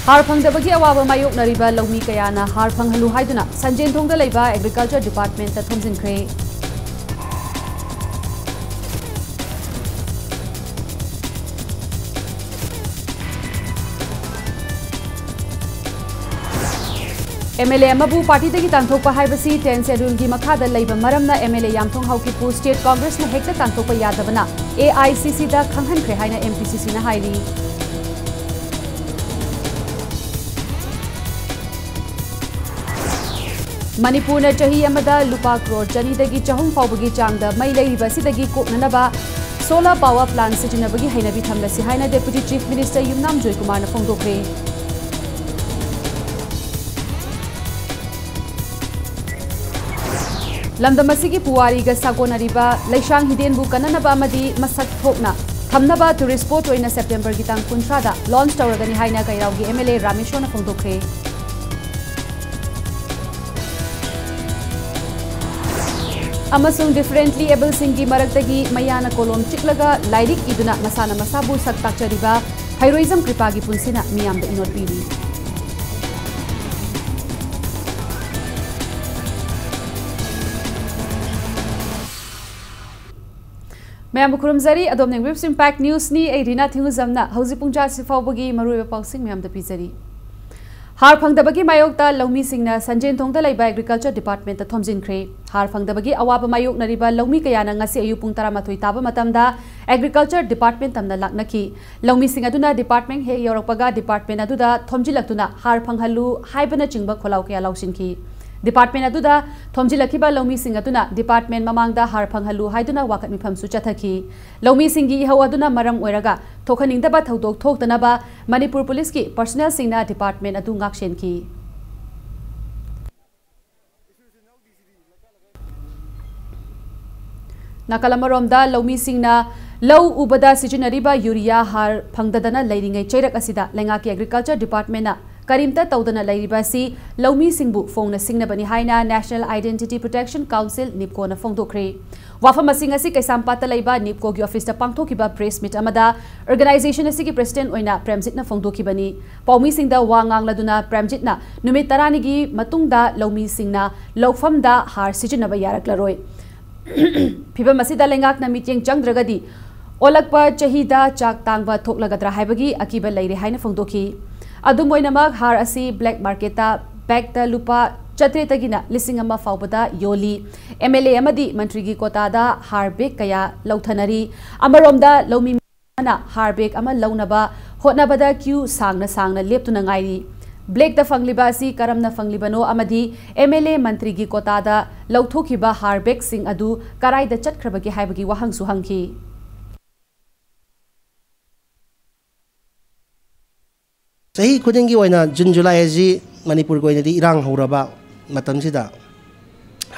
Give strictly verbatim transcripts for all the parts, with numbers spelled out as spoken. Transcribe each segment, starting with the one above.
ꯍꯥꯔ ꯐꯪꯗꯕꯒꯤ ꯑꯋꯥꯕ ꯃꯥꯌꯣꯛꯅꯔꯤꯕ ꯂꯧꯃꯤ ꯀꯌꯥꯅ ꯍꯥꯔ ꯐꯪꯍꯜꯂꯨ ꯍꯥꯏꯗꯨꯅ ꯁꯟꯖꯦꯟꯊꯣꯡꯗ ꯂꯩꯕ Agriculture Departmentꯇ ꯊꯣꯝꯖꯤꯟꯈ꯭ꯔꯦ꯫ MLA ꯑꯃꯕꯨ ꯄꯥꯔꯇꯤꯗꯒꯤ ꯇꯥꯟꯊꯣꯛꯄ ꯍꯥꯏꯕꯁꯤ Tenth Scheduleꯒꯤ ꯃꯈꯥꯗ ꯂꯩꯕ ꯃꯔꯝꯅ MLA ꯌꯥꯝꯊꯣꯡ ꯍꯥꯎꯀꯤꯞꯄꯨ State Congressꯅ ꯍꯦꯛꯇ ꯇꯥꯟꯊꯣꯛꯄ ꯌꯥꯗꯕꯅ AICCꯗ ꯈꯪꯍꯟꯈ꯭ꯔꯦ ꯍꯥꯏꯅ MPCCꯅ ꯍꯥꯏꯔꯤ꯫ ꯃꯅꯤꯄꯨꯔꯅ ꯆꯍꯤ ꯑꯃꯗ ꯂꯨꯄꯥ ꯀ꯭ꯔꯣꯔ ꯆꯅꯤꯗꯒꯤ ꯆꯍꯨꯝ ꯐꯥꯎꯕꯒꯤ ꯆꯥꯡꯗ ꯃꯩ ꯂꯩꯔꯤꯕ ꯑꯁꯤꯗꯒꯤ ꯀꯣꯛꯅꯅꯕ solar power plant ꯁꯤꯖꯤꯟꯅꯕꯒꯤ ꯍꯩꯅꯕꯤ ꯊꯝꯂꯁꯤ ꯍꯥꯏꯅ Deputy Chief Minister ꯌꯨꯝꯅꯥꯝ ꯖꯣꯏꯀꯨꯃꯥꯔꯅ ꯐꯣꯡꯗꯣꯛꯈ꯭ꯔꯦ꯫ ꯂꯝꯗꯝ ꯑꯁꯤꯒꯤ ꯄꯨꯋꯥꯔꯤꯒ ꯁꯥꯒꯣꯟꯅꯔꯤꯕ ꯂꯩꯁꯥꯡ ꯍꯤꯗꯦꯟꯕꯨ ꯀꯟꯅꯅꯕ ꯑꯃꯗꯤ ꯃꯁꯛ ꯊꯣꯛꯅ ꯊꯝꯅꯕ tourist spot ꯑꯣꯏꯅ Septemberꯒꯤ ꯇꯥꯡ ꯀꯨꯟꯊ꯭ꯔꯥꯗ launch ꯇꯧꯔꯒꯅꯤ ꯍꯥꯏꯅ ꯀꯩꯔꯥꯎꯒꯤ MLA ꯔꯥꯃꯦꯁꯣꯔꯅ ꯐꯣꯡꯗꯣꯛꯈ꯭ꯔꯦ꯫ ꯑꯃꯁꯨꯡ differently abledꯁꯤꯡꯒꯤ ꯃꯔꯛꯇꯒꯤ ꯃꯌꯥꯅ ꯀꯣꯂꯣꯝ ꯆꯤꯛꯂꯒ ꯂꯥꯏꯔꯤꯛ ꯏꯗꯨꯅ ꯃꯁꯥꯅ ꯃꯁꯥꯕꯨ ꯁꯛ ꯇꯥꯛꯆꯔꯤꯕ ꯍꯩꯔꯣꯏꯖꯝ ꯀ꯭ꯔꯤꯄꯥꯒꯤ ꯄꯨꯟꯁꯤꯅ ꯃꯤꯌꯥꯝꯗ ꯏꯅꯣꯠ ꯄꯤꯔꯤ꯫ ꯃꯌꯥꯝꯕꯨ ꯈꯨꯔꯨꯝꯖꯔꯤ꯫ ꯑꯗꯣꯝꯅ ꯌꯦꯡꯕꯤꯔꯤꯕꯁꯤ Impact Newsꯅꯤ꯫ ꯑꯩ ꯔꯤꯅꯥ ꯊꯤꯡꯉꯨꯖꯝꯅ ꯍꯧꯖꯤꯛ ꯄꯨꯡ ꯇꯔꯥꯁꯤ ꯐꯥꯎꯕꯒꯤ ꯃꯔꯨꯑꯣꯏꯕ ꯄꯥꯎꯁꯤꯡ ꯃꯌꯥꯝꯗ ꯄꯤꯖꯔꯤ꯫ ꯍꯥꯔ ꯐꯪꯗꯕꯒꯤ ꯃꯥꯌꯣꯛꯇ ꯂꯧꯃꯤꯁꯤꯡꯅ ꯁꯟꯖꯦꯟꯊꯣꯡꯗ ꯂꯩꯕ Agriculture Departmentꯇ ꯊꯣꯝꯖꯤꯟꯈ꯭ꯔꯦ꯫ ꯍꯥꯔ ꯐꯪꯗꯕꯒꯤ ꯑꯋꯥꯕ ꯃꯥꯌꯣꯛꯅꯔꯤꯕ ꯂꯧꯃꯤ ꯀꯌꯥꯅ ꯉꯁꯤ ꯑꯌꯨꯛ ꯄꯨꯡ ꯇꯔꯥꯃꯥꯊꯣꯏ ꯇꯥꯕ ꯃꯇꯝꯗ Agriculture Department ꯇꯝꯅ ꯂꯥꯛꯅꯈꯤ꯫ ꯂꯧꯃꯤꯁꯤꯡ ꯑꯗꯨꯅ department ꯍꯦꯛ ꯌꯧꯔꯛꯄꯒ department ꯑꯗꯨꯗ ꯊꯣꯝꯖꯤꯜꯂꯛꯇꯨꯅ ꯍꯥꯔ ꯐꯪꯍꯜꯂꯨ ꯍꯥꯏꯕꯅꯆꯤꯡꯕ ꯈꯣꯜꯂꯥꯎ ꯀꯌꯥ ꯂꯥꯎꯁꯤꯟꯈꯤ꯫ Department ꯑꯗꯨꯗ ꯊꯣꯝꯖꯤꯜꯂꯛꯈꯤꯕ ꯂꯧꯃꯤꯁꯤꯡ ꯑꯗꯨꯅ department ꯃꯃꯥꯡꯗ ꯍꯥꯔ ꯐꯪꯍꯜꯂꯨ ꯍꯥꯏꯗꯨꯅ ꯋꯥꯀꯠ ꯃꯤꯐꯝꯁꯨ ꯆꯠꯊꯈꯤ꯫ ꯂꯧꯃꯤꯁꯤꯡꯒꯤ ꯏꯍꯧ ꯑꯗꯨꯅ ꯃꯔꯝ ꯑꯣꯏꯔꯒ ꯊꯣꯛꯍꯟꯅꯤꯡꯗꯕ ꯊꯧꯗꯣꯛ ꯊꯣꯛꯇꯅꯕ ꯃꯅꯤꯄꯨꯔ ꯄꯨꯂꯤꯁꯀꯤ personnelꯁꯤꯡꯅ department ꯑꯗꯨ ꯉꯥꯛꯁꯦꯟꯈꯤ꯫ ꯅꯥꯀꯜ ꯑꯃꯔꯣꯝꯗ ꯂꯧꯃꯤꯁꯤꯡꯅ ꯂꯧ ꯎꯕꯗ ꯁꯤꯖꯤꯟꯅꯔꯤꯕ ꯌꯨꯔꯤꯌꯥ ꯍꯥꯔ ꯐꯪꯗꯗꯅ ꯂꯩꯔꯤꯉꯩ ꯆꯩꯔꯛ ꯑꯁꯤꯗ ꯂꯩꯉꯥꯛꯀꯤ Agriculture Departmentꯅ ꯀꯔꯤꯝꯇ ꯇꯧꯗꯅ ꯂꯩꯔꯤꯕ ꯑꯁꯤ ꯂꯧꯃꯤꯁꯤꯡꯕꯨ ꯐꯣꯡꯅ ꯁꯤꯡꯅꯕꯅꯤ ꯍꯥꯏꯅ National Identity Protection Council, NEEPCO ꯅ ꯐꯣꯡꯗꯣꯛꯈ꯭ꯔꯦ꯫ ꯋꯥꯐꯝ ꯑꯁꯤꯡ ꯑꯁꯤ ꯀꯩꯁꯥꯝꯄꯥꯠꯇ ꯂꯩꯕ NEEPCO ꯒꯤ office ꯇ ꯄꯥꯡꯊꯣꯛꯈꯤꯕ press meet ꯑꯃꯗ organization ꯑꯁꯤꯒꯤ president ꯑꯣꯏꯅ ꯄ꯭ꯔꯦꯝꯖꯤꯠꯅ ꯐꯣꯡꯗꯣꯛꯈꯤꯕꯅꯤ꯫ ꯄꯥꯎꯃꯤꯁꯤꯡꯗ ꯋꯥ ꯉꯥꯡꯂꯗꯨꯅ ꯄ꯭ꯔꯦꯝꯖꯤꯠꯅ ꯅꯨꯃꯤꯠ ꯇꯔꯥꯅꯤꯒꯤ ꯃꯇꯨꯡꯗ ꯂꯧꯃꯤꯁꯤꯡꯅ ꯂꯧꯐꯝꯗ ꯍꯥꯔ ꯁꯤꯖꯤꯟꯅꯕ ꯌꯥꯔꯛꯂꯔꯣꯏ꯫ ꯐꯤꯚꯝ ꯑꯁꯤꯗ ꯂꯩꯉꯥꯛꯅ ꯃꯤꯠꯌꯦꯡ ꯆꯪꯗ꯭ꯔꯒꯗꯤ ꯑꯣꯜꯂꯛꯄ ꯆꯍꯤꯗ ꯆꯥꯛ ꯇꯥꯡꯕ ꯊꯣꯛꯂꯒꯗ꯭ꯔꯥ ꯍꯥꯏꯕꯒꯤ ꯑꯀꯤꯕ ꯂꯩꯔꯦ ꯍꯥꯏꯅ ꯐꯣꯡꯗꯣꯛꯈꯤ꯫ ꯑꯗꯨꯝ ꯑꯣꯏꯅꯃꯛ, ꯍꯥꯔ ꯑꯁꯤ black market ꯇ bag ꯇ ꯂꯨꯄꯥ ꯆꯥꯇ꯭ꯔꯦꯠꯇꯒꯤꯅ ꯂꯤꯁꯤꯡ ꯑꯃ ꯐꯥꯎꯕꯗ ꯌꯣꯜꯂꯤ꯫ MLA ꯑꯃꯗꯤ ꯃꯟꯇ꯭ꯔꯤꯒꯤ ꯀꯣꯇꯥꯗ ꯍꯥꯔ bag ꯀꯌꯥ ꯂꯧꯊꯅꯔꯤ꯫ ꯑꯃꯔꯣꯝꯗ, ꯂꯧꯃꯤ ꯑꯃꯅ ꯍꯥꯔ bag ꯑꯃ ꯂꯧꯅꯕ ꯍꯣꯠꯅꯕꯗ queue ꯁꯥꯡꯅ ꯁꯥꯡꯅ ꯂꯦꯞꯇꯨꯅ ꯉꯥꯏꯔꯤ꯫ Black ꯇ ꯐꯪꯂꯤꯕ ꯑꯁꯤ ꯀꯔꯝꯅ ꯐꯪꯂꯤꯕꯅꯣ ꯑꯃꯗꯤ MLA ꯃꯟꯇ꯭ꯔꯤꯒꯤ ꯀꯣꯇꯥꯗ ꯂꯧꯊꯣꯛꯈꯤꯕ ꯍꯥꯔ bag ꯁꯤꯡ ꯑꯗꯨ ꯀꯔꯥꯏꯗ ꯆꯠꯈ꯭ꯔꯕꯒꯦ ꯍꯥꯏꯕꯒꯤ ꯋꯥꯍꯪꯁꯨ ꯍꯪꯈꯤ꯫ ꯆꯍꯤ ꯈꯨꯗꯤꯡꯒꯤ ꯑꯣꯏꯅ ꯖꯨꯟ ꯖꯨꯂꯥꯏ ꯑꯁꯤ ꯃꯅꯤꯄꯨꯔꯒꯤ ꯑꯣꯏꯅꯗꯤ ꯏꯔꯥꯡ ꯍꯧꯔꯕ ꯃꯇꯝꯁꯤꯗ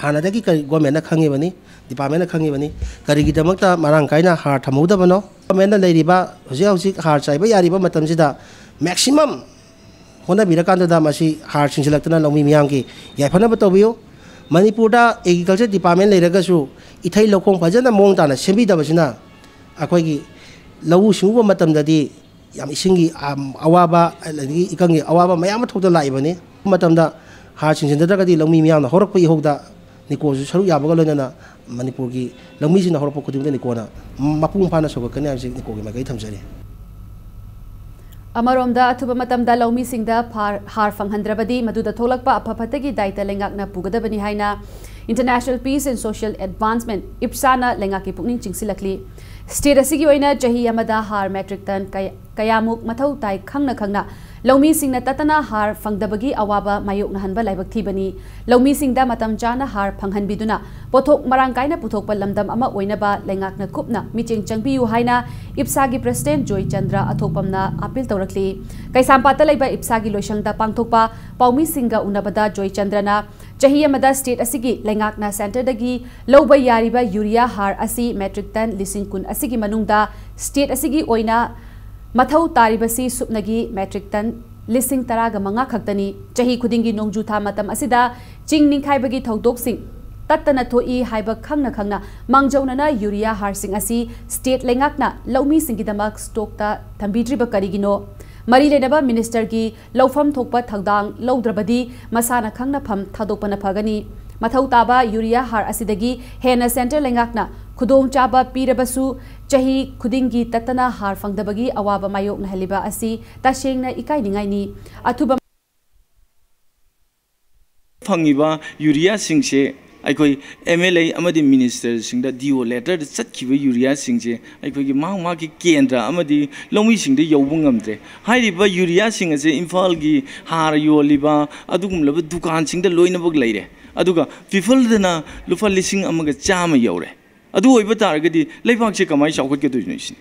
ꯍꯥꯟꯅꯗꯒꯤ ꯀꯔꯤ ꯒꯣꯔꯃꯦꯟꯅ ꯈꯪꯉꯤꯕꯅꯤ, ꯗꯤꯄꯥꯔꯠꯃꯦꯟꯅ ꯈꯪꯉꯤꯕꯅꯤ, ꯀꯔꯤꯒꯤꯗꯃꯛꯇ ꯃꯔꯥꯡ ꯀꯥꯏꯅ ꯍꯥꯔ ꯊꯝꯍꯧꯗꯕꯅꯣ? ꯒꯣꯔꯃꯦꯟꯅ ꯂꯩꯔꯤꯕ ꯍꯧꯖꯤꯛ ꯍꯧꯖꯤꯛ ꯍꯥꯔ ꯆꯥꯏꯕ ꯌꯥꯔꯤꯕ ꯃꯇꯝꯁꯤꯗ maximum ꯍꯣꯠꯅꯕꯤꯔꯀꯥꯟꯗꯨꯗ ꯃꯁꯤ ꯍꯥꯔ ꯁꯤꯡꯁꯤꯜꯂꯛꯇꯅ ꯂꯧꯃꯤ ꯃꯤꯌꯥꯝꯒꯤ ꯌꯥꯏꯐꯅꯕ ꯇꯧꯕꯤꯌꯨ꯫ ꯃꯅꯤꯄꯨꯔꯗ agriculture department ꯂꯩꯔꯒꯁꯨ ꯏꯊꯩ ꯂꯧꯈꯣꯡ ꯐꯖꯅ ꯃꯑꯣꯡ ꯇꯥꯅ ꯁꯦꯝꯕꯤꯗꯕꯁꯤꯅ ꯑꯩꯈꯣꯏꯒꯤ ꯂꯧꯎ ꯁꯤꯡꯎꯕ ꯃꯇꯝꯗꯗꯤ ꯌꯥꯝ ꯏꯁꯤꯡꯒꯤ ꯑꯋꯥꯕ ꯑꯗꯒꯤ ꯏꯀꯪꯒꯤ ꯑꯋꯥꯕ ꯃꯌꯥꯝ ꯑꯃ ꯊꯣꯛꯇꯅ ꯂꯥꯛꯏꯕꯅꯤ꯫ ꯃꯇꯝꯗ ꯍꯥꯔ ꯁꯤꯡꯖꯤꯟꯅꯗ꯭ꯔꯒꯗꯤ ꯂꯧꯃꯤ ꯃꯤꯌꯥꯝꯅ ꯍꯧꯔꯛꯄ ꯏꯍꯧꯗ ꯅꯤꯀꯣꯁꯨ ꯁꯔꯨꯛ ꯌꯥꯕꯒ ꯂꯣꯏꯅꯅ ꯃꯅꯤꯄꯨꯔꯒꯤ ꯂꯧꯃꯤꯁꯤꯡꯅ ꯍꯧꯔꯛꯄ ꯈꯨꯗꯤꯡꯃꯛꯇ ꯅꯤꯀꯣꯅ ꯃꯄꯨꯡ ꯐꯥꯅ ꯁꯧꯒꯠꯀꯅꯤ ꯍꯥꯏꯕꯁꯤ ꯅꯤꯀꯣꯒꯤ ꯃꯥꯏꯀꯩ ꯊꯝꯖꯔꯤ꯫ ꯑꯃꯔꯣꯝꯗ, ꯑꯊꯨꯕ ꯃꯇꯝꯗ ꯂꯧꯃꯤꯁꯤꯡꯗ ꯐꯥꯔ-, ꯍꯥꯔ ꯐꯪꯍꯟꯗ꯭ꯔꯕꯗꯤ ꯃꯗꯨꯗ ꯊꯣꯛꯂꯛꯄ ꯑꯐ ꯐꯠꯇꯒꯤ ꯗꯥꯏꯇ ꯂꯩꯉꯥꯛꯅ ꯄꯨꯒꯗꯕꯅꯤ ꯍꯥꯏꯅ International Peace and Social Advancement, IPSA ꯅ ꯂꯩꯉꯥꯛꯀꯤ ꯄꯨꯛꯅꯤꯡ ꯆꯤꯡꯁꯤꯜꯂꯛꯂꯤ꯫ State ꯑꯁꯤꯒꯤ ꯑꯣꯏꯅ ꯆꯍꯤ ꯑꯃꯗ ꯍꯥꯔ metric ton ꯀꯌꯥ-, ꯀꯌꯥꯃꯨꯛ ꯃꯊꯧ ꯇꯥꯏ ꯈꯪꯅ ꯈꯪꯅ ꯂꯧꯃꯤꯁꯤꯡꯅ ꯇꯠꯇꯅ ꯍꯥꯔ ꯐꯪꯗꯕꯒꯤ ꯑꯋꯥꯕ ꯃꯥꯌꯣꯛꯅꯍꯟꯕ ꯂꯥꯏꯕꯛ ꯊꯤꯕꯅꯤ꯫ ꯂꯧꯃꯤꯁꯤꯡꯗ ꯃꯇꯝ ꯆꯥꯅ ꯍꯥꯔ ꯐꯪꯍꯟꯕꯤꯗꯨꯅ ꯄꯣꯠꯊꯣꯛ ꯃꯔꯥꯡ ꯀꯥꯏꯅ ꯄꯨꯊꯣꯛꯄ ꯂꯝꯗꯝ ꯑꯃ ꯑꯣꯏꯅꯕ ꯂꯩꯉꯥꯛꯅ ꯀꯨꯞꯅ ꯃꯤꯠꯌꯦꯡ ꯆꯪꯕꯤꯌꯨ ꯍꯥꯏꯅ IPSA ꯒꯤ president ꯖꯣꯏꯆꯟꯗ꯭ꯔ ꯑꯊꯣꯛꯄꯝꯅ appeal ꯇꯧꯔꯛꯂꯤ꯫ ꯀꯩꯁꯥꯝꯄꯥꯠꯇ ꯂꯩꯕ IPSA ꯒꯤ ꯂꯣꯏꯁꯪꯗ ꯄꯥꯡꯊꯣꯛꯄ ꯄꯥꯎꯃꯤꯁꯤꯡꯒ ꯎꯅꯕꯗ ꯖꯣꯏꯆꯟꯗ꯭ꯔꯅ ꯆꯍꯤ ꯑꯃꯗ state ꯑꯁꯤꯒꯤ ꯂꯩꯉꯥꯛꯅ centre ꯗꯒꯤ ꯂꯧꯕ ꯌꯥꯔꯤꯕ urea ꯍꯥꯔ ꯑꯁꯤ metric ton ꯂꯤꯁꯤꯡ ꯀꯨꯟ ꯑꯁꯤꯒꯤ ꯃꯅꯨꯡꯗ state ꯑꯁꯤꯒꯤ ꯑꯣꯏꯅ ꯃꯊꯧ ꯇꯥꯔꯤꯕꯁꯤ ꯁꯨꯞꯅꯒꯤ metric ton ꯂꯤꯁꯤꯡ ꯇꯔꯥꯒ ꯃꯉꯥ ꯈꯛꯇꯅꯤ꯫ ꯆꯍꯤ ꯈꯨꯗꯤꯡꯒꯤ ꯅꯣꯡꯖꯨ ꯊꯥ ꯃꯇꯝ ꯑꯁꯤꯗ ꯆꯤꯡ ꯅꯤꯡꯈꯥꯏꯕꯒꯤ ꯊꯧꯗꯣꯛꯁꯤꯡ ꯇꯠꯇꯅ ꯊꯣꯛꯏ ꯍꯥꯏꯕ ꯈꯪꯅ ꯈꯪꯅ ꯃꯥꯡꯖꯧꯅꯅ ꯌꯨꯔꯤꯌꯥ ꯍꯥꯔꯁꯤꯡ ꯑꯁꯤ ꯁ꯭ꯇꯦꯠ ꯂꯩꯉꯥꯛꯅ ꯂꯧꯃꯤꯁꯤꯡꯒꯤꯗꯃꯛ ꯁ꯭ꯇꯣꯛꯇ ꯊꯝꯕꯤꯗ꯭ꯔꯤꯕ ꯀꯔꯤꯒꯤꯅꯣ? ꯃꯔꯤ ꯂꯩꯅꯕ ꯃꯤꯅꯤꯁꯇꯔꯒꯤ ꯂꯧꯐꯝ ꯊꯣꯛꯄ ꯊꯧꯗꯥꯡ ꯂꯧꯗ꯭ꯔꯕꯗꯤ ꯃꯁꯥꯅ ꯈꯪꯅ ꯐꯝ ꯊꯥꯗꯣꯛꯄꯅ ꯐꯒꯅꯤ꯫ ꯃꯊꯧ ꯇꯥꯕ ꯌꯨꯔꯤꯌꯥ ꯍꯥꯔ ꯑꯁꯤꯗꯒꯤ ꯍꯦꯟꯅ ꯁꯦꯟꯇ꯭ꯔꯦꯜ ꯂꯩꯉꯥꯛꯅ ꯈꯨꯗꯣꯡꯆꯥꯕ ꯄꯤꯔꯕꯁꯨ ꯆꯍꯤ ꯈꯨꯗꯤꯡꯒꯤ ꯇꯠꯇꯅ ꯍꯥꯔ ꯐꯪꯗꯕꯒꯤ ꯑꯋꯥꯕ ꯃꯥꯌꯣꯛꯅꯍꯜꯂꯤꯕ ꯑꯁꯤ ꯇꯁꯦꯡꯅ ꯏꯀꯥꯏꯅꯤꯡꯉꯥꯏꯅꯤ꯫ ꯑꯊꯨꯕ ꯐꯪꯉꯤꯕ ꯌꯨꯔꯤꯌꯥꯁꯤꯡꯁꯦ ꯑꯩꯈꯣꯏ ꯑꯦꯝ ꯑꯦꯜ ꯑꯦ ꯑꯃꯗꯤ ꯃꯤꯅꯤꯁꯇꯔꯁꯤꯡꯗ ꯗꯤ ꯑꯣ ꯂꯦꯇꯔꯗ ꯆꯠꯈꯤꯕ ꯌꯨꯔꯤꯌꯥꯁꯤꯡꯁꯦ ꯑꯩꯈꯣꯏꯒꯤ ꯃꯍꯥꯛ ꯃꯍꯥꯛꯀꯤ ꯀꯦꯟꯗ꯭ꯔ ꯑꯃꯗꯤ ꯂꯧꯃꯤꯁꯤꯡꯗ ꯌꯧꯕ ꯉꯝꯗ꯭ꯔꯦ꯫ ꯍꯥꯏꯔꯤꯕ ꯌꯨꯔꯤꯌꯥꯁꯤꯡ ꯑꯁꯦ ꯏꯝꯐꯥꯜꯒꯤ ꯍꯥꯔ ꯌꯣꯜꯂꯤꯕ ꯑꯗꯨꯒꯨꯝꯂꯕ ꯗꯨꯀꯥꯟꯁꯤꯡꯗ ꯂꯣꯏꯅꯃꯛ ꯂꯩꯔꯦ꯫ ꯑꯗꯨꯒ ꯐꯤꯐꯜꯗꯅ ꯂꯨꯄꯥ ꯂꯤꯁꯤꯡ ꯑꯃꯒ ꯆꯥꯝꯃ ꯌꯧꯔꯦ꯫ ꯑꯗꯨ ꯑꯣꯏꯕ ꯇꯥꯔꯒꯗꯤ ꯂꯩꯕꯥꯛꯁꯦ ꯀꯃꯥꯏꯅ ꯆꯥꯎꯈꯠꯀꯗꯣꯏꯅꯣ ꯁꯤꯅꯤ꯫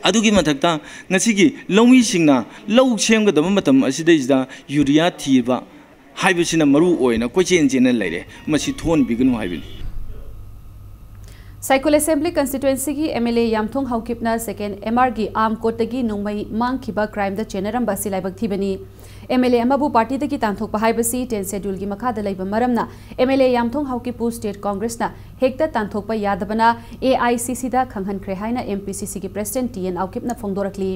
ꯑꯗꯨꯒꯤ ꯃꯊꯛꯇ ꯉꯁꯤꯒꯤ ꯂꯧꯃꯤꯁꯤꯡꯅ ꯂꯧ ꯁꯦꯝꯒꯗꯕ ꯃꯇꯝ ꯑꯁꯤꯗꯩꯁꯤꯗ ꯌꯨꯔꯤꯌꯥ ꯊꯤꯕ ꯍꯥꯏꯕꯁꯤꯅ ꯃꯔꯨ ꯑꯣꯏꯅ ꯀꯣꯏꯆꯦꯟ ꯆꯦꯟꯅ ꯂꯩꯔꯦ꯫ ꯃꯁꯤ ꯊꯣꯛꯍꯟꯕꯤꯒꯅꯨ ꯍꯥꯏꯕꯅꯤ꯫ ꯁꯥꯏꯈꯨꯜ ꯑꯦꯁꯦꯝꯕ꯭ꯂꯤ ꯀꯟꯁꯇꯤꯇ꯭ꯋꯦꯟꯁꯤꯒꯤ ꯑꯦꯝ ꯑꯦꯜ ꯑꯦ ꯌꯥꯝꯊꯣꯡ ꯍꯥꯎꯀꯤꯞꯅ ꯁꯦꯀꯦꯟ ꯑꯦꯝ ꯑꯥꯔꯒꯤ ꯑꯥꯔꯝ ꯀꯣꯔꯠꯇꯒꯤ ꯅꯣꯡꯃꯩ ꯃꯥꯡꯈꯤꯕ ꯀ꯭ꯔꯥꯏꯝꯗ ꯆꯦꯟꯅꯔꯝꯕ ꯑꯁꯤ ꯂꯥꯏꯕꯛ ꯊꯤꯕꯅꯤ꯫ ꯑꯦꯝ ꯑꯦꯜ ꯑꯦ ꯑꯃꯕꯨ ꯄꯥꯔꯇꯤꯗꯒꯤ ꯇꯥꯟꯊꯣꯛꯄ ꯍꯥꯏꯕꯁꯤ ꯇꯦꯟ ꯁꯦꯗ꯭ꯌꯨꯜꯒꯤ ꯃꯈꯥꯗ ꯂꯩꯕ ꯃꯔꯝꯅ ꯑꯦꯝ ꯑꯦꯜ ꯑꯦ ꯌꯥꯝꯊꯣꯡ ꯍꯥꯎꯀꯤꯞꯄꯨ ꯁ꯭ꯇꯦꯠ ꯀꯣꯡꯒ꯭ꯔꯦꯁꯅ ꯍꯦꯛꯇ ꯇꯥꯟꯊꯣꯛꯄ ꯌꯥꯗꯕꯅ ꯑꯦ ꯑꯥꯏ ꯁꯤ ꯁꯤꯗ ꯈꯪꯍꯟꯈ꯭ꯔꯦ ꯍꯥꯏꯅ ꯑꯦꯝ ꯄꯤ ꯁꯤ ꯁꯤꯒꯤ ꯄ꯭ꯔꯦꯁꯤꯗꯦꯟꯠ ꯇꯤ ꯑꯦꯟ ꯍꯥꯎꯀꯤꯞꯅ ꯐꯣꯡꯗꯣꯔꯛꯂꯤ꯫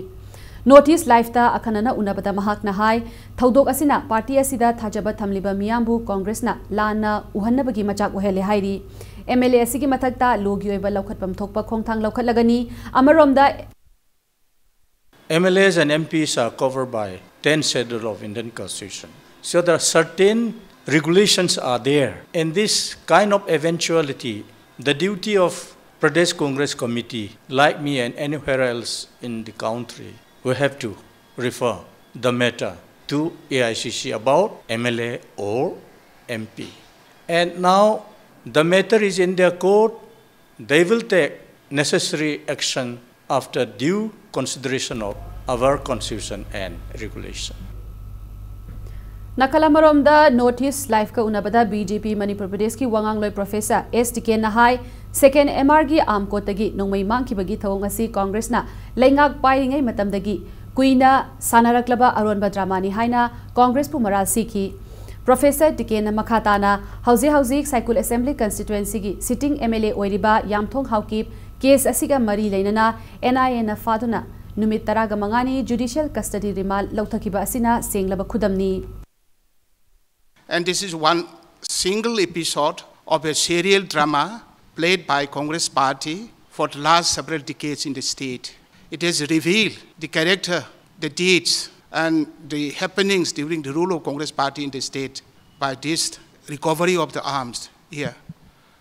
ꯅꯣꯔꯠ ꯏꯁ꯭ꯠ ꯂꯥꯏꯐꯇ ꯑꯈꯟꯅꯅ ꯎꯅꯕꯗ ꯃꯍꯥꯛꯅ ꯍꯥꯏ, ꯊꯧꯗꯣꯛ ꯑꯁꯤꯅ ꯄꯥꯔꯇꯤ ꯑꯁꯤꯗ ꯊꯥꯖꯕ ꯊꯝꯂꯤꯕ ꯃꯤꯌꯥꯝꯕꯨ ꯀꯣꯡꯒ꯭ꯔꯦꯁꯅ ꯂꯥꯟꯅ ꯎꯍꯟꯅꯕꯒꯤ ꯃꯆꯥꯛ ꯑꯣꯏꯍꯜꯂꯦ ꯍꯥꯏꯔꯤ꯫ ꯑꯦꯝ ꯑꯦꯜ ꯑꯦ ꯑꯁꯤꯒꯤ ꯃꯊꯛꯇ ꯂꯣꯒꯤ ꯑꯣꯏꯕ ꯂꯧꯈꯠꯐꯝ ꯊꯣꯛꯄ ꯈꯣꯡꯊꯥꯡ ꯂꯧꯈꯠꯂꯒꯅꯤ꯫ ꯑꯃꯔꯣꯝꯗ, M L As and M Ps are covered by tenth Schedule of Indian Constitution. So there are certain regulations are there. In this kind of eventuality, the duty of Pradesh Congress Committee, like me and anywhere else in the country, we have to refer the matter to A I C C about M L A or M P. And now the matter is in their court. They will take necessary action after due consideration of our constitution and regulation. ꯅꯥꯀꯜ ꯑꯃꯔꯣꯝꯗ north east ꯂꯥꯏꯐꯀ ꯎꯅꯕꯗ B J ꯄꯤ ꯃꯅꯤꯄꯨꯔ ꯄ꯭ꯔꯗꯦꯁꯀꯤ ꯋꯥꯉꯥꯡꯂꯣꯏ professor ꯑꯦꯁ ꯇꯤꯀꯦꯟꯅ ꯍꯥꯏ, ꯁꯦꯀꯦꯟ M ꯑꯥꯔꯒꯤ ꯑꯥꯔꯝ ꯀꯣꯔꯠꯇꯒꯤ ꯅꯣꯡꯃꯩ ꯃꯥꯡꯈꯤꯕꯒꯤ ꯊꯧꯑꯣꯡ ꯑꯁꯤ ꯀꯣꯡꯒ꯭ꯔꯦꯁꯅ ꯂꯩꯉꯥꯛ ꯄꯥꯏꯔꯤꯉꯩ ꯃꯇꯝꯗꯒꯤ ꯀꯨꯏꯅ ꯁꯥꯟꯅꯔꯛꯂꯕ ꯑꯔꯣꯟꯕ ꯗ꯭ꯔꯃꯥꯅꯤ ꯍꯥꯏꯅ ꯀꯣꯡꯒ꯭ꯔꯦꯁꯄꯨ ꯃꯔꯥꯜ ꯁꯤꯈꯤ꯫ ꯄ꯭ꯔꯣꯐꯦꯁꯔ ꯇꯤꯀꯦꯟꯅ ꯃꯈꯥ ꯇꯥꯅ ꯍꯧꯖꯤꯛ ꯍꯧꯖꯤꯛ ꯁꯥꯏꯀꯨꯜ ꯑꯦꯁꯦꯝꯕ꯭ꯂꯤ ꯀꯟꯁꯇꯤꯇ꯭ꯋꯦꯟꯁꯤꯒꯤ ꯁꯤꯇꯤꯡ ꯑꯦꯝ ꯑꯦꯜ ꯑꯦ ꯑꯣꯏꯔꯤꯕ ꯌꯥꯝꯊꯣꯡ ꯍꯥꯎꯀꯤꯞ ꯀꯦꯁ ꯑꯁꯤꯒ ꯃꯔꯤ ꯂꯩꯅꯅ ꯑꯦꯟ ꯑꯥꯏ ꯑꯦꯅ ꯐꯥꯗꯨꯅ ꯅꯨꯃꯤꯠ ꯇꯔꯥꯒ ꯃꯉꯥꯅꯤ ꯖꯨꯗꯤꯁꯤꯌꯦꯜ ꯀꯁꯇꯗꯤ ꯔꯤꯃꯥꯟꯗ ꯂꯧꯊꯈꯤꯕ ꯑꯁꯤꯅ ꯁꯦꯡꯂꯕ ꯈꯨꯗꯝꯅꯤ꯫ And this is one single episode of a serial drama played by Congress Party for the last several decades in the state. It has revealed the character, the deeds, and the happenings during the rule of Congress Party in the state by this recovery of the arms here.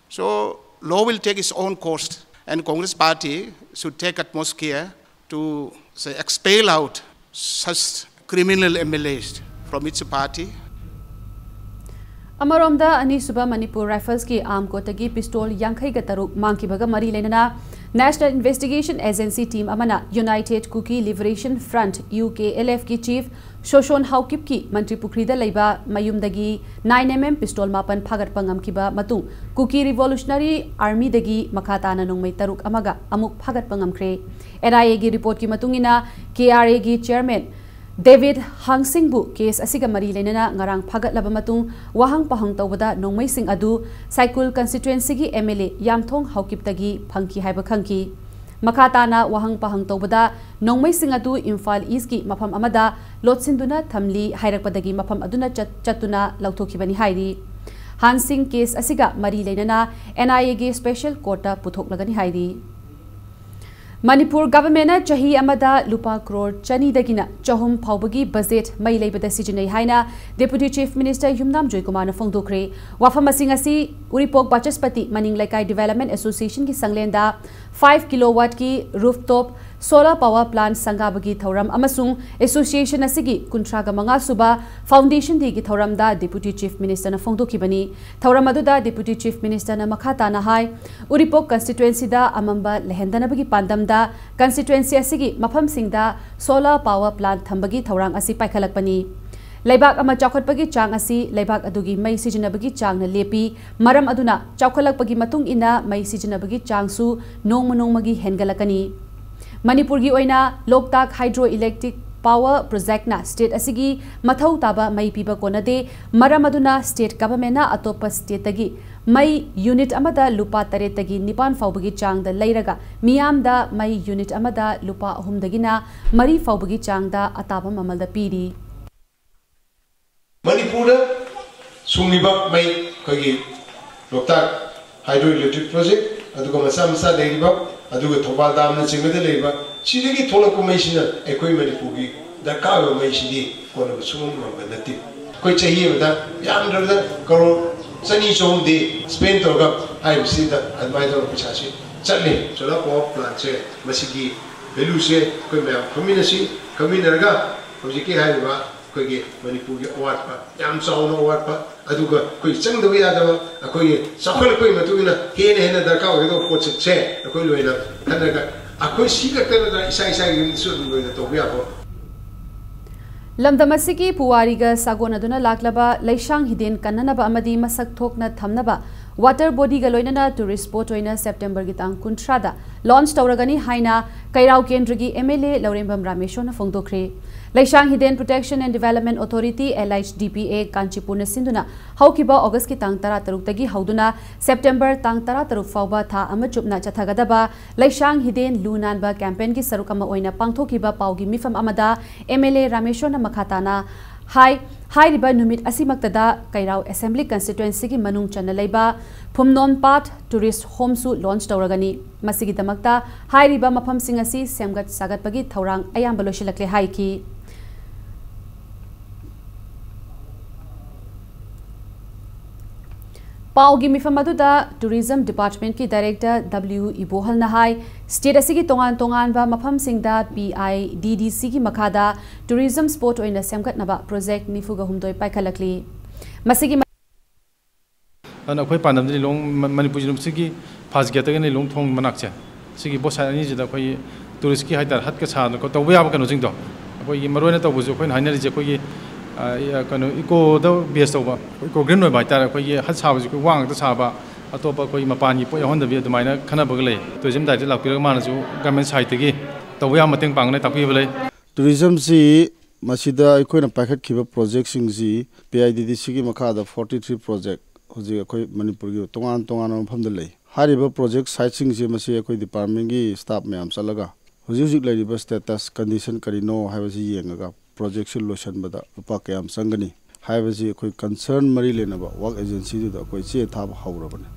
So law will take its own course, and Congress Party should take utmost care to, say, expel out such criminal M L As from its party. ꯑꯃꯔꯣꯝꯗ, ꯑꯅꯤꯁꯨꯕ Manipur ꯔꯥꯏꯐꯜꯁꯀꯤ ꯑꯥꯔꯝ ꯀꯣꯔꯠꯇꯒꯤ pistol ꯌꯥꯡꯈꯩꯒ ꯇꯔꯨꯛ ꯃꯥꯡꯈꯤꯕꯒ ꯃꯔꯤ ꯂꯩꯅꯅ National Investigation Agency team ꯑꯃꯅ United Kuki Liberation Front, U K L F ꯀꯤ chief ꯁꯣꯁꯣꯟ ꯍꯥꯎꯀꯤꯞꯀꯤ ꯃꯟꯇ꯭ꯔꯤ ꯄꯨꯈ꯭ꯔꯤꯗ ꯂꯩꯕ ꯃꯌꯨꯝꯗꯒꯤ nine M M pistol ꯃꯥꯄꯟ ꯐꯥꯒꯠꯄ ꯉꯝꯈꯤꯕ ꯃꯇꯨꯡ, ꯀꯨꯀꯤ ꯔꯤꯚꯣꯂꯨꯁꯅꯔꯤ ꯑꯥꯔꯃꯤꯗꯒꯤ ꯃꯈꯥ ꯇꯥꯅ ꯅꯣꯡꯃꯩ ꯇꯔꯨꯛ ꯑꯃꯒ ꯑꯃꯨꯛ ꯐꯥꯒꯠꯄ ꯉꯝꯈ꯭ꯔꯦ꯫ N I A ꯒꯤ ꯔꯤꯄꯣꯔꯠꯀꯤ ꯃꯇꯨꯡ ꯏꯟꯅ, K R A ꯒꯤ ꯆꯤꯌꯔꯃꯦꯟ ꯗꯦꯕꯤꯗ ꯍꯥꯡꯁꯤꯡꯕꯨ ꯀꯦꯁ ꯑꯁꯤꯒ ꯃꯔꯤ ꯂꯩꯅꯅ ꯉꯔꯥꯡ ꯐꯥꯒꯠꯂꯕ ꯃꯇꯨꯡ, ꯋꯥꯍꯪ ꯄꯥꯍꯪ ꯇꯧꯕꯗ ꯅꯣꯡꯃꯩꯁꯤꯡ ꯑꯗꯨ ꯁꯥꯏꯀꯨꯜ ꯀꯟꯁꯇꯤꯇ꯭ꯋꯦꯟꯁꯤꯒꯤ M L A ꯌꯥꯝꯊꯣꯡ ꯍꯥꯎꯀꯤꯞꯇꯒꯤ ꯐꯪꯈꯤ ꯍꯥꯏꯕ ꯈꯪꯈꯤ꯫ ꯃꯈꯥ ꯇꯥꯅ ꯋꯥꯍꯪ ꯄꯥꯍꯪ ꯇꯧꯕꯗ ꯅꯣꯡꯃꯩꯁꯤꯡ ꯑꯗꯨ ꯏꯝꯐꯥꯜ ꯏꯁꯀꯤ ꯃꯐꯝ ꯑꯃꯗ ꯂꯣꯠꯁꯤꯟꯗꯨꯅ ꯊꯝꯂꯤ ꯍꯥꯏꯔꯛꯄꯗꯒꯤ ꯃꯐꯝ ꯑꯗꯨꯅ ꯆꯠ-, ꯆꯠꯇꯨꯅ ꯂꯧꯊꯣꯛꯈꯤꯕꯅꯤ ꯍꯥꯏꯔꯤ꯫ ꯍꯥꯟꯁꯤꯡ ꯀꯦꯁ ꯑꯁꯤꯒ ꯃꯔꯤ ꯂꯩꯅꯅ N I A ꯒꯤ ꯁ꯭ꯄꯦꯁꯦꯜ ꯀꯣꯔꯠꯇ ꯄꯨꯊꯣꯛꯂꯒꯅꯤ ꯍꯥꯏꯔꯤ꯫ ꯃꯅꯤꯄꯨꯔ ꯒꯚꯔꯟꯃꯦꯟꯠꯅ ꯆꯍꯤ ꯑꯃꯗ ꯂꯨꯄꯥ ꯀ꯭ꯔꯣꯔ ꯆꯅꯤꯗꯒꯤꯅ ꯆꯍꯨꯝ ꯐꯥꯎꯕꯒꯤ ꯕꯖꯦꯠ ꯃꯩ ꯂꯩꯕꯗ ꯁꯤꯖꯤꯟꯅꯩ ꯍꯥꯏꯅ ꯗꯦꯄꯨꯇꯤ ꯆꯤꯐ ꯃꯤꯅꯤꯁꯇꯔ ꯌꯨꯝꯅꯥꯝ ꯖꯣꯏꯀꯨꯃꯥꯔꯅ ꯐꯣꯡꯗꯣꯛꯈ꯭ꯔꯦ꯫ ꯋꯥꯐꯝ ꯑꯁꯤꯡ ꯑꯁꯤ ꯎꯔꯤꯄꯣꯛ ꯕꯥꯆꯁꯄꯇꯤ ꯃꯅꯤꯡ ꯂꯩꯀꯥꯏ ꯗꯤꯚꯦꯂꯞꯃꯦꯟꯠ ꯑꯦꯁꯣꯁꯤꯌꯦꯁꯟꯒꯤ ꯁꯪꯂꯦꯟꯗ five kilowatt ꯀꯤ rooftop solar power plant ꯁꯪꯒꯥꯕꯒꯤ ꯊꯧꯔꯝ ꯑꯃꯁꯨꯡ ꯑꯦꯁꯣꯁꯤꯌꯦꯁꯟ ꯑꯁꯤꯒꯤ ꯀꯨꯟꯊ꯭ꯔꯥꯒ ꯃꯉꯥ ꯁꯨꯕ foundation day ꯒꯤ ꯊꯧꯔꯝꯗ ꯗꯦꯄꯨꯇꯤ ꯆꯤꯐ ꯃꯤꯅꯤꯁꯇꯔꯅ ꯐꯣꯡꯗꯣꯛꯈꯤꯕꯅꯤ꯫ ꯊꯧꯔꯝ ꯑꯗꯨꯗ ꯗꯦꯄꯨꯇꯤ ꯆꯤꯐ ꯃꯤꯅꯤꯁꯇꯔꯅ ꯃꯈꯥ ꯇꯥꯅ ꯍꯥꯏ, ꯎꯔꯤꯄꯣꯛ ꯀꯟꯁꯇꯤꯇ꯭ꯋꯦꯟꯁꯤꯗ ꯑꯃꯝꯕ ꯂꯩꯍꯟꯗꯅꯕꯒꯤ ꯄꯥꯟꯗꯝꯗ ꯀꯟꯁꯇꯤꯇ꯭ꯋꯦꯟꯁꯤ ꯑꯁꯤꯒꯤ ꯃꯐꯝꯁꯤꯡꯗ solar power plant ꯊꯝꯕꯒꯤ ꯊꯧꯔꯥꯡ ꯑꯁꯤ ꯄꯥꯏꯈꯠꯂꯛꯄꯅꯤ꯫ ꯂꯩꯕꯥꯛ ꯑꯃ ꯆꯥꯎꯈꯠꯄꯒꯤ ꯆꯥꯡ ꯑꯁꯤ ꯂꯩꯕꯥꯛ ꯑꯗꯨꯒꯤ ꯃꯩ ꯁꯤꯖꯤꯟꯅꯕꯒꯤ ꯆꯥꯡꯅ ꯂꯦꯞꯄꯤ꯫ ꯃꯔꯝ ꯑꯗꯨꯅ ꯆꯥꯎꯈꯠꯂꯛꯄꯒꯤ ꯃꯇꯨꯡ ꯏꯟꯅ ꯃꯩ ꯁꯤꯖꯤꯟꯅꯕꯒꯤ ꯆꯥꯡꯁꯨ ꯅꯣꯡꯃ ꯅꯣꯡꯃꯒꯤ ꯍꯦꯟꯒꯠꯂꯛꯀꯅꯤ꯫ ꯃꯅꯤꯄꯨꯔꯒꯤ ꯑꯣꯏꯅ ꯂꯣꯛꯇꯥꯛ ꯍꯥꯏꯗ꯭ꯔꯣ ꯏꯂꯦꯛꯇ꯭ꯔꯤꯛ ꯄꯥꯋꯔ ꯄ꯭ꯔꯣꯖꯦꯛꯅ ꯁ꯭ꯇꯦꯠ ꯑꯁꯤꯒꯤ ꯃꯊꯧ ꯇꯥꯕ ꯃꯩ ꯄꯤꯕ ꯀꯣꯟꯅꯗꯦ꯫ ꯃꯔꯝ ꯑꯗꯨꯅ ꯁ꯭ꯇꯦꯠ ꯒꯚꯔꯟꯃꯦꯟꯠꯅ ꯑꯇꯣꯞꯄ ꯁ꯭ꯇꯦꯠꯇꯒꯤ ꯃꯩ ꯌꯨꯅꯤꯠ ꯑꯃꯗ ꯂꯨꯄꯥ ꯇꯔꯦꯠꯇꯒꯤ ꯅꯤꯄꯥꯟ ꯐꯥꯎꯕꯒꯤ ꯆꯥꯡꯗ ꯂꯩꯔꯒ ꯃꯤꯌꯥꯝꯗ ꯃꯩ ꯌꯨꯅꯤꯠ ꯑꯃꯗ ꯂꯨꯄꯥ ꯑꯍꯨꯝꯗꯒꯤꯅ ꯃꯔꯤ ꯐꯥꯎꯕꯒꯤ ꯆꯥꯡꯗ ꯑꯇꯥꯕ ꯃꯃꯜꯗ ꯄꯤꯔꯤ꯫ ꯃꯅꯤꯄꯨꯔꯗ ꯁꯨꯡꯂꯤꯕ ꯃꯩ ꯑꯩꯈꯣꯏꯒꯤ ꯂꯣꯛꯇꯥꯛ ꯍꯥꯏꯗ꯭ꯔꯣ ꯏꯂꯦꯛꯇ꯭ꯔꯤꯛ ꯄ꯭ꯔꯣꯖꯦꯛ, ꯑꯗꯨꯒ ꯃꯆꯥ ꯃꯆꯥ ꯂꯩꯔꯤꯕ, ꯑꯗꯨꯒ ꯊꯧꯕꯥꯜ ꯗꯥꯝꯅꯆꯤꯡꯕꯗ ꯂꯩꯔꯤꯕ, ꯁꯤꯗꯒꯤ ꯊꯣꯛꯂꯛꯄ ꯃꯩꯁꯤꯅ ꯑꯩꯈꯣꯏ ꯃꯅꯤꯄꯨꯔꯒꯤ ꯗꯔꯀꯥꯔ ꯑꯣꯏꯕ ꯃꯩꯁꯤꯗꯤ ꯀꯣꯟꯅꯕ ꯁꯨꯡꯉꯝ ꯉꯝꯕ ꯅꯠꯇꯦ꯫ ꯑꯩꯈꯣꯏ ꯆꯍꯤ ꯑꯃꯗ ꯌꯥꯝꯗ꯭ꯔꯕꯗ ꯀꯔꯣꯔ ꯆꯅꯤ ꯆꯍꯨꯝꯗꯤ ꯁ꯭ꯄꯦꯟ ꯇꯧꯔꯒ ꯍꯥꯏꯔꯤꯕꯁꯤꯗ ꯑꯗꯨꯃꯥꯏꯅ ꯇꯧꯔꯒ ꯄꯩꯁꯥꯁꯤ ꯆꯠꯂꯤ꯫ ꯁꯣꯂꯔ ꯄꯥꯋꯔ ꯄ꯭ꯂꯥꯟꯁꯦ ꯃꯁꯤꯒꯤ ꯚꯦꯂꯨꯁꯦ ꯑꯩꯈꯣꯏ ꯃꯌꯥꯝ ꯈꯪꯃꯤꯟꯅꯁꯤ꯫ ꯈꯪꯃꯤꯟꯅꯔꯒ ꯍꯧꯖꯤꯛꯀꯤ ꯍꯥꯏꯔꯤꯕ ꯑꯩꯈꯣꯏꯒꯤ ꯃꯅꯤꯄꯨꯔꯒꯤ ꯑꯋꯥꯠꯄ, ꯌꯥꯝ ꯆꯥꯎꯅ ꯑꯋꯥꯠꯄ, ꯑꯗꯨꯒ ꯑꯩꯈꯣꯏ ꯆꯪꯗꯕ ꯌꯥꯗꯕ, ꯑꯩꯈꯣꯏꯒꯤ ꯆꯥꯎꯈꯠꯂꯛꯄꯒꯤ ꯃꯇꯨꯡ ꯏꯟꯅ ꯍꯦꯟꯅ ꯍꯦꯟꯅ ꯗꯔꯀꯥꯔ ꯑꯣꯏꯒꯗꯕ ꯄꯣꯠꯁꯛꯁꯦ ꯑꯩꯈꯣꯏ ꯂꯣꯏꯅ ꯈꯟꯅꯔꯒ ꯑꯩꯈꯣꯏ ꯁꯤ ꯈꯛꯇ ꯅꯠꯇꯅ ꯏꯁꯥ ꯏꯁꯥꯒꯤ ꯌꯨꯝꯗꯁꯨ ꯑꯗꯨꯝ ꯂꯣꯏꯅ ꯇꯧꯕ ꯌꯥꯕ꯫ ꯂꯝꯗꯝ ꯑꯁꯤꯒꯤ ꯄꯨꯋꯥꯔꯤꯒ ꯁꯥꯒꯣꯟꯅꯗꯨꯅ ꯂꯥꯛꯂꯕ ꯂꯩꯁꯥꯡ ꯍꯤꯗꯦꯟ ꯀꯟꯅꯅꯕ ꯑꯃꯗꯤ ꯃꯁꯛ ꯊꯣꯛꯅ ꯊꯝꯅꯕ ꯋꯥꯇꯔ ꯕꯣꯗꯤꯒ ꯂꯣꯏꯅꯅ ꯇꯨꯔꯤꯁ ꯕꯣꯠ ꯑꯣꯏꯅ ꯁꯦꯞꯇꯦꯝꯕꯔꯒꯤ ꯇꯥꯡ ꯀꯨꯟꯊ꯭ꯔꯥꯗ ꯂꯣꯟꯆ ꯇꯧꯔꯒꯅꯤ ꯍꯥꯏꯅ ꯀꯩꯔꯥꯎ ꯀꯦꯟꯗ꯭ꯔꯒꯤ ꯑꯦꯝ ꯑꯦꯜ ꯑꯦ ꯂꯧꯔꯦꯝꯕꯝ ꯔꯥꯃꯦꯁꯣꯔꯅ ꯐꯣꯡꯗꯣꯛꯈ꯭ꯔꯦ꯫ ꯂꯩꯁꯥꯡ ꯍꯤꯗꯦꯟ protection and development authority, L H D P A, ꯀꯥꯟꯆꯤꯄꯨꯔꯅ ꯁꯤꯟꯗꯨꯅ ꯍꯧꯈꯤꯕ ꯑꯣꯒꯁꯀꯤ ꯇꯥꯡ ꯇꯔꯥꯇꯔꯨꯛꯇꯒꯤ ꯍꯧꯗꯨꯅ ꯁꯦꯞꯇꯦꯝꯕꯔ ꯇꯥꯡ ꯇꯔꯥꯇꯔꯨꯛ ꯐꯥꯎꯕ ꯊꯥ ꯑꯃ ꯆꯨꯞꯅ ꯆꯠꯊꯒꯗꯕ ꯂꯩꯁꯥꯡ ꯍꯤꯗꯦꯟ ꯂꯨ ꯅꯥꯟꯕ ꯀꯦꯝꯄꯦꯟꯒꯤ ꯁꯔꯨꯛ ꯑꯃ ꯑꯣꯏꯅ ꯄꯥꯡꯊꯣꯛꯈꯤꯕ ꯄꯥꯎꯒꯤ ꯃꯤꯐꯝ ꯑꯃꯗ ꯑꯦꯝ ꯑꯦꯜ ꯑꯦ ꯔꯥꯃꯦꯁꯣꯔꯅ ꯃꯈꯥ ꯇꯥꯅ ꯍꯥꯏ, ꯍꯥꯏꯔꯤꯕ ꯅꯨꯃꯤꯠ ꯑꯁꯤꯃꯛꯇꯗ ꯀꯩꯔꯥꯎ ꯑꯦꯁꯦꯝꯕ꯭ꯂꯤ ꯀꯟꯁꯇꯤꯇ꯭ꯋꯦꯟꯁꯤꯒꯤ ꯃꯅꯨꯡ ꯆꯟꯅ ꯂꯩꯕ ꯐꯨꯝꯅꯣꯟ ꯄꯥꯠ ꯇꯨꯔꯤꯁ ꯍꯣꯝꯁꯨ ꯂꯣꯟꯆ ꯇꯧꯔꯒꯅꯤ꯫ ꯃꯁꯤꯒꯤꯗꯃꯛꯇ ꯍꯥꯏꯔꯤꯕ ꯃꯐꯝꯁꯤꯡ ꯑꯁꯤ ꯁꯦꯝꯒꯠ ꯁꯥꯒꯠꯄꯒꯤ ꯊꯧꯔꯥꯡ ꯑꯌꯥꯝꯕ ꯂꯣꯏꯁꯤꯜꯂꯛꯂꯦ ꯍꯥꯏꯈꯤ꯫ ꯄꯥꯎꯒꯤ ꯃꯤꯐꯝ ꯑꯗꯨꯗ ꯇꯨꯔꯤꯖꯝ ꯗꯤꯄꯥꯔꯠꯃꯦꯟꯠꯀꯤ ꯗꯥꯏꯔꯦꯛꯇꯔ ꯗꯕ꯭ꯂꯤꯎ ꯏꯕꯣꯍꯜꯅ ꯍꯥꯏ, ꯁ꯭ꯇꯦꯠ ꯑꯁꯤꯒꯤ ꯇꯣꯉꯥꯟ ꯇꯣꯉꯥꯟꯕ ꯃꯐꯝꯁꯤꯡꯗ ꯄꯤ ꯑꯥꯏ ꯗꯤ ꯗꯤ ꯁꯤꯒꯤ ꯃꯈꯥꯗ ꯇꯨꯔꯤꯖꯝ ꯁ꯭ꯄꯣꯠ ꯑꯣꯏꯅ ꯁꯦꯝꯒꯠꯅꯕ ꯄ꯭ꯔꯣꯖꯦꯛ ꯅꯤꯐꯨꯒ ꯍꯨꯝꯗꯣꯏ ꯄꯥꯏꯈꯠꯂꯛꯂꯤ꯫ ꯃꯁꯤꯒꯤ ꯑꯗꯨꯅ ꯑꯩꯈꯣꯏ ꯄꯥꯟꯗꯝꯗꯤ ꯂꯤꯂꯣꯡ, ꯃ-, ꯃꯅꯤꯄꯨꯔ ꯌꯨꯅꯤꯚꯔꯁꯤꯇꯤꯒꯤ ꯐꯥꯁ ꯒꯦꯠꯇꯒꯤꯅ ꯂꯤꯂꯣꯡ ꯊꯣꯡ ꯃꯅꯥꯛꯁꯦ, ꯁꯤꯒꯤ ꯕꯣꯠ ꯁꯥꯏꯠ ꯑꯅꯤꯁꯤꯗ ꯑꯩꯈꯣꯏꯒꯤ ꯇꯨꯔꯤꯁꯀꯤ ꯍꯥꯏꯇꯥꯔꯦ, ꯍꯠꯀ ꯁꯥꯗꯅꯀꯣ ꯇꯧꯕ ꯌꯥꯕ ꯀꯩꯅꯣꯁꯤꯡꯗꯣ, ꯑꯩꯈꯣꯏꯒꯤ ꯃꯔꯨꯑꯣꯏꯅ ꯇꯧꯕꯁꯦ ꯑꯩꯈꯣꯏꯅ ꯍꯥꯏꯅꯔꯤꯁꯦ ꯑꯩꯈꯣꯏꯒꯤ, ꯑ, ꯀꯩꯅꯣ, ꯏꯀꯣꯗ ꯕꯦꯁ ꯇꯧꯕ, ꯏꯀꯣ ꯒ꯭ꯔꯤꯟ ꯑꯣꯏꯕ ꯍꯥꯏꯇꯥꯔꯦ꯫ ꯑꯩꯈꯣꯏꯒꯤ ꯍꯠ ꯁꯥꯕꯁꯦ ꯑꯩꯈꯣꯏ ꯋꯥ ꯉꯥꯛꯇ ꯁꯥꯕ, ꯑꯇꯣꯞꯄ ꯑꯩꯈꯣꯏ ꯃꯄꯥꯟꯒꯤ ꯄꯣꯠ ꯌꯥꯎꯍꯟꯗꯕꯤ ꯑꯗꯨꯃꯥꯏꯅ ꯈꯟꯅꯕꯒ ꯂꯩ꯫ Tourism Director ꯂꯥꯛꯄꯤꯔꯒ ꯃꯥꯅꯁꯨ government side ꯇꯒꯤ ꯇꯧꯕ ꯌꯥꯕ ꯃꯇꯦꯡ ꯄꯥꯡꯒꯅꯤ ꯇꯥꯛꯄꯤꯕ ꯂꯩ꯫ Tourism ꯁꯤ ꯃꯁꯤꯗ ꯑꯩꯈꯣꯏꯅ ꯄꯥꯏꯈꯠꯈꯤꯕ project ꯁꯤꯡꯁꯤ P I D D C ꯒꯤ ꯃꯈꯥꯗ forty three project ꯍꯧꯖꯤꯛ ꯑꯩꯈꯣꯏ ꯃꯅꯤꯄꯨꯔꯒꯤ ꯇꯣꯉꯥꯟ ꯇꯣꯉꯥꯟꯕ ꯃꯐꯝꯗ ꯂꯩ꯫ ꯍꯥꯏꯔꯤꯕ project site ꯁꯤꯡꯁꯤ ꯃꯁꯤ ꯑꯩꯈꯣꯏ department ꯀꯤ staff ꯃꯌꯥꯝ ꯆꯠꯂꯒ ꯍꯧꯖꯤꯛ ꯍꯧꯖꯤꯛ ꯂꯩꯔꯤꯕ status condition ꯀꯔꯤꯅꯣ ꯍꯥꯏꯕꯁꯤ ꯌꯦꯡꯉꯒ project ꯁꯤ ꯂꯣꯏꯁꯤꯟꯕꯗ ꯂꯨꯄꯥ ꯀꯌꯥꯝ ꯆꯪꯒꯅꯤ ꯍꯥꯏꯕꯁꯤ ꯑꯩꯈꯣꯏ concern ꯃꯔꯤ ꯂꯩꯅꯕ work agency ꯗꯨꯗ ꯑꯩꯈꯣꯏ ꯆꯦ ꯊꯥꯕ ꯍꯧꯔꯕꯅꯤ꯫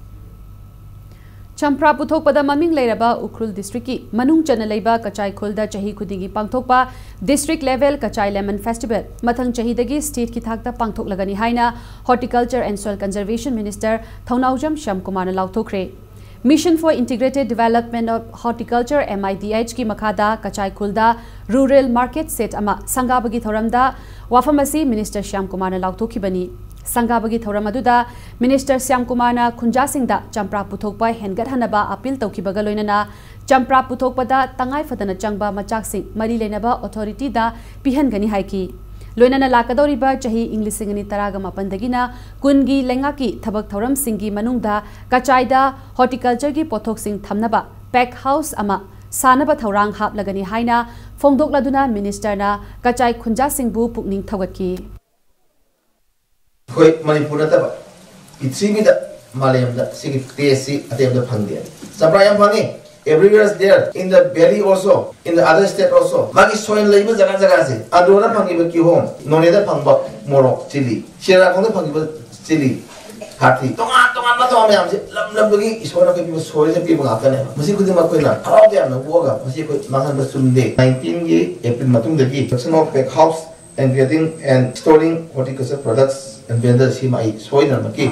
ꯆꯝꯄ꯭ꯔꯥ ꯄꯨꯊꯣꯛꯄꯗ ꯃꯃꯤꯡ ꯂꯩꯔꯕ ꯎꯈ꯭ꯔꯨꯜ district ꯀꯤ ꯃꯅꯨꯡ ꯆꯟꯅ ꯂꯩꯕ ꯀꯆꯥꯏ ꯈꯨꯜꯗ ꯆꯍꯤ ꯈꯨꯗꯤꯡꯒꯤ ꯄꯥꯡꯊꯣꯛꯄ district level Kachai lemon festival ꯃꯊꯪ ꯆꯍꯤꯗꯒꯤ state ꯀꯤ ꯊꯥꯛꯇ ꯄꯥꯡꯊꯣꯛꯂꯒꯅꯤ ꯍꯥꯏꯅ Horticulture and Soil Conservation Minister Thounaojam ꯁ꯭ꯌꯥꯝꯀꯨꯃꯥꯔꯅ ꯂꯥꯎꯊꯣꯛꯈ꯭ꯔꯦ꯫ Mission for Integrated Development of Horticulture, M I D H ꯀꯤ ꯃꯈꯥꯗ ꯀꯆꯥꯏ ꯈꯨꯜꯗ rural market shed ꯑꯃ ꯁꯪꯒꯥꯕꯒꯤ ꯊꯧꯔꯝꯗ ꯋꯥꯐꯝ ꯑꯁꯤ Minister ꯁ꯭ꯌꯥꯝꯀꯨꯃꯥꯔꯅ ꯂꯥꯎꯊꯣꯛꯈꯤꯕꯅꯤ꯫ ꯁꯪꯒꯥꯕꯒꯤ ꯊꯧꯔꯝ ꯑꯗꯨꯗ Minister ꯁ꯭ꯌꯥꯝꯀꯨꯃꯥꯔꯅ ꯈꯨꯟꯖꯥꯁꯤꯡꯗ ꯆꯝꯄ꯭ꯔꯥ ꯄꯨꯊꯣꯛꯄ ꯍꯦꯟꯒꯠꯍꯟꯅꯕ appeal ꯇꯧꯈꯤꯕꯒ ꯂꯣꯏꯅꯅ ꯆꯝꯄ꯭ꯔꯥ ꯄꯨꯊꯣꯛꯄꯗ ꯇꯉꯥꯏ ꯐꯗꯅ ꯆꯪꯕ ꯃꯆꯥꯛꯁꯤꯡ ꯃꯔꯤ ꯂꯩꯅꯕ authority ꯗ ꯄꯤꯍꯟꯒꯅꯤ ꯍꯥꯏꯈꯤ꯫ ꯂꯣꯏꯅꯅ ꯂꯥꯛꯀꯗꯧꯔꯤꯕ ꯆꯍꯤ ꯏꯪ ꯂꯤꯁꯤꯡ ꯑꯅꯤ ꯇꯔꯥꯒ ꯃꯥꯄꯟꯗꯒꯤꯅ ꯀꯨꯟꯒꯤ ꯂꯩꯉꯥꯛꯀꯤ ꯊꯕꯛ ꯊꯧꯔꯝꯁꯤꯡꯒꯤ ꯃꯅꯨꯡꯗ ꯀꯆꯥꯏꯗ horticulture ꯒꯤ ꯄꯣꯠꯊꯣꯛꯁꯤꯡ ꯊꯝꯅꯕ pack house ꯑꯃ ꯁꯥꯅꯕ ꯊꯧꯔꯥꯡ ꯍꯥꯞꯂꯒꯅꯤ ꯍꯥꯏꯅ ꯐꯣꯡꯗꯣꯛꯂꯗꯨꯅ Minister ꯅ ꯀꯆꯥꯏ ꯈꯨꯟꯖꯥꯁꯤꯡꯕꯨ ꯄꯨꯛꯅꯤꯡ ꯊꯧꯒꯠꯈꯤ꯫ ꯑꯩꯈꯣꯏ ꯃꯅꯤꯄꯨꯔ ꯅꯠꯇꯕ ꯄ꯭ꯔꯤꯊꯤꯕꯤꯗ, ꯃꯥꯂꯦꯝꯗ ꯁꯤꯒꯤ taste ꯁꯤ ꯑꯇꯩ ꯑꯃꯗ ꯐꯪꯗꯦ꯫ ꯆꯝꯄ꯭ꯔꯥ ꯌꯥꯝ ꯐꯪꯉꯤ, everywhere is there, in the valley also, in the other state also꯫ ꯃꯥꯒꯤ soil ꯂꯩꯕ ꯖꯒꯥ ꯖꯒꯥꯁꯦ, ꯑꯟꯗ꯭ꯔꯣꯗ ꯐꯪꯉꯤꯕ ꯀꯤꯍꯣꯝ, ꯅꯣꯅꯦꯗ ꯐꯪꯕ ꯃꯣꯔꯣꯛ, chilli, ꯁꯤꯔꯥꯈꯣꯡꯗ ꯐꯪꯉꯤꯕ chilli, ꯍꯥꯊꯤ, ꯇꯣꯉꯥꯟ ꯇꯣꯉꯥꯟꯕ ꯇꯣꯉꯥꯟ ꯃꯌꯥꯝꯁꯦ ꯂꯝ ꯂꯝꯗꯒꯤ ꯏꯁꯣꯔꯅ ꯑꯩꯈꯣꯏ ꯄꯤꯕ soil ꯁꯦ ꯄꯤꯕ ꯉꯥꯛꯇꯅꯦꯕ꯫ ꯃꯁꯤ ꯈꯨꯗꯤꯡꯃꯛ ꯑꯩꯈꯣꯏꯅ ꯍꯔꯥꯎ ꯇꯌꯥꯝꯅ ꯑꯣꯛꯑꯒ ꯃꯁꯤ ꯑꯩꯈꯣꯏ ꯃꯥꯡꯍꯟꯕ ꯆꯨꯝꯗꯦ꯫ Nineteen ꯒꯤ April ꯃꯇꯨꯡꯗꯒꯤ construction of pack house and grading and storing horticulture products and vendors ꯁꯤꯃ ꯑꯩ ꯁꯣꯏꯗꯅꯃꯛꯀꯤ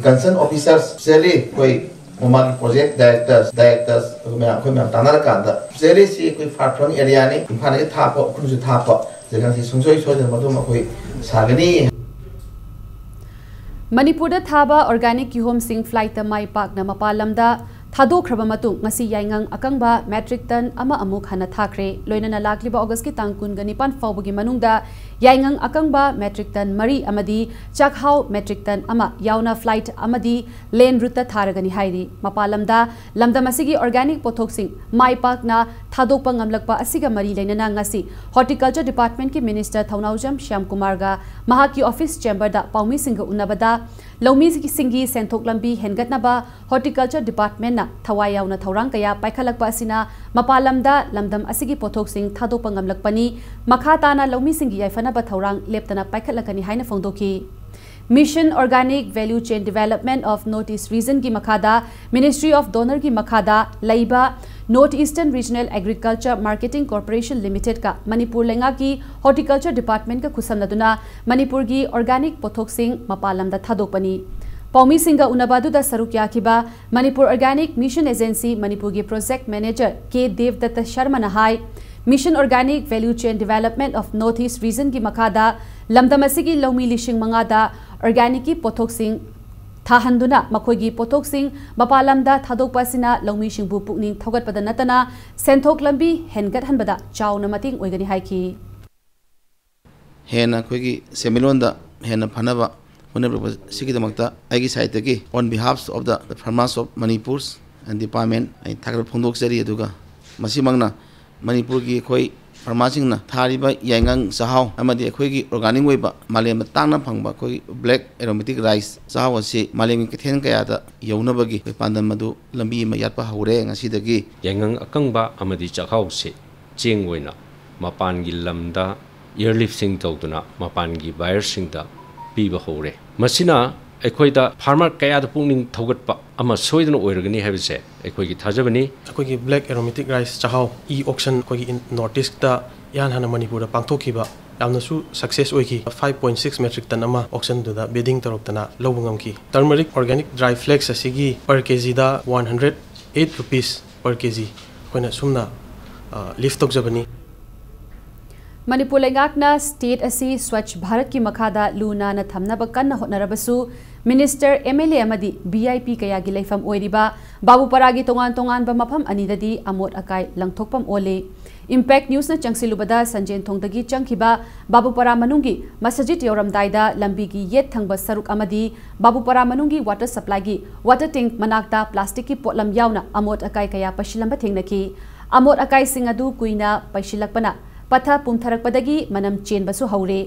concerned officers, especially ꯑꯩꯈꯣꯏ ꯃꯃꯥꯡꯒꯤ project directors, directors ꯑꯩꯈꯣꯏ ꯃꯌꯥꯝ, ꯑꯩꯈꯣꯏ ꯃꯌꯥꯝ ꯇꯥꯟꯅꯔꯀꯥꯟꯗ, especially ꯁꯤ ꯑꯩꯈꯣꯏ far flung area ꯅꯤ, ꯏꯝꯐꯥꯜꯗꯒꯤ ꯊꯥꯞꯄ, ꯎꯈ꯭ꯔꯨꯜꯁꯨ ꯊꯥꯞꯄ ꯖꯒꯥꯁꯤ ꯁꯨꯡꯁꯣꯏ ꯁꯣꯏꯗꯅ ꯃꯗꯨꯃ ꯑꯩꯈꯣꯏ ꯁꯥꯒꯅꯤ꯫ ꯃꯅꯤꯄꯨꯔꯗ ꯊꯥꯕ organic ꯀꯤꯍꯣꯝꯁꯤꯡ flight ꯇ ꯃꯥꯏ ꯄꯥꯛꯅ ꯃꯄꯥꯟ ꯂꯝꯗ ꯊꯥꯗꯣꯛꯈ꯭ꯔꯕ ꯃꯇꯨꯡ ꯉꯁꯤ ꯌꯥꯏꯉꯪ ꯑꯀꯪꯕ metric ton ꯑꯃ ꯑꯃꯨꯛ ꯍꯟꯅ ꯊꯥꯈ꯭ꯔꯦ꯫ ꯂꯣꯏꯅꯅ ꯂꯥꯛꯂꯤꯕ August ꯀꯤ ꯇꯥꯡ ꯀꯨꯟꯒ ꯅꯤꯄꯥꯟ ꯐꯥꯎꯕꯒꯤ ꯃꯅꯨꯡꯗ ꯌꯥꯏꯉꯪ ꯑꯀꯪꯕ metric ton ꯃꯔꯤ ꯑꯃꯗꯤ ꯆꯥꯛꯍꯥꯎ metric ton ꯑꯃ ꯌꯥꯎꯅ flight ꯑꯃꯗꯤ land route ꯇ ꯊꯥꯔꯒꯅꯤ ꯍꯥꯏꯔꯤ꯫ ꯃꯄꯥꯟ ꯂꯝꯗ ꯂꯝꯗꯝ ꯑꯁꯤꯒꯤ organic ꯄꯣꯠꯊꯣꯛꯁꯤꯡ ꯃꯥꯏ ꯄꯥꯛꯅ ꯊꯥꯗꯣꯛꯄ ꯉꯝꯂꯛꯄ ꯑꯁꯤꯒ ꯃꯔꯤ ꯂꯩꯅꯅ ꯉꯁꯤ Horticulture Department ꯀꯤ Minister ꯊꯧꯅꯥꯎꯖꯝ ꯁ꯭ꯌꯥꯝ ꯀꯨꯃꯥꯔꯒ ꯃꯍꯥꯛꯀꯤ office chamber ꯗ ꯄꯥꯎꯃꯤꯁꯤꯡꯒ ꯎꯅꯕꯗ ꯂꯧꯃꯤꯁꯤꯡꯒꯤ ꯁꯦꯟꯊꯣꯛ ꯂꯝꯕꯤ ꯍꯦꯟꯒꯠꯅꯕ Horticulture Department ꯅ ꯊꯋꯥꯏ ꯌꯥꯎꯅ ꯊꯧꯔꯥꯡ ꯀꯌꯥ ꯄꯥꯏꯈꯠꯂꯛꯄ ꯑꯁꯤꯅ ꯃꯄꯥꯟ ꯂꯝꯗ ꯂꯝꯗꯝ ꯑꯁꯤꯒꯤ ꯄꯣꯠꯊꯣꯛꯁꯤꯡ ꯊꯥꯗꯣꯛꯄ ꯉꯝꯂꯛꯄꯅꯤ꯫ ꯃꯈꯥ ꯇꯥꯅ ꯂꯧꯃꯤꯁꯤꯡꯒꯤ ꯌꯥꯏꯐꯅꯕ ꯊꯧꯔꯥꯡ ꯂꯦꯞꯇꯅ ꯄꯥꯏꯈꯠꯂꯛꯀꯅꯤ ꯍꯥꯏꯅ ꯐꯣꯡꯗꯣꯛꯈꯤ꯫ Mission Organic Value Chain Development of North East Region ꯒꯤ ꯃꯈꯥꯗ Ministry of DoNER ꯒꯤ ꯃꯈꯥꯗ ꯂꯩꯕ North Eastern Regional Agriculture Marketing Corporation Limited ꯀ ꯃꯅꯤꯄꯨꯔ ꯂꯩꯉꯥꯛꯀꯤ Horticulture Department ꯀ ꯈꯨꯠꯁꯝꯅꯗꯨꯅ ꯃꯅꯤꯄꯨꯔꯒꯤ organic ꯄꯣꯠꯊꯣꯛꯁꯤꯡ ꯃꯄꯥꯟ ꯂꯝꯗ ꯊꯥꯗꯣꯛꯄꯅꯤ꯫ ꯄꯥꯎꯃꯤꯁꯤꯡꯒ ꯎꯅꯕ ꯑꯗꯨꯗ ꯁꯔꯨꯛ ꯌꯥꯈꯤꯕ Manipur Organic Mission Agency ꯃꯅꯤꯄꯨꯔꯒꯤ Project Manager K ꯗꯦꯕꯗꯠꯇ ꯁꯔꯃꯅ high, Mission Organic Value Chain Development of North East Region ꯒꯤ ꯃꯈꯥꯗ ꯂꯝꯗꯝ ꯑꯁꯤꯒꯤ ꯂꯧꯃꯤ ꯂꯤꯁꯤꯡ ꯃꯉꯥꯗ organic ꯀꯤ ꯄꯣꯠꯊꯣꯛꯁꯤꯡ ꯊꯥꯍꯟꯗꯨꯅ ꯃꯈꯣꯏꯒꯤ ꯄꯣꯠꯊꯣꯛꯁꯤꯡ ꯃꯄꯥꯟ ꯂꯝꯗ ꯊꯥꯗꯣꯛꯄ ꯑꯁꯤꯅ ꯂꯧꯃꯤꯁꯤꯡꯕꯨ ꯄꯨꯛꯅꯤꯡ ꯊꯧꯒꯠꯄꯗ ꯅꯠꯇꯅ ꯁꯦꯟꯊꯣꯛ ꯂꯝꯕꯤ ꯍꯦꯟꯒꯠꯍꯟꯕꯗ ꯆꯥꯎꯅ ꯃꯇꯦꯡ ꯑꯣꯏꯒꯅꯤ ꯍꯥꯏꯈꯤ꯫ ꯍꯦꯟꯅ ꯑꯩꯈꯣꯏꯒꯤ ꯁꯦꯟꯃꯤꯠꯂꯣꯟꯗ ꯍꯦꯟꯅ ꯐꯅꯕ ꯍꯣꯠꯅꯕꯤꯔꯛꯄ ꯑꯁꯤꯒꯤꯗꯃꯛꯇ ꯑꯩꯒꯤ side ꯇꯒꯤ on behalf of the farmers of Manipur and department ꯑꯩ ꯊꯥꯒꯠꯄ ꯐꯣꯡꯗꯣꯛꯆꯔꯤ꯫ ꯑꯗꯨꯒ ꯃꯁꯤꯃꯛꯅ ꯃꯅꯤꯄꯨꯔꯒꯤ ꯑꯩꯈꯣꯏ farmer ꯁꯤꯡꯅ ꯊꯥꯔꯤꯕ ꯌꯥꯏꯉꯪ ꯆꯥꯛꯍꯥꯎ ꯑꯃꯗꯤ ꯑꯩꯈꯣꯏꯒꯤ organic ꯑꯣꯏꯕ ꯃꯥꯂꯦꯝꯗ ꯇꯥꯡꯅ ꯐꯪꯕ ꯑꯩꯈꯣꯏꯒꯤ black aromatic rice ꯆꯥꯛꯍꯥꯎ ꯑꯁꯤ ꯃꯥꯂꯦꯝꯒꯤ ꯀꯩꯊꯦꯜ ꯀꯌꯥꯗ ꯌꯧꯅꯕꯒꯤ ꯑꯩꯈꯣꯏ ꯄꯥꯟꯗꯝ ꯑꯗꯨ ꯂꯝꯕꯤ ꯑꯃ ꯌꯥꯠꯄ ꯍꯧꯔꯦ ꯉꯁꯤꯗꯒꯤ꯫ ꯌꯥꯏꯉꯪ ꯑꯀꯪꯕ ꯑꯃꯗꯤ ꯆꯥꯛꯍꯥꯎꯁꯦ ꯆꯦꯡ ꯑꯣꯏꯅ ꯃꯄꯥꯟꯒꯤ ꯂꯝꯗ airlifting ꯇꯧꯗꯨꯅ ꯃꯄꯥꯟꯒꯤ buyer ꯁꯤꯡꯗ ꯄꯤꯕ ꯍꯧꯔꯦ꯫ ꯃꯁꯤꯅ ꯑꯩꯈꯣꯏꯗ farmer ꯀꯌꯥꯗ ꯄꯨꯛꯅꯤꯡ ꯊꯧꯒꯠꯄ ꯑꯃ ꯁꯣꯏꯗꯅ ꯑꯣꯏꯔꯒꯅꯤ ꯍꯥꯏꯕꯁꯦ ꯑꯩꯈꯣꯏꯒꯤ ꯊꯥꯖꯕꯅꯤ꯫ ꯑꯩꯈꯣꯏꯒꯤ black aromatic rice ꯆꯥꯛꯍꯥꯎ e auction ꯑꯩꯈꯣꯏꯒꯤ in- North East ꯇ ꯏꯍꯥꯟ ꯍꯥꯟꯅ ꯃꯅꯤꯄꯨꯔꯗ ꯄꯥꯡꯊꯣꯛꯈꯤꯕ ꯌꯥꯝꯅꯁꯨ success ꯑꯣꯏꯈꯤ꯫ Five point six metric ton ꯑꯃ auction ꯗꯨꯗ bidding ꯇꯧꯔꯛꯇꯅ ꯂꯧꯕ ꯉꯝꯈꯤ꯫ Turmeric organic dry flakes ꯑꯁꯤꯒꯤ per kg ꯗ one hundred eight rupees per kg ꯑꯩꯈꯣꯏꯅ ꯁꯨꯝꯅ lift ꯇꯧꯖꯕꯅꯤ꯫ ꯃꯅꯤꯄꯨꯔ ꯂꯩꯉꯥꯛꯅ state ꯑꯁꯤ ꯁ꯭ꯋꯥꯆ ꯚꯥꯔꯠꯀꯤ ꯃꯈꯥꯗ ꯂꯨ ꯅꯥꯟꯅ ꯊꯝꯅꯕ ꯀꯟꯅ ꯍꯣꯠꯅꯔꯕꯁꯨ, minister, M L A ꯑꯃꯗꯤ V I P ꯀꯌꯥꯒꯤ ꯂꯩꯐꯝ ꯑꯣꯏꯔꯤꯕ ꯕꯥꯕꯨꯄꯥꯔꯥꯒꯤ ꯇꯣꯉꯥꯟ ꯇꯣꯉꯥꯟꯕ ꯃꯐꯝ ꯑꯅꯤꯗꯗꯤ ꯑꯃꯣꯠ ꯑꯀꯥꯏ ꯂꯪꯊꯣꯛꯐꯝ ꯑꯣꯜꯂꯤ꯫ Impact Newsꯅ ꯆꯪꯁꯤꯜꯂꯨꯕꯗ, ꯁꯟꯖꯦꯟ ꯊꯣꯡꯗꯒꯤ ꯆꯪꯈꯤꯕ ꯕꯥꯕꯨꯄꯥꯔꯥ ꯃꯅꯨꯡꯒꯤ ꯃꯁꯖꯤꯗ ꯌꯧꯔꯝꯗꯥꯏꯗ ꯂꯝꯕꯤꯒꯤ ꯌꯦꯠ ꯊꯪꯕ ꯁꯔꯨꯛ ꯑꯃꯗꯤ ꯕꯥꯕꯨꯄꯥꯔꯥ ꯃꯅꯨꯡꯒꯤ water supplyꯒꯤ water tank ꯃꯅꯥꯛꯇ plasticꯀꯤ ꯄꯣꯠꯂꯝ ꯌꯥꯎꯅ ꯑꯃꯣꯠ ꯑꯀꯥꯏ ꯀꯌꯥ ꯄꯩꯁꯤꯜꯂꯝꯕ ꯊꯦꯡꯅꯈꯤ꯫ ꯑꯃꯣꯠ ꯑꯀꯥꯏꯁꯤꯡ ꯑꯗꯨ ꯀꯨꯏꯅ ꯄꯩꯁꯤꯜꯂꯛꯄꯅ ꯄꯠꯊ ꯄꯨꯝꯊꯔꯛꯄꯗꯒꯤ ꯃꯅꯝ ꯆꯦꯟꯕꯁꯨ ꯍꯧꯔꯦ꯫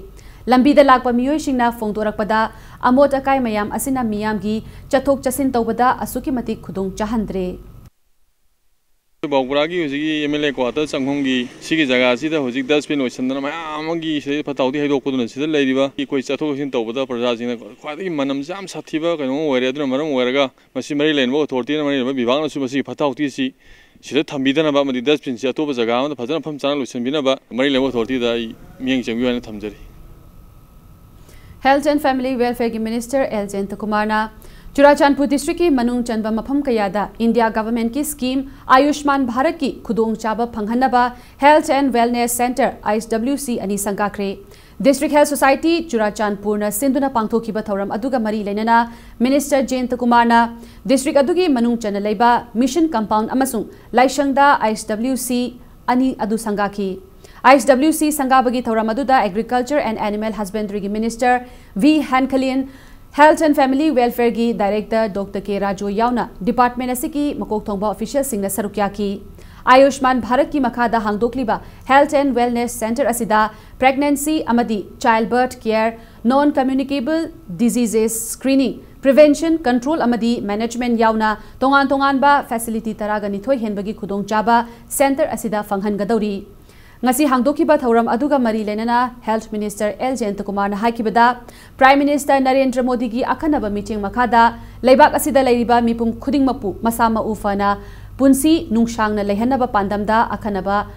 ꯂꯝꯕꯤꯗ ꯂꯥꯛꯄ ꯃꯤꯑꯣꯏꯁꯤꯡꯅ ꯐꯣꯡꯗꯣꯔꯛꯄꯗ, ꯑꯃꯣꯠ ꯑꯀꯥꯏ ꯃꯌꯥꯝ ꯑꯁꯤꯅ ꯃꯤꯌꯥꯝꯒꯤ ꯆꯠꯊꯣꯛ ꯆꯠꯁꯤꯟ ꯇꯧꯕꯗ ꯑꯁꯨꯛꯀꯤ ꯃꯇꯤꯛ ꯈꯨꯗꯣꯡ ꯆꯥꯍꯟꯗ꯭ꯔꯦ꯫ ꯕꯥꯕꯨꯄꯥꯔꯥꯒꯤ ꯍꯧꯖꯤꯛꯀꯤ M L A quarter ꯆꯪꯐꯝꯒꯤ ꯁꯤꯒꯤ ꯖꯒꯥꯁꯤꯗ ꯍꯧꯖꯤꯛ dustbin ꯂꯣꯏꯁꯟꯗꯅ ꯃꯌꯥꯝ ꯑꯃꯒꯤ ꯁꯤꯗꯩ ꯐꯠꯇ ꯍꯥꯎꯗꯤ ꯍꯩꯗꯣꯛꯄꯗꯨꯅ ꯁꯤꯗ ꯂꯩꯔꯤꯕ ꯑꯩꯈꯣꯏ ꯆꯠꯊꯣꯛ ꯆꯠꯁꯤꯟ ꯇꯧꯕꯗ ꯄ꯭ꯔꯖꯥꯁꯤꯡꯅ ꯈ꯭ꯋꯥꯏꯗꯒꯤ ꯃꯅꯝꯁꯦ ꯌꯥꯝ ꯁꯥꯊꯤꯕ ꯀꯩꯅꯣ ꯑꯃ ꯑꯣꯏꯔꯦ꯫ ꯑꯗꯨꯅ ꯃꯔꯝ ꯑꯣꯏꯔꯒ ꯃꯁꯤ ꯃꯔꯤ ꯂꯩꯅꯕ authorityꯅ, ꯃꯔꯤ ꯂꯩꯅꯕ ꯚꯤꯚꯥꯒꯅꯁꯨ ꯃꯁꯤꯒꯤ ꯐꯠꯇ ꯍꯥꯎꯗꯤꯁꯤ ꯁꯤꯗ ꯊꯝꯕꯤꯗꯅꯕ ꯑꯃꯗꯤ dustbinꯁꯤ ꯑꯇꯣꯞꯄ ꯖꯒꯥ ꯑꯃꯗ ꯐꯖꯅ ꯃꯐꯝ ꯆꯥꯅ ꯂꯣꯏꯁꯤꯟꯕꯤꯅꯕ ꯃꯔꯤ ꯂꯩꯅꯕ authorityꯗ ꯑꯩ ꯃꯤꯠꯌꯦꯡ ꯆꯪꯕꯤꯌꯨ ꯍꯥꯏꯅ ꯊꯝꯖꯔꯤ꯫ Health and Family Welfareꯒꯤ minister L ꯖꯌꯟꯇꯀꯨꯃꯥꯔꯅ Churachandpur districtꯀꯤ ꯃꯅꯨꯡ ꯆꯟꯕ ꯃꯐꯝ ꯀꯌꯥꯗ India governmentꯀꯤ scheme ꯑꯌꯨꯁꯃꯥꯟ ꯚꯥꯔꯠꯀꯤ ꯈꯨꯗꯣꯡꯆꯥꯕ ꯐꯪꯍꯟꯅꯕ Health and Wellness Centre, I H W C, ꯑꯅꯤ ꯁꯪꯒꯥꯈ꯭ꯔꯦ꯫ District Health Society ꯆꯨꯔꯥꯆꯥꯟꯄꯨꯔꯅ ꯁꯤꯟꯗꯨꯅ ꯄꯥꯡꯊꯣꯛꯈꯤꯕ ꯊꯧꯔꯝ ꯑꯗꯨꯒ ꯃꯔꯤ ꯂꯩꯅꯅ minister ꯖꯌꯟꯇꯀꯨꯃꯥꯔꯅ district ꯑꯗꯨꯒꯤ ꯃꯅꯨꯡ ꯆꯟꯅ ꯂꯩꯕ mission compound ꯑꯃꯁꯨꯡ ꯂꯥꯏꯁꯪꯗ I H W C ꯑꯅꯤ ꯑꯗꯨ ꯁꯪꯒꯥꯈꯤ꯫ I H W C ꯁꯪꯒꯥꯕꯒꯤ ꯊꯧꯔꯝ ꯑꯗꯨꯗ Agriculture and Animal Husbandryꯒꯤ minister V ꯍꯦꯟꯈꯂꯤꯟ, Health and Family Welfareꯒꯤ director Doctor K Raju ꯌꯥꯎꯅ department ꯑꯁꯤꯒꯤ ꯃꯀꯣꯛ ꯊꯣꯡꯕ officialꯁꯤꯡꯅ ꯁꯔꯨꯛ ꯌꯥꯈꯤ꯫ ꯑꯌꯨꯁꯃꯥꯟ ꯚꯥꯔꯠꯀꯤ ꯃꯈꯥꯗ ꯍꯥꯡꯗꯣꯛꯂꯤꯕ Health and Wellness Centre ꯑꯁꯤꯗ pregnancy ꯑꯃꯗꯤ childbirth care, non communicable diseases screening, prevention, control ꯑꯃꯗꯤ management ꯌꯥꯎꯅ ꯇꯣꯉꯥꯟ ꯇꯣꯉꯥꯟꯕ facility ꯇꯔꯥꯒ ꯅꯤꯊꯣꯏ ꯍꯦꯟꯕꯒꯤ ꯈꯨꯗꯣꯡꯆꯥꯕ centre ꯑꯁꯤꯗ ꯐꯪꯍꯟꯒꯗꯧꯔꯤ꯫ ꯉꯁꯤ ꯍꯥꯡꯗꯣꯛꯈꯤꯕ ꯊꯧꯔꯝ ꯑꯗꯨꯒ ꯃꯔꯤ ꯂꯩꯅꯅ Health Minister L ꯖꯌꯟꯇꯀꯨꯃꯥꯔꯅ ꯍꯥꯏꯈꯤꯕꯗ, Prime Minister Narendra ꯃꯣꯗꯤꯒꯤ ꯑꯈꯟꯅꯕ ꯃꯤꯠꯌꯦꯡ ꯃꯈꯥꯗ ꯂꯩꯕꯥꯛ ꯑꯁꯤꯗ ꯂꯩꯔꯤꯕ ꯃꯤꯄꯨꯝ ꯈꯨꯗꯤꯡꯃꯛꯄꯨ ꯃꯁꯥ ꯃꯎ ꯐꯅ ꯄꯨꯟꯁꯤ ꯅꯨꯡꯁꯥꯡꯅ ꯂꯩꯍꯟꯅꯕ ꯄꯥꯟꯗꯝꯗ ꯑꯈꯟꯅꯕ,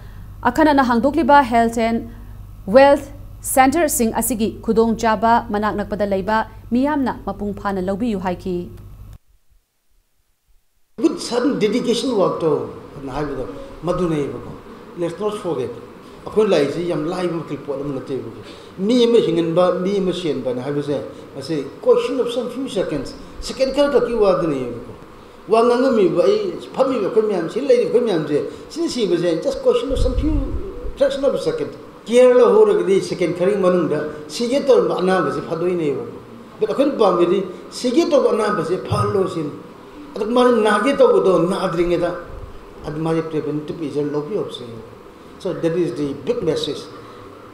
ꯑꯈꯟꯅꯅ ꯍꯥꯡꯗꯣꯛꯂꯤꯕ Health and Wealth Centreꯁꯤꯡ ꯑꯁꯤꯒꯤ ꯈꯨꯗꯣꯡꯆꯥꯕ ꯃꯅꯥꯛ ꯅꯛꯄꯗ ꯂꯩꯕ ꯃꯤꯌꯥꯝꯅ ꯃꯄꯨꯡ ꯐꯥꯅ ꯂꯧꯕꯤꯌꯨ ꯍꯥꯏꯈꯤ꯫ With sudden dedication work ꯇꯧ ꯑꯅ ꯍꯥꯏꯕꯗꯣ ꯃꯗꯨꯅꯦꯕꯀꯣ꯫ Let's not forget. ꯑꯩꯈꯣꯏ ꯂꯥꯛꯏꯁꯤ ꯌꯥꯝ ꯂꯥꯏꯕ ꯃꯈꯩ ꯄꯣꯠ ꯑꯃ ꯅꯠꯇꯦꯕꯀꯣ꯫ ꯃꯤ ꯑꯃ ꯍꯤꯡꯍꯟꯕ, ꯃꯤ ꯑꯃ ꯁꯤꯍꯟꯕ ꯍꯥꯏꯕꯁꯦ, ꯃꯁꯤ question of some few seconds, second ꯈꯔ ꯈꯛꯀꯤ ꯋꯥꯗꯨꯅꯦꯕꯀꯣ꯫ ꯋꯥ ꯉꯥꯡꯉꯝꯃꯤꯕ, ꯑꯩ ꯐꯝꯃꯤꯕ ꯑꯩꯈꯣꯏ ꯃꯌꯥꯝ, ꯁꯤ ꯂꯩꯔꯤꯕ ꯑꯩꯈꯣꯏ ꯃꯌꯥꯝꯁꯦ, ꯁꯤꯅ ꯁꯤꯕꯁꯦ just question of some few fraction of a second꯫ Care ꯂꯧꯍꯧꯔꯒꯗꯤ second ꯈꯔꯒꯤ ꯃꯅꯨꯡꯗ ꯁꯤꯒꯦ ꯇꯧꯔꯝꯕ ꯑꯅꯥꯕꯁꯦ ꯐꯗꯣꯏꯅꯦꯕ꯫ But ꯑꯩꯈꯣꯏꯅ ꯄꯥꯝꯃꯤꯗꯤ ꯁꯤꯒꯦ ꯇꯧꯕ ꯑꯅꯥꯕꯁꯦ ꯐꯍꯜꯂꯣ ꯁꯤꯅꯤ꯫ ꯑꯗꯨ ꯃꯥꯅ ꯅꯥꯒꯦ ꯇꯧꯕꯗꯣ ꯅꯥꯗ꯭ꯔꯤꯉꯩꯗ ꯑꯗꯨ ꯃꯥꯒꯤ preventive measure ꯂꯧꯕꯤꯍꯧꯁꯦ꯫ So that is the big message.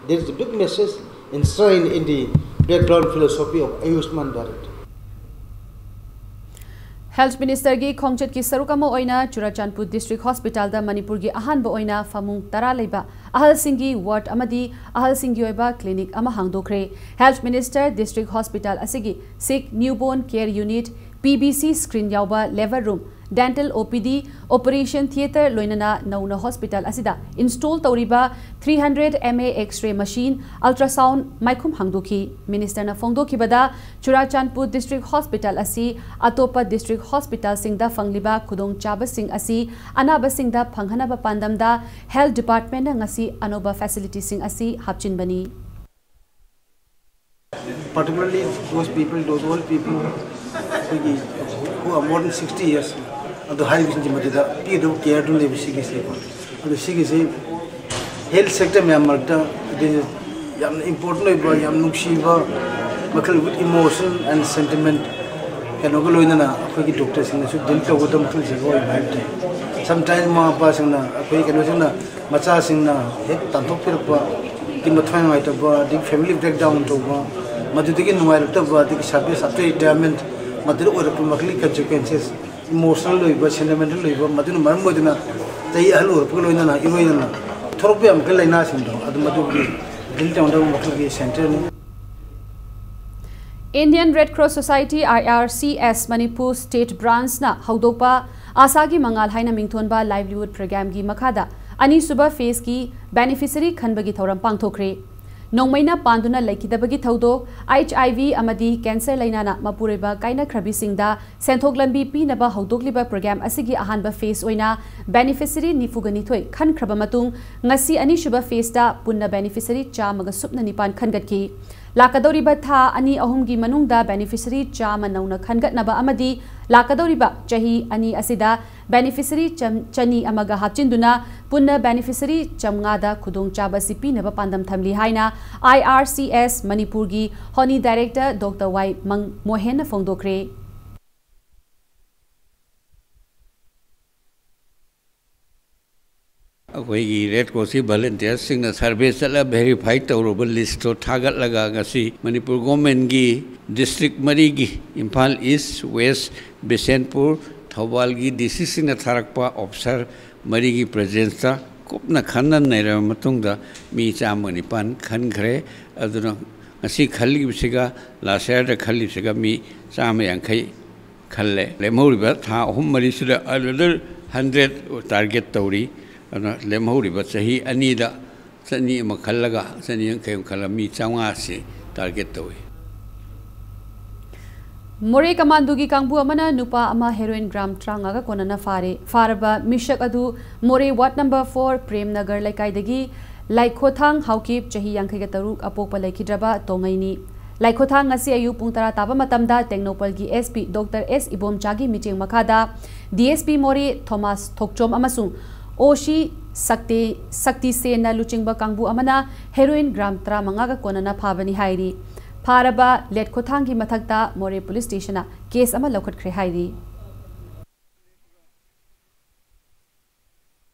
That is the big message enshrined in the background philosophy of Ayushman Bharat. Health Ministerꯒꯤ ꯈꯣꯡꯆꯠꯀꯤ ꯁꯔꯨꯛ ꯑꯃ ꯑꯣꯏꯅ ꯆꯨꯔꯥꯆꯥꯟꯄꯨꯔ District Hospitalꯗ ꯃꯅꯤꯄꯨꯔꯒꯤ ꯑꯍꯥꯟꯕ ꯑꯣꯏꯅ ꯐꯃꯨꯡ ꯇꯔꯥ ꯂꯩꯕ ꯑꯍꯜꯁꯤꯡꯒꯤ ward ꯑꯃꯗꯤ ꯑꯍꯜꯁꯤꯡꯒꯤ ꯑꯣꯏꯕ clinic ꯑꯃ ꯍꯥꯡꯗꯣꯛꯈ꯭ꯔꯦ꯫ Health Minister District Hospital ꯑꯁꯤꯒꯤ sick newborn care unit, P B C screen ꯌꯥꯎꯕ labour room, dental O P D, operation theatre ꯂꯣꯏꯅꯅ ꯅꯧꯅ hospital ꯑꯁꯤꯗ install ꯇꯧꯔꯤꯕ three hundred M A X-ray machine, ultrasound ꯃꯥꯏꯈꯨꯝ ꯍꯥꯡꯗꯣꯛꯈꯤ꯫ Ministerꯅ ꯐꯣꯡꯗꯣꯛꯈꯤꯕꯗ, Churachandpur District Hospital ꯑꯁꯤ ꯑꯇꯣꯞꯄ district hospitalꯁꯤꯡꯗ ꯐꯪꯂꯤꯕ ꯈꯨꯗꯣꯡꯆꯥꯕꯁꯤꯡ ꯑꯁꯤ ꯑꯅꯥꯕꯁꯤꯡꯗ ꯐꯪꯍꯟꯅꯕ ꯄꯥꯟꯗꯝꯗ Health Departmentꯅ ꯉꯁꯤ ꯑꯅꯧꯕ facilityꯁꯤꯡ ꯑꯁꯤ ꯍꯥꯞꯆꯤꯟꯕꯅꯤ꯫ Particularly those people, those old people ꯑꯩꯈꯣꯏꯒꯤ who are more than sixty years, ꯑꯗꯣ ꯍꯥꯏꯔꯤꯕꯁꯤꯡꯁꯤ ꯃꯗꯨꯗ ꯄꯤꯒꯗꯕ careꯗꯨ ꯂꯩꯕ ꯁꯤꯒꯤꯁꯦ꯫ ꯑꯗꯣ ꯁꯤꯒꯤꯁꯤ health sector ꯃꯌꯥꯝ ꯃꯔꯛꯇ ꯑꯗꯨ ꯌꯥꯝꯅ important ꯑꯣꯏꯕ, ꯌꯥꯝ ꯅꯨꯡꯁꯤꯕ ꯃꯈꯜ with emotion and sentiment ꯀꯩꯅꯣꯒ ꯂꯣꯏꯅꯅ ꯑꯩꯈꯣꯏꯒꯤ doctorꯁꯤꯡꯅꯁꯨ deal ꯇꯧꯒꯗꯕ ꯃꯈꯜꯁꯤꯒ ꯑꯣꯏꯕ ꯍꯥꯏꯕ ꯇꯥꯏ꯫ Sometimes ꯃꯃꯥ ꯃꯄꯥꯁꯤꯡꯅ ꯑꯩꯈꯣꯏ ꯀꯩꯅꯣꯁꯤꯡꯅ ꯃꯆꯥꯁꯤꯡꯅ ꯍꯦꯛ ꯇꯥꯟꯊꯣꯛꯄꯤꯔꯛꯄ, ꯃꯊ꯭ꯋꯥꯏ ꯅꯨꯡꯉꯥꯏꯇꯕ, ꯑꯗꯒꯤ family breakdown ꯇꯧꯕ, ꯃꯗꯨꯗꯒꯤ ꯅꯨꯡꯉꯥꯏꯔꯛꯇꯕ, ꯑꯗꯒꯤ service after retirement ꯃꯗꯨꯗ ꯑꯣꯏꯔꯛꯄ ꯃꯈꯜꯒꯤ consequences, emotional ꯑꯣꯏꯕ, sentimental ꯑꯣꯏꯕ, ꯃꯗꯨꯅ ꯃꯔꯝ ꯑꯣꯏꯗꯨꯅ ꯆꯍꯤ ꯑꯍꯜ ꯑꯣꯏꯔꯛꯄꯒ ꯂꯣꯏꯅꯅ ꯏꯔꯣꯏꯅꯅ ꯊꯣꯔꯛꯄ ꯌꯥꯕ ꯃꯈꯜ ꯂꯥꯏꯅꯥꯁꯤꯡꯗꯣ ꯑꯗꯨ ꯃꯗꯨꯒꯤ deal ꯇꯧꯅꯕ ꯃꯈꯜꯒꯤ centreꯅꯤ꯫ Indian Red Cross Society, I R C S, Manipur State Branchꯅ ꯍꯧꯗꯣꯛꯄ ꯑꯥꯁꯥꯒꯤ ꯃꯉꯥꯜ ꯍꯥꯏꯅ ꯃꯤꯡꯊꯣꯟꯕ livelihood programꯒꯤ ꯃꯈꯥꯗ ꯑꯅꯤꯁꯨꯕ phaseꯀꯤ beneficiary ꯈꯟꯕꯒꯤ ꯊꯧꯔꯝ ꯄꯥꯡꯊꯣꯛꯈ꯭ꯔꯦ꯫ ꯅꯣꯡꯃꯩꯅ ꯄꯥꯟꯗꯨꯅ ꯂꯩꯈꯤꯗꯕꯒꯤ ꯊꯧꯗꯣꯛ, ꯑꯩꯆ ꯑꯥꯏ ꯚꯤ ꯑꯃꯗꯤ ꯀꯦꯟꯁꯔ ꯂꯥꯏꯅꯥꯅ ꯃꯄꯨꯔꯣꯏꯕ ꯀꯥꯏꯅꯈ꯭ꯔꯕꯤꯁꯤꯡꯗ ꯁꯦꯟꯊꯣꯛ ꯂꯝꯕꯤ ꯄꯤꯅꯕ ꯍꯧꯗꯣꯛꯂꯤꯕ ꯄ꯭ꯔꯣꯒ꯭ꯔꯥꯝ ꯑꯁꯤꯒꯤ ꯑꯍꯥꯟꯕ ꯐꯦꯖ ꯑꯣꯏꯅ ꯕꯦꯅꯤꯐꯤꯁꯔꯤ ꯅꯤꯐꯨꯒ ꯅꯤꯊꯣꯏ ꯈꯟꯈ꯭ꯔꯕ ꯃꯇꯨꯡ, ꯉꯁꯤ ꯑꯅꯤꯁꯨꯕ ꯐꯦꯖꯇ ꯄꯨꯟꯅ ꯕꯦꯅꯤꯐꯤꯁꯔꯤ ꯆꯥꯝꯃꯒ ꯁꯨꯞꯅ ꯅꯤꯄꯥꯟ ꯈꯟꯒꯠꯈꯤ꯫ ꯂꯥꯛꯀꯗꯧꯔꯤꯕ ꯊꯥ ꯑꯅꯤ ꯑꯍꯨꯝꯒꯤ ꯃꯅꯨꯡꯗ ꯕꯦꯅꯤꯐꯤꯁꯔꯤ ꯆꯥꯝꯃ ꯅꯧꯅ ꯈꯟꯒꯠꯅꯕ ꯑꯃꯗꯤ ꯂꯥꯛꯀꯗꯧꯔꯤꯕ ꯆꯍꯤ ꯑꯅꯤ ꯑꯁꯤꯗ ꯕꯦꯅꯤꯐꯤꯁꯔꯤ ꯆꯝ-, ꯆꯅꯤ ꯑꯃꯒ ꯍꯥꯞꯆꯤꯟꯗꯨꯅ ꯄꯨꯟꯅ ꯕꯦꯅꯤꯐꯤꯁꯔꯤ ꯆꯥꯝꯃꯉꯥꯗ ꯈꯨꯗꯣꯡꯆꯥꯕ ꯑꯁꯤ ꯄꯤꯅꯕ ꯄꯥꯟꯗꯝ ꯊꯝꯂꯤ ꯍꯥꯏꯅ ꯑꯥꯏ ꯑꯥꯔ ꯁꯤ ꯑꯦꯁ ꯃꯅꯤꯄꯨꯔꯒꯤ ꯍꯣꯅꯤ ꯗꯥꯏꯔꯦꯛꯇꯔ ꯗꯣꯛꯇꯔ ꯋꯥꯏ ꯃꯪ-, ꯃꯣꯍꯦꯟꯅ ꯐꯣꯡꯗꯣꯛꯈ꯭ꯔꯦ꯫ ꯑꯩꯈꯣꯏꯒꯤ ꯔꯦꯗ ꯀ꯭ꯔꯣꯁꯀꯤ ꯚꯣꯂꯨꯟꯇꯤꯌꯔꯁꯤꯡꯅ ꯁꯔꯚꯦ ꯆꯠꯂ ꯚꯦꯔꯤꯐꯥꯏ ꯇꯧꯔꯕ ꯂꯤꯁꯇꯣ ꯊꯥꯒꯠꯂꯒ ꯉꯁꯤ ꯃꯅꯤꯄꯨꯔ ꯒꯣꯔꯃꯦꯟꯒꯤ ꯗꯤꯁꯇ꯭ꯔꯤꯛ ꯃꯔꯤꯒꯤ, ꯏꯝꯐꯥꯜ ꯏꯁ, ꯋꯦꯁ, ꯕꯤꯁꯦꯟꯄꯨꯔ, ꯊꯧꯕꯥꯜꯒꯤ ꯗꯤ ꯁꯤꯁꯤꯡꯅ ꯊꯥꯔꯛꯄ ꯑꯣꯐꯤꯁꯥꯔ ꯃꯔꯤꯒꯤ ꯄ꯭ꯔꯦꯖꯦꯟꯁꯇ ꯀꯨꯞꯅ ꯈꯟꯅ ꯅꯩꯅꯔꯕ ꯃꯇꯨꯡꯗ ꯃꯤ ꯆꯥꯝꯃ ꯅꯤꯄꯥꯟ ꯈꯟꯈ꯭ꯔꯦ꯫ ꯑꯗꯨꯅ ꯉꯁꯤ ꯈꯜꯂꯤꯕꯁꯤꯒ ꯂꯥꯁ ꯌꯥꯔꯗ ꯈꯜꯂꯤꯕꯁꯤꯒ ꯃꯤ ꯆꯥꯝꯃ ꯌꯥꯡꯈꯩ ꯈꯜꯂꯦ꯫ ꯂꯦꯝꯍꯧꯔꯤꯕ ꯊꯥ ꯑꯍꯨꯝ ꯃꯔꯤꯁꯤꯗ another hundred target ꯇꯧꯔꯤ꯫ ꯑꯗꯨꯅ ꯂꯦꯝꯍꯧꯔꯤꯕ ꯆꯍꯤ ꯑꯅꯤꯗ ꯆꯅꯤ ꯑꯃ ꯈꯜꯂꯒ, ꯆꯅꯤ ꯌꯥꯡꯈꯩ ꯑꯃ ꯈꯜꯂꯒ ꯃꯤ ꯆꯥꯝꯃꯉꯥꯁꯤ target ꯇꯧꯏ꯫ ꯃꯣꯔꯦ ꯀꯃꯥꯟꯗꯨꯒꯤ ꯀꯥꯡꯕꯨ ꯑꯃꯅ ꯅꯨꯄꯥ ꯑꯃ ꯍꯦꯔꯣꯏꯟ ꯒ꯭ꯔꯥꯝ ꯇꯔꯥꯃꯉꯥꯒ ꯀꯣꯟꯅꯅ ꯐꯥꯔꯦ꯫ ꯐꯥꯔꯕ ꯃꯤꯁꯛ ꯑꯗꯨ Moreh ward number four Prem Nagar ꯂꯩꯀꯥꯏꯗꯒꯤ ꯂꯥꯏꯈꯣꯊꯥꯡ ꯍꯥꯎꯀꯤꯞ, ꯆꯍꯤ ꯌꯥꯡꯈꯩꯒ ꯇꯔꯨꯛ, ꯑꯄꯣꯛꯄ ꯂꯩꯈꯤꯗ꯭ꯔꯕ ꯇꯣꯉꯩꯅꯤ꯫ ꯂꯥꯏꯈꯣꯊꯥꯡ ꯉꯁꯤ ꯑꯌꯨꯛ ꯄꯨꯡ ꯇꯔꯥ ꯇꯥꯕ ꯃꯇꯝꯗ ꯇꯦꯡꯅꯧꯄꯜꯒꯤ ꯑꯦꯁ ꯄꯤ ꯗꯣꯛꯇꯔ ꯑꯦꯁ ꯏꯕꯣꯝꯆꯥꯒꯤ ꯃꯤꯠꯌꯦꯡ ꯃꯈꯥꯗ ꯗꯤ ꯑꯦꯁ ꯄꯤ ꯃꯣꯔꯦ ꯊꯣꯃꯥꯁ ꯊꯣꯛꯆꯣꯝ ꯑꯃꯁꯨꯡ ꯑꯣ ꯁꯤ ꯁꯛꯇꯤ-, ꯁꯛꯇꯤꯁꯦꯟꯅ ꯂꯨꯆꯤꯡꯕ ꯀꯥꯡꯕꯨ ꯑꯃꯅ ꯍꯦꯔꯣꯏꯟ ꯒ꯭ꯔꯥꯝ ꯇꯔꯥꯃꯉꯥꯒ ꯀꯣꯟꯅꯅ ꯐꯥꯕꯅꯤ ꯍꯥꯏꯔꯤ꯫ ꯐꯥꯔꯕ ꯂꯦꯠꯈꯣꯊꯥꯡꯒꯤ ꯃꯊꯛꯇ ꯃꯣꯔꯦ ꯄꯨꯂꯤꯁ ꯁ꯭ꯇꯦꯁꯟꯅ ꯀꯦꯁ ꯑꯃ ꯂꯧꯈꯠꯈ꯭ꯔꯦ ꯍꯥꯏꯔꯤ꯫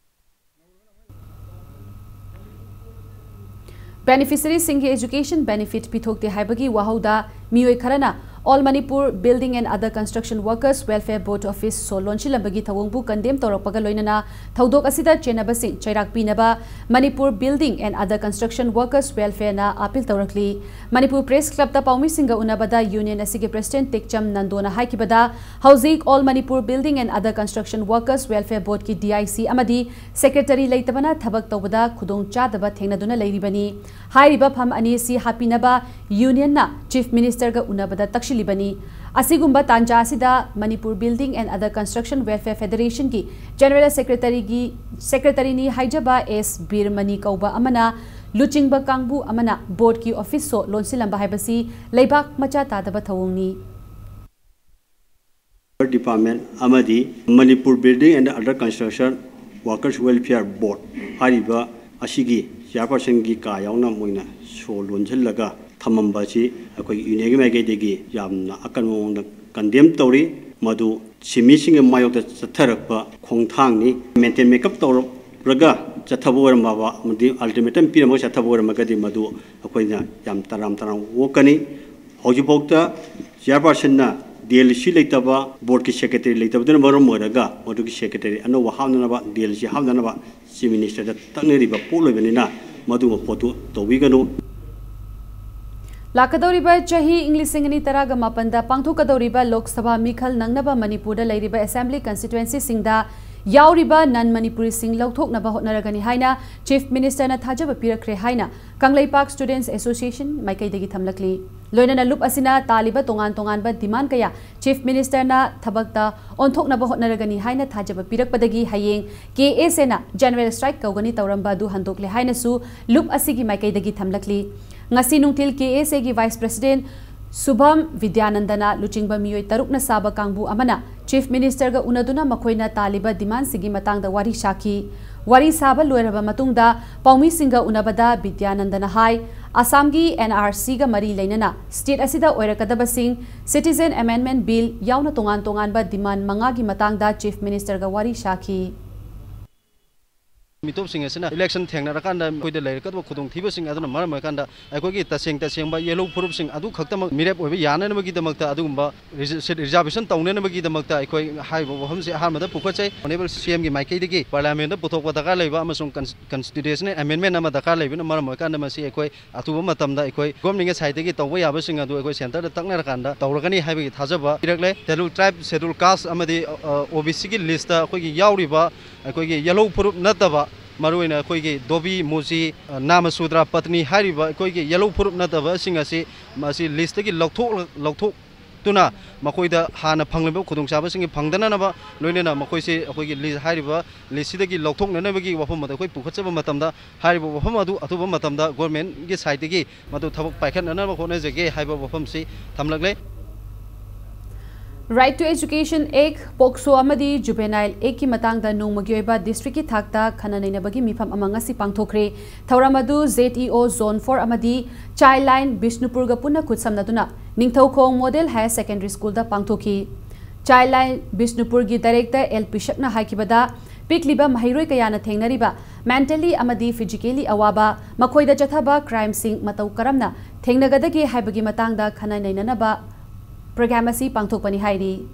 ꯕꯦꯅꯤꯐꯤꯁꯔꯤꯁꯤꯡꯒꯤ ꯑꯦꯖꯨꯀꯦꯁꯟ ꯕꯦꯅꯤꯐꯤꯠ ꯄꯤꯊꯣꯛꯇꯦ ꯍꯥꯏꯕꯒꯤ ꯋꯥꯍꯧꯗ ꯃꯤꯑꯣꯏ ꯈꯔꯅ All Manipur Building and Other Construction Workers Welfare Board Office show ꯂꯣꯟꯁꯤꯜꯂꯝꯕꯒꯤ ꯊꯧꯑꯣꯡꯕꯨ condemn ꯇꯧꯔꯛꯄꯒ ꯂꯣꯏꯅꯅ ꯊꯧꯗꯣꯛ ꯑꯁꯤꯗ ꯆꯦꯟꯅꯕꯁꯤꯡ ꯆꯩꯔꯥꯛ ꯄꯤꯅꯕ Manipur Building and Other Construction Workers Welfareꯅ ꯑꯥꯄꯤꯜ ꯇꯧꯔꯛꯂꯤ꯫ ꯃꯅꯤꯄꯨꯔ ꯄ꯭ꯔꯦꯁ ꯀ꯭ꯂꯕꯇ ꯄꯥꯎꯃꯤꯁꯤꯡꯒ ꯎꯅꯕꯗ ꯌꯨꯅꯤꯌꯟ ꯑꯁꯤꯒꯤ ꯄ꯭ꯔꯦꯁꯤꯗꯦꯟꯠ ꯇꯦꯛꯆꯝ ꯅꯟꯗꯣꯅ ꯍꯥꯏꯈꯤꯕꯗ, ꯍꯧꯖꯤꯛ All Manipur Building and Other Construction Workers Welfare Boardꯀꯤ D I C ꯑꯃꯗꯤ ꯁꯦꯀ꯭ꯔꯦꯇꯔꯤ ꯂꯩꯇꯕꯅ ꯊꯕꯛ ꯇꯧꯕꯗ ꯈꯨꯗꯣꯡꯆꯥꯗꯕ ꯊꯦꯡꯅꯗꯨꯅ ꯂꯩꯔꯤꯕꯅꯤ꯫ ꯍꯥꯏꯔꯤꯕ ꯐꯝ ꯑꯅꯤ ꯑꯁꯤ ꯍꯥꯞꯄꯤꯅꯕ ꯌꯨꯅꯤꯌꯟꯅ ꯆꯤꯐ ꯃꯤꯅꯤꯁꯇꯔꯒ ꯎꯅꯕꯗ ꯇꯛꯁꯤꯜꯂꯤꯕꯅꯤ꯫ ꯑꯁꯤꯒꯨꯝꯕ ꯇꯥꯟꯖꯥ ꯑꯁꯤꯗ Manipur building and other construction welfare ꯐꯦꯗꯔꯦꯁꯟꯒꯤ ꯖꯦꯅꯔꯦꯜ ꯁꯦꯀ꯭ꯔꯦꯇꯔꯤꯒꯤ, ꯁꯦꯀ꯭ꯔꯦꯇꯔꯤꯅꯤ ꯍꯥꯏꯖꯕ ꯑꯦꯁ ꯕꯤꯔꯃꯅꯤ ꯀꯧꯕ ꯑꯃꯅ ꯂꯨꯆꯤꯡꯕ ꯀꯥꯡꯕꯨ ꯑꯃꯅ ꯕꯣꯔꯗꯀꯤ ꯑꯣꯐꯤꯁ ꯁꯣ ꯂꯣꯟꯁꯤꯜꯂꯝꯕ ꯍꯥꯏꯕꯁꯤ ꯂꯩꯕꯥꯛ ꯃꯆꯥ ꯇꯥꯗꯕ ꯊꯧꯑꯣꯡꯅꯤ꯫ ꯗꯤꯄꯥꯔꯠꯃꯦꯟ ꯑꯃꯗꯤ Manipur building and other construction workers welfare board ꯍꯥꯏꯔꯤꯕ ꯑꯁꯤꯒꯤ ꯆꯤꯌꯥꯔꯄꯔꯁꯟꯒꯤ ꯀꯥ ꯌꯥꯎꯅ ꯃꯣꯏꯅ ꯁꯣ ꯂꯣꯟꯁꯤꯜꯂꯒ ꯊꯝꯃꯝꯕ ꯑꯁꯤ ꯑꯩꯈꯣꯏꯒꯤ ꯌꯨꯅꯤꯌꯟꯒꯤ ꯃꯥꯏꯀꯩꯗꯒꯤ ꯌꯥꯝꯅ ꯑꯀꯟꯕ ꯃꯑꯣꯡꯗ ꯀꯟꯗꯦꯝ ꯇꯧꯔꯤ꯫ ꯃꯗꯨ ꯁꯤꯟꯃꯤꯁꯤꯡꯒꯤ ꯃꯥꯌꯣꯛꯇ ꯆꯠꯊꯔꯛꯄ ꯈꯣꯡꯊꯥꯡꯅꯤ꯫ ꯃꯦꯟꯇꯦꯟ ꯃꯦꯀꯞ ꯇꯧꯔꯛꯂꯒ ꯆꯠꯊꯕ ꯑꯣꯏꯔꯝꯃꯕ ꯑꯃꯗꯤ ꯑꯜꯇꯤꯃꯦꯇꯝ ꯄꯤꯔꯝꯃꯒ ꯆꯠꯊꯕ ꯑꯣꯏꯔꯝꯃꯒꯗꯤ ꯃꯗꯨ ꯑꯩꯈꯣꯏꯅ ꯌꯥꯝ ꯇꯔꯥꯝ ꯇꯔꯥꯝ ꯑꯣꯛꯀꯅꯤ꯫ ꯍꯧꯖꯤꯛꯐꯥꯎꯗ ꯆꯤꯌꯥꯔꯄꯔꯁꯟꯅ ꯗꯤ ꯑꯦꯜ ꯁꯤ ꯂꯩꯇꯕ, ꯕꯣꯔꯗꯀꯤ ꯁꯦꯀ꯭ꯔꯦꯇꯔꯤ ꯂꯩꯇꯕꯗꯨꯅ ꯃꯔꯝ ꯑꯣꯏꯔꯒ ꯃꯗꯨꯒꯤ ꯁꯦꯀ꯭ꯔꯦꯇꯔꯤ ꯑꯅꯧꯕ ꯍꯥꯞꯅꯅꯕ, ꯗꯤ ꯑꯦꯜ ꯁꯤ ꯍꯥꯞꯅꯅꯕ ꯆꯤꯐ ꯃꯤꯅꯤꯁꯇꯔꯗ ꯇꯛꯅꯔꯤꯕ ꯄꯣꯠ ꯑꯣꯏꯕꯅꯤꯅ ꯃꯗꯨꯒꯨꯝꯕ ꯄꯣꯠꯇꯨ ꯇꯧꯕꯤꯒꯅꯨ꯫ ꯂꯥꯛꯀꯗꯧꯔꯤꯕ ꯆꯍꯤ ꯏꯪ ꯂꯤꯁꯤꯡ ꯑꯅꯤ ꯇꯔꯥꯒ ꯃꯥꯄꯟꯗ ꯄꯥꯡꯊꯣꯛꯀꯗꯧꯔꯤꯕ ꯂꯣꯛ ꯁꯚꯥ ꯃꯤꯈꯜ ꯅꯪꯅꯕ ꯃꯅꯤꯄꯨꯔꯗ ꯂꯩꯔꯤꯕ ꯑꯦꯁꯦꯝꯕ꯭ꯂꯤ ꯀꯟꯁꯇꯤꯇ꯭ꯋꯦꯟꯁꯤꯁꯤꯡꯗ ꯌꯥꯎꯔꯤꯕ ꯅꯟ ꯃꯅꯤꯄꯨꯔꯤꯁꯤꯡ ꯂꯧꯊꯣꯛꯅꯕ ꯍꯣꯠꯅꯔꯒꯅꯤ ꯍꯥꯏꯅ ꯆꯤꯐ ꯃꯤꯅꯤꯁꯇꯔꯅ ꯊꯥꯖꯕ ꯄꯤꯔꯛꯈ꯭ꯔꯦ ꯍꯥꯏꯅ ꯀꯪꯂꯩꯄꯥꯛ ꯁ꯭ꯇꯨꯗꯦꯟꯠꯁ ꯑꯦꯁꯣꯁꯤꯌꯦꯁꯟ ꯃꯥꯏꯀꯩꯗꯒꯤ ꯊꯝꯂꯛꯂꯤ꯫ ꯂꯣꯏꯅꯅ ꯂꯨꯞ ꯑꯁꯤꯅ ꯇꯥꯜꯂꯤꯕ ꯇꯣꯉꯥꯟ ꯇꯣꯉꯥꯟꯕ ꯗꯤꯃꯥꯟ ꯀꯌꯥ ꯆꯤꯐ ꯃꯤꯅꯤꯁꯇꯔꯅ ꯊꯕꯛꯇ ꯑꯣꯟꯊꯣꯛꯅꯕ ꯍꯣꯠꯅꯔꯒꯅꯤ ꯍꯥꯏꯅ ꯊꯥꯖꯕ ꯄꯤꯔꯛꯄꯗꯒꯤ ꯍꯌꯦꯡ ꯀꯦ ꯑꯦꯁ ꯑꯦꯅ ꯖꯦꯅꯔꯦꯜ ꯁ꯭ꯇ꯭ꯔꯥꯏꯛ ꯀꯧꯒꯅꯤ ꯇꯧꯔꯝꯕ ꯑꯗꯨ ꯍꯟꯗꯣꯛꯂꯦ ꯍꯥꯏꯅꯁꯨ ꯂꯨꯞ ꯑꯁꯤꯒꯤ ꯃꯥꯏꯀꯩꯗꯒꯤ ꯊꯝꯂꯛꯂꯤ꯫ ꯉꯁꯤ ꯅꯨꯡꯊꯤꯜ ꯀꯦ ꯑꯦꯁ ꯑꯦꯒꯤ ꯚꯥꯏꯁ ꯄ꯭ꯔꯁꯤꯗꯦꯟꯠ ꯁꯨꯚꯝ ꯕꯤꯗ꯭ꯌꯥꯅꯟꯗꯅ ꯂꯨꯆꯤꯡꯕ ꯃꯤꯑꯣꯏ ꯇꯔꯨꯛꯅ ꯁꯥꯕ ꯀꯥꯡꯕꯨ ꯑꯃꯅ ꯆꯤꯐ ꯃꯤꯅꯤꯁꯇꯔꯒ ꯎꯅꯗꯨꯅ ꯃꯈꯣꯏꯅ ꯇꯥꯜꯂꯤꯕ ꯗꯤꯃꯥꯟꯁꯤꯡꯒꯤ ꯃꯇꯥꯡꯗ ꯋꯥꯔꯤ ꯁꯥꯈꯤ꯫ ꯋꯥꯔꯤ ꯁꯥꯕ ꯂꯣꯏꯔꯕ ꯃꯇꯨꯡꯗ ꯄꯥꯎꯃꯤꯁꯤꯡꯒ ꯎꯅꯕꯗ ꯕꯤꯗ꯭ꯌꯥꯅꯟꯗꯅ ꯍꯥꯏ, ꯑꯁꯥꯝꯒꯤ ꯑꯦꯟ ꯑꯥꯔ ꯁꯤꯒ ꯃꯔꯤ ꯂꯩꯅꯅ ꯁ꯭ꯇꯦꯠ ꯑꯁꯤꯗ ꯑꯣꯏꯔꯛꯀꯗꯕꯁꯤꯡ, ꯁꯤꯇꯤꯖꯦꯟ ꯑꯦꯃꯦꯟꯗꯃꯦꯟꯠ ꯕꯤꯜ ꯌꯥꯎꯅ ꯇꯣꯉꯥꯟ ꯇꯣꯉꯥꯟꯕ ꯗꯤꯃꯥꯟ ꯃꯉꯥꯒꯤ ꯃꯇꯥꯡꯗ ꯆꯤꯐ ꯃꯤꯅꯤꯁꯇꯔꯒ ꯋꯥꯔꯤ ꯁꯥꯈꯤ꯫ ꯃꯤꯇꯣꯞꯁꯤꯡ ꯑꯁꯤꯅ election ꯊꯦꯡꯅꯔꯀꯥꯟꯗ ꯑꯩꯈꯣꯏꯗ ꯂꯩꯔꯛꯀꯗꯕ ꯈꯨꯗꯣꯡꯊꯤꯕꯁꯤꯡ ꯑꯗꯨꯅ ꯃꯔꯝ ꯑꯣꯏꯔꯀꯥꯟꯗ ꯑꯩꯈꯣꯏꯒꯤ ꯇꯁꯦꯡ ꯇꯁꯦꯡꯕ ꯌꯦꯜꯍꯧ ꯐꯨꯔꯨꯞꯁꯤꯡ ꯑꯗꯨ ꯈꯛꯇꯃꯛ ꯃꯤꯔꯦꯞ ꯑꯣꯏꯕ ꯌꯥꯅꯅꯕꯒꯤꯗꯃꯛꯇ ꯑꯗꯨꯒꯨꯝꯕ reservation ꯇꯧꯅꯅꯕꯒꯤꯗꯃꯛꯇ ꯑꯩꯈꯣꯏ ꯍꯥꯏꯔꯤꯕ ꯋꯥꯐꯝꯁꯤ ꯑꯍꯥꯟꯕꯗ ꯄꯨꯈꯠꯆꯩ꯫ Honourable C M ꯒꯤ ꯃꯥꯏꯀꯩꯗꯒꯤ Parliament ꯄꯨꯊꯣꯛꯄ ꯗꯔꯀꯥꯔ ꯂꯩꯕ ꯑꯃꯁꯨꯡ cons-, constitutional amendment ꯑꯃ ꯗꯔꯀꯥꯔ ꯂꯩꯕꯅ ꯃꯔꯝ ꯑꯣꯏꯔꯀꯥꯟꯗ ꯃꯁꯤ ꯑꯩꯈꯣꯏ ꯑꯊꯨꯕ ꯃꯇꯝꯗ ꯑꯩꯈꯣꯏ government ꯀꯤ side ꯇꯒꯤ ꯇꯧꯕ ꯌꯥꯕꯁꯤꯡ ꯑꯗꯨ ꯑꯩꯈꯣꯏ centre ꯗ ꯇꯛꯅꯔꯀꯥꯟꯗ ꯇꯧꯔꯒꯅꯤ ꯍꯥꯏꯕꯒꯤ ꯊꯥꯖꯕ ꯄꯤꯔꯛꯂꯦ꯫ Scheduled tribe, scheduled caste ꯑꯃꯗꯤ, ꯑ, ꯑ, O B C ꯒꯤ list ꯇ ꯑꯩꯈꯣꯏꯒꯤ ꯌꯥꯎꯔꯤꯕ ꯑꯩꯈꯣꯏꯒꯤ ꯌꯦꯜꯍꯧ ꯐꯨꯔꯨꯞ ꯅꯠꯇꯕ, ꯃꯔꯨꯑꯣꯏꯅ ꯑꯩꯈꯣꯏꯒꯤ ꯙꯣꯕꯤ, ꯃꯨꯖꯤ, ꯑ, ꯅꯥꯃ ꯁꯨꯗ꯭ꯔ, ꯄꯇꯅꯤ ꯍꯥꯏꯔꯤꯕ ꯑꯩꯈꯣꯏꯒꯤ ꯌꯦꯜꯍꯧ ꯐꯨꯔꯨꯞ ꯅꯠꯇꯕꯁꯤꯡ ꯑꯁꯤ ꯃꯁꯤ list ꯇꯒꯤ ꯂꯧꯊꯣꯛ-, ꯂꯧꯊꯣꯛꯇꯨꯅ ꯃꯈꯣꯏꯗ ꯍꯥꯟꯅ ꯐꯪꯂꯤꯕ ꯈꯨꯗꯣꯡꯆꯥꯕꯁꯤꯡ ꯐꯪꯗꯅꯅꯕ, ꯂꯣꯏꯅꯅ ꯃꯈꯣꯏꯁꯤ ꯑꯩꯈꯣꯏꯒꯤ list, ꯍꯥꯏꯔꯤꯕ list ꯁꯤꯗꯒꯤ ꯂꯧꯊꯣꯛꯅꯅꯕꯒꯤ ꯋꯥꯐꯝ ꯑꯗꯨ ꯑꯩꯈꯣꯏ ꯄꯨꯈꯠꯆꯕ ꯃꯇꯝꯗ, ꯍꯥꯏꯔꯤꯕ ꯋꯥꯐꯝ ꯑꯗꯨ ꯑꯊꯨꯕ ꯃꯇꯝꯗ government ꯀꯤ side ꯇꯒꯤ ꯃꯗꯨ ꯊꯕꯛ ꯄꯥꯏꯈꯠꯅꯅꯕ ꯍꯣꯠꯅꯖꯒꯦ ꯍꯥꯏꯕ ꯋꯥꯐꯝꯁꯤ ꯊꯝꯂꯛꯂꯦ꯫ Right to Education Act, POCSO ꯑꯃꯗꯤ Juvenile Act ꯀꯤ ꯃꯇꯥꯡꯗ ꯅꯣꯡꯃꯒꯤ ꯑꯣꯏꯕ district ꯀꯤ ꯊꯥꯛꯇ ꯈꯟꯅ ꯅꯩꯅꯕꯒꯤ ꯃꯤꯐꯝ ꯑꯃ ꯉꯁꯤ ꯄꯥꯡꯊꯣꯛꯈ꯭ꯔꯦ꯫ ꯊꯧꯔꯝ ꯑꯗꯨ Z E O Zone four ꯑꯃꯗꯤ Child Line ꯕꯤꯁꯅꯨꯄꯨꯔꯒ ꯄꯨꯟꯅ ꯈꯨꯠꯁꯝꯅꯗꯨꯅ Ningthoukhong Model Higher Secondary School ꯗ ꯄꯥꯡꯊꯣꯛꯈꯤ꯫ Child Line ꯕꯤꯁꯅꯨꯄꯨꯔꯒꯤ director L ꯄꯤꯁꯛꯅ ꯍꯥꯏꯈꯤꯕꯗ, ꯄꯤꯛꯂꯤꯕ ꯃꯍꯩꯔꯣꯏ ꯀꯌꯥꯅ ꯊꯦꯡꯅꯔꯤꯕ mentally ꯑꯃꯗꯤ physically ꯑꯋꯥꯕ, ꯃꯈꯣꯏꯗ ꯆꯠꯊꯕ crime ꯁꯤꯡ ꯃꯇꯧ ꯀꯔꯝꯅ ꯊꯦꯡꯅꯒꯗꯒꯦ ꯍꯥꯏꯕꯒꯤ ꯃꯇꯥꯡꯗ ꯈꯟꯅ ꯅꯩꯅꯅꯕ program ꯑꯁꯤ ꯄꯥꯡꯊꯣꯛꯄꯅꯤ ꯍꯥꯏꯔꯤ꯫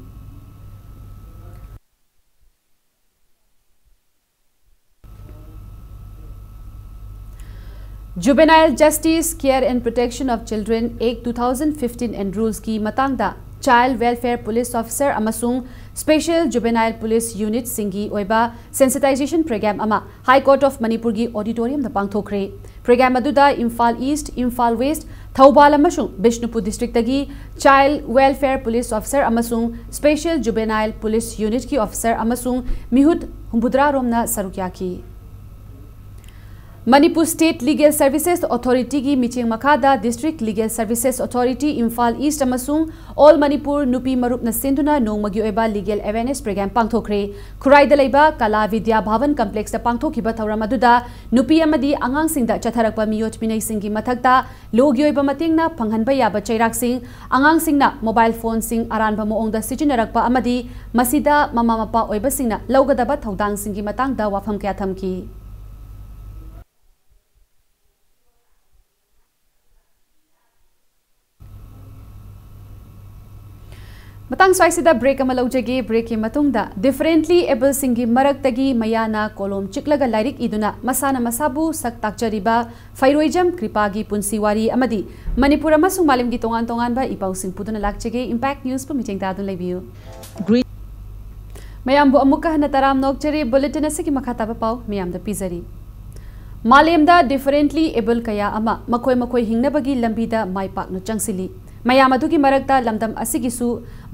Juvenile Justice, Care and Protection of Children Act two thousand fifteen and Rules ꯀꯤ ꯃꯇꯥꯡꯗ Child Welfare Police Officer ꯑꯃꯁꯨꯡ Special Juvenile Police Unit ꯁꯤꯡꯒꯤ ꯑꯣꯏꯕ sensitization program ꯑꯃ High Court of ꯃꯅꯤꯄꯨꯔꯒꯤ auditorium ꯗ ꯄꯥꯡꯊꯣꯛꯈ꯭ꯔꯦ꯫ Program ꯑꯗꯨꯗ ꯏꯝꯐꯥꯜ East, ꯏꯝꯐꯥꯜ West, ꯊꯧꯕꯥꯜ ꯑꯃꯁꯨꯡ ꯕꯤꯁꯅꯨꯄꯨꯔ district ꯇꯒꯤ Child Welfare Police Officer ꯑꯃꯁꯨꯡ Special Juvenile Police Unit ꯀꯤ officer ꯑꯃꯁꯨꯡ ꯃꯤꯍꯨꯠ ꯍꯨꯝꯐꯨꯇꯔꯥ ꯔꯣꯝꯅ ꯁꯔꯨꯛ ꯌꯥꯈꯤ꯫ ꯃꯅꯤꯄꯨꯔ ꯁ꯭ꯇꯦꯠ ꯂꯤꯒꯦꯜ ꯁꯔꯚꯤꯁꯦꯁ ꯑꯣꯊꯣꯔꯤꯇꯤꯒꯤ ꯃꯤꯠꯌꯦꯡ ꯃꯈꯥꯗ district legal services authority Imphal east ꯑꯃꯁꯨꯡ ꯑꯣꯜ ꯃꯅꯤꯄꯨꯔ ꯅꯨꯄꯤ ꯃꯔꯨꯞꯅ ꯁꯤꯟꯗꯨꯅ ꯅꯣꯡꯃꯒꯤ ꯑꯣꯏꯕ ꯂꯤꯒꯦꯜ ꯑꯦꯋꯦꯔꯅꯦꯁ ꯄ꯭ꯔꯣꯒ꯭ꯔꯥꯝ ꯄꯥꯡꯊꯣꯛꯈ꯭ꯔꯦ꯫ ꯈꯨꯔꯥꯏꯗ ꯂꯩꯕ ꯀꯂꯥ ꯕꯤꯗ꯭ꯌꯥ ꯚꯥꯕꯟ ꯀꯝꯄ꯭ꯂꯦꯛꯁꯇ ꯄꯥꯡꯊꯣꯛꯈꯤꯕ ꯊꯧꯔꯝ ꯑꯗꯨꯗ ꯅꯨꯄꯤ ꯑꯃꯗꯤ ꯑꯉꯥꯡꯁꯤꯡꯗ ꯆꯠꯊꯔꯛꯄ ꯃꯤꯑꯣꯠ ꯃꯤꯅꯩꯁꯤꯡꯒꯤ ꯃꯊꯛꯇ ꯂꯣꯒꯤ ꯑꯣꯏꯕ ꯃꯇꯦꯡꯅ ꯐꯪꯍꯟꯕ ꯌꯥꯕ ꯆꯩꯔꯥꯛꯁꯤꯡ, ꯑꯉꯥꯡꯁꯤꯡꯅ ꯃꯣꯕꯥꯏꯜ ꯐꯣꯟꯁꯤꯡ ꯑꯔꯥꯟꯕ ꯃꯑꯣꯡꯗ ꯁꯤꯖꯤꯟꯅꯔꯛꯄ ꯑꯃꯗꯤ ꯃꯁꯤꯗ ꯃꯃꯥ ꯃꯄꯥ ꯑꯣꯏꯕꯁꯤꯡꯅ ꯂꯧꯒꯗꯕ ꯊꯧꯗꯥꯡꯁꯤꯡꯒꯤ ꯃꯇꯥꯡꯗ ꯋꯥꯐꯝ ꯀꯌꯥ ꯊꯝꯈꯤ꯫ ꯃꯇꯥꯡ ꯁ꯭ꯋꯥꯏꯁꯤꯗ ꯕ꯭ꯔꯦꯛ ꯑꯃ ꯂꯧꯖꯒꯦ꯫ ꯕ꯭ꯔꯦꯛꯀꯤ ꯃꯇꯨꯡꯗ ꯗꯤꯐꯔꯦꯟꯠꯂꯤ ꯑꯦꯕꯜꯁꯤꯡꯒꯤ ꯃꯔꯛꯇꯒꯤ ꯃꯌꯥꯅ ꯀꯣꯂꯣꯝ ꯆꯤꯛꯂꯒ ꯂꯥꯏꯔꯤꯛ ꯏꯗꯨꯅ ꯃꯁꯥꯅ ꯃꯁꯥꯕꯨ ꯁꯛ ꯇꯥꯛꯆꯔꯤꯕ ꯐꯩꯔꯣꯏꯖꯝ ꯀ꯭ꯔꯤꯄꯥꯒꯤ ꯄꯨꯟꯁꯤ ꯋꯥꯔꯤ ꯑꯃꯗꯤ ꯃꯅꯤꯄꯨꯔ ꯑꯃꯁꯨꯡ ꯃꯥꯂꯦꯝꯒꯤ ꯇꯣꯉꯥꯟ ꯇꯣꯉꯥꯟꯕ ꯏ ꯄꯥꯎꯁꯤꯡ ꯄꯨꯗꯨꯅ ꯂꯥꯛꯆꯒꯦ꯫ ꯏꯝꯄꯦꯛ ꯅ꯭ꯌꯨꯁꯄꯨ ꯃꯤꯠꯌꯦꯡ ꯇꯥꯗꯨꯅ ꯂꯩꯕꯤꯌꯨ꯫ ꯃꯌꯥꯝꯕꯨ ꯑꯃꯨꯛꯀ ꯍꯟꯅ ꯇꯔꯥꯝꯅ ꯑꯣꯛꯆꯔꯤ꯫ ꯕꯨꯂꯦꯇꯤꯟ ꯑꯁꯤꯒꯤ ꯃꯈꯥ ꯇꯥꯕ ꯄꯥꯎ ꯃꯌꯥꯝꯗ ꯄꯤꯖꯔꯤ꯫ ꯃꯥꯂꯦꯝꯗ ꯗꯤꯐꯔꯦꯟꯠꯂꯤ ꯑꯦꯕꯜ ꯀꯌꯥ ꯑꯃ ꯃꯈꯣꯏ ꯃꯈꯣꯏ ꯍꯤꯡꯅꯕꯒꯤ ꯂꯝꯕꯤꯗ ꯃꯥꯏ ꯄꯥꯛꯅ ꯆꯪꯁꯤꯜꯂꯤ꯫ ꯃꯌꯥꯝ ꯑꯗꯨꯒꯤ ꯃꯔꯛꯇ ꯂꯝꯗꯝ ꯑꯁꯤꯒꯤꯁꯨ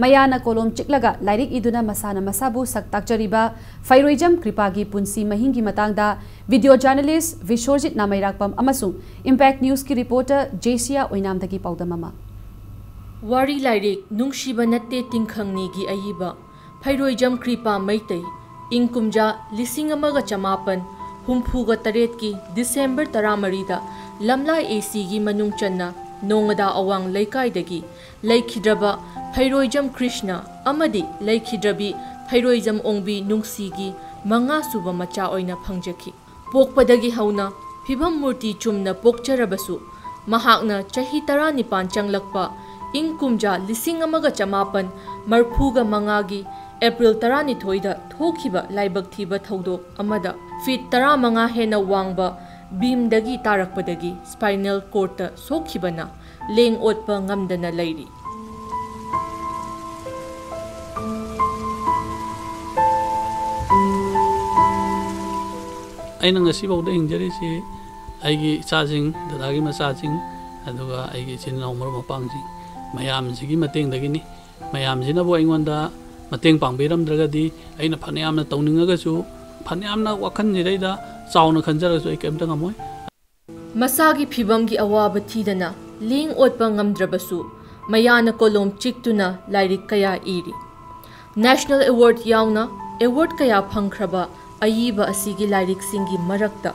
ꯃꯌꯥꯅ ꯀꯣꯂꯣꯝ ꯆꯤꯛꯂꯒ ꯂꯥꯏꯔꯤꯛ ꯏꯗꯨꯅ ꯃꯁꯥꯅ ꯃꯁꯥꯕꯨ ꯁꯛ ꯇꯥꯛꯆꯔꯤꯕ ꯐꯩꯔꯣꯏꯖꯝ ꯀ꯭ꯔꯤꯄꯥꯒꯤ ꯄꯨꯟꯁꯤ ꯃꯍꯤꯡꯒꯤ ꯃꯇꯥꯡꯗ ꯚꯤꯗꯤꯑꯣ ꯖꯔꯅꯦꯂꯤꯁ ꯕꯤꯁ꯭ꯋꯔꯖꯤꯠ ꯅꯥꯃꯩꯔꯥꯛꯄꯝ ꯑꯃꯁꯨꯡ ꯏꯝꯄꯦꯛ ꯅ꯭ꯌꯨꯁꯀꯤ ꯔꯤꯄꯣꯔꯇꯔ ꯖꯦꯁꯤꯌꯥ ꯑꯣꯏꯅꯥꯝꯗꯒꯤ ꯄꯥꯎꯗꯝ ꯑꯃ꯫ ꯋꯥꯔꯤ ꯂꯥꯏꯔꯤꯛ ꯅꯨꯡꯁꯤꯕ ꯅꯠꯇꯦ ꯇꯤꯡꯈꯪꯅꯤꯒꯤ ꯑꯏꯕ ꯐꯩꯔꯣꯏꯖꯝ ꯀ꯭ꯔꯤꯄꯥ ꯃꯩꯇꯩ, ꯏꯪ ꯀꯨꯝꯖꯥ ꯂꯤꯁꯤꯡ ꯑꯃꯒ ꯆꯃꯥꯄꯟ ꯍꯨꯝꯐꯨꯒ ꯇꯔꯦꯠꯀꯤ ꯗꯤꯁꯦꯝꯕꯔ ꯇꯔꯥꯃꯔꯤꯗ ꯂꯝꯂꯥꯏ ꯑꯦ ꯁꯤꯒꯤ ꯃꯅꯨꯡ ꯆꯟꯅ ꯅꯣꯡꯉꯗꯥ ꯑꯋꯥꯡ ꯂꯩꯀꯥꯏꯗꯒꯤ ꯂꯩꯈꯤꯗ꯭ꯔꯕ ꯐꯩꯔꯣꯏꯖꯝ ꯀ꯭ꯔꯤꯁꯅ ꯑꯃꯗꯤ ꯂꯩꯈꯤꯗ꯭ꯔꯕꯤ ꯐꯩꯔꯣꯏꯖꯝ ꯑꯣꯡꯕꯤ ꯅꯨꯡꯁꯤꯒꯤ ꯃꯉꯥ ꯁꯨꯕ ꯃꯆꯥ ꯑꯣꯏꯅ ꯐꯪꯖꯈꯤ꯫ ꯄꯣꯛꯄꯗꯒꯤ ꯍꯧꯅ ꯐꯤꯚꯝ ꯃꯨꯔꯇꯤ ꯆꯨꯝꯅ ꯄꯣꯛꯆꯔꯕꯁꯨ, ꯃꯍꯥꯛꯅ ꯆꯍꯤ ꯇꯔꯥꯅꯤꯄꯥꯟ ꯆꯪꯂꯛꯄ ꯏꯪ ꯀꯨꯝꯖꯥ ꯂꯤꯁꯤꯡ ꯑꯃꯒ ꯆꯃꯥꯄꯟ ꯃꯔꯐꯨꯒ ꯃꯉꯥꯒꯤ ꯑꯦꯄ꯭ꯔꯤꯜ ꯇꯔꯥꯅꯤꯊꯣꯏꯗ ꯊꯣꯛꯈꯤꯕ ꯂꯥꯏꯕꯛ ꯊꯤꯕ ꯊꯧꯗꯣꯛ ꯑꯃꯗ ꯐꯤꯠ ꯇꯔꯥꯃꯉꯥ ꯍꯦꯟꯅ ꯋꯥꯡꯕ ꯕꯤꯝꯗꯒꯤ ꯇꯥꯔꯛꯄꯗꯒꯤ ꯁ꯭ꯄꯥꯏꯅꯦꯜ ꯀꯣꯔꯗꯇ ꯁꯣꯛꯈꯤꯕꯅ ꯂꯦꯡ ꯑꯣꯠꯄ ꯉꯝꯗꯅ ꯂꯩꯔꯤ꯫ ꯑꯩꯅ ꯉꯁꯤꯐꯥꯎꯗ ꯍꯤꯡꯖꯔꯤꯁꯤ ꯑꯩꯒꯤ ꯏꯆꯥꯁꯤꯡ, ꯗꯗꯥꯒꯤ ꯃꯆꯥꯁꯤꯡ, ꯑꯗꯨꯒ ꯑꯩꯒꯤ ꯏꯆꯤꯟ ꯏꯅꯥꯎ ꯃꯔꯨꯞ ꯃꯄꯥꯡꯁꯤꯡ, ꯃꯌꯥꯝꯁꯤꯒꯤ ꯃꯇꯦꯡꯗꯒꯤꯅꯤ꯫ ꯃꯌꯥꯝꯁꯤꯅꯕꯨ ꯑꯩꯉꯣꯟꯗ ꯃꯇꯦꯡ ꯄꯥꯡꯕꯤꯔꯝꯗ꯭ꯔꯒꯗꯤ ꯑꯩꯅ ꯐꯅꯌꯥꯝꯅ ꯇꯧꯅꯤꯡꯉꯒꯁꯨ ꯐꯅꯌꯥꯝꯅ ꯋꯥꯈꯜꯁꯤꯗꯩꯗ ꯆꯥꯎꯅ ꯈꯟꯖꯔꯒꯁꯨ ꯑꯩ ꯀꯔꯤꯝꯇ ꯉꯝꯃꯣꯏ꯫ ꯃꯁꯥꯒꯤ ꯐꯤꯚꯝꯒꯤ ꯑꯋꯥꯕ ꯊꯤꯗꯅ ꯂꯦꯡ ꯑꯣꯠꯄ ꯉꯝꯗ꯭ꯔꯕꯁꯨ, ꯃꯌꯥꯅ ꯀꯣꯂꯣꯝ ꯆꯤꯛꯇꯨꯅ ꯂꯥꯏꯔꯤꯛ ꯀꯌꯥ ꯏꯔꯤ꯫ National Award ꯌꯥꯎꯅ award ꯀꯌꯥ ꯐꯪꯈ꯭ꯔꯕ ꯑꯏꯕ ꯑꯁꯤꯒꯤ ꯂꯥꯏꯔꯤꯛꯁꯤꯡꯒꯤ ꯃꯔꯛꯇ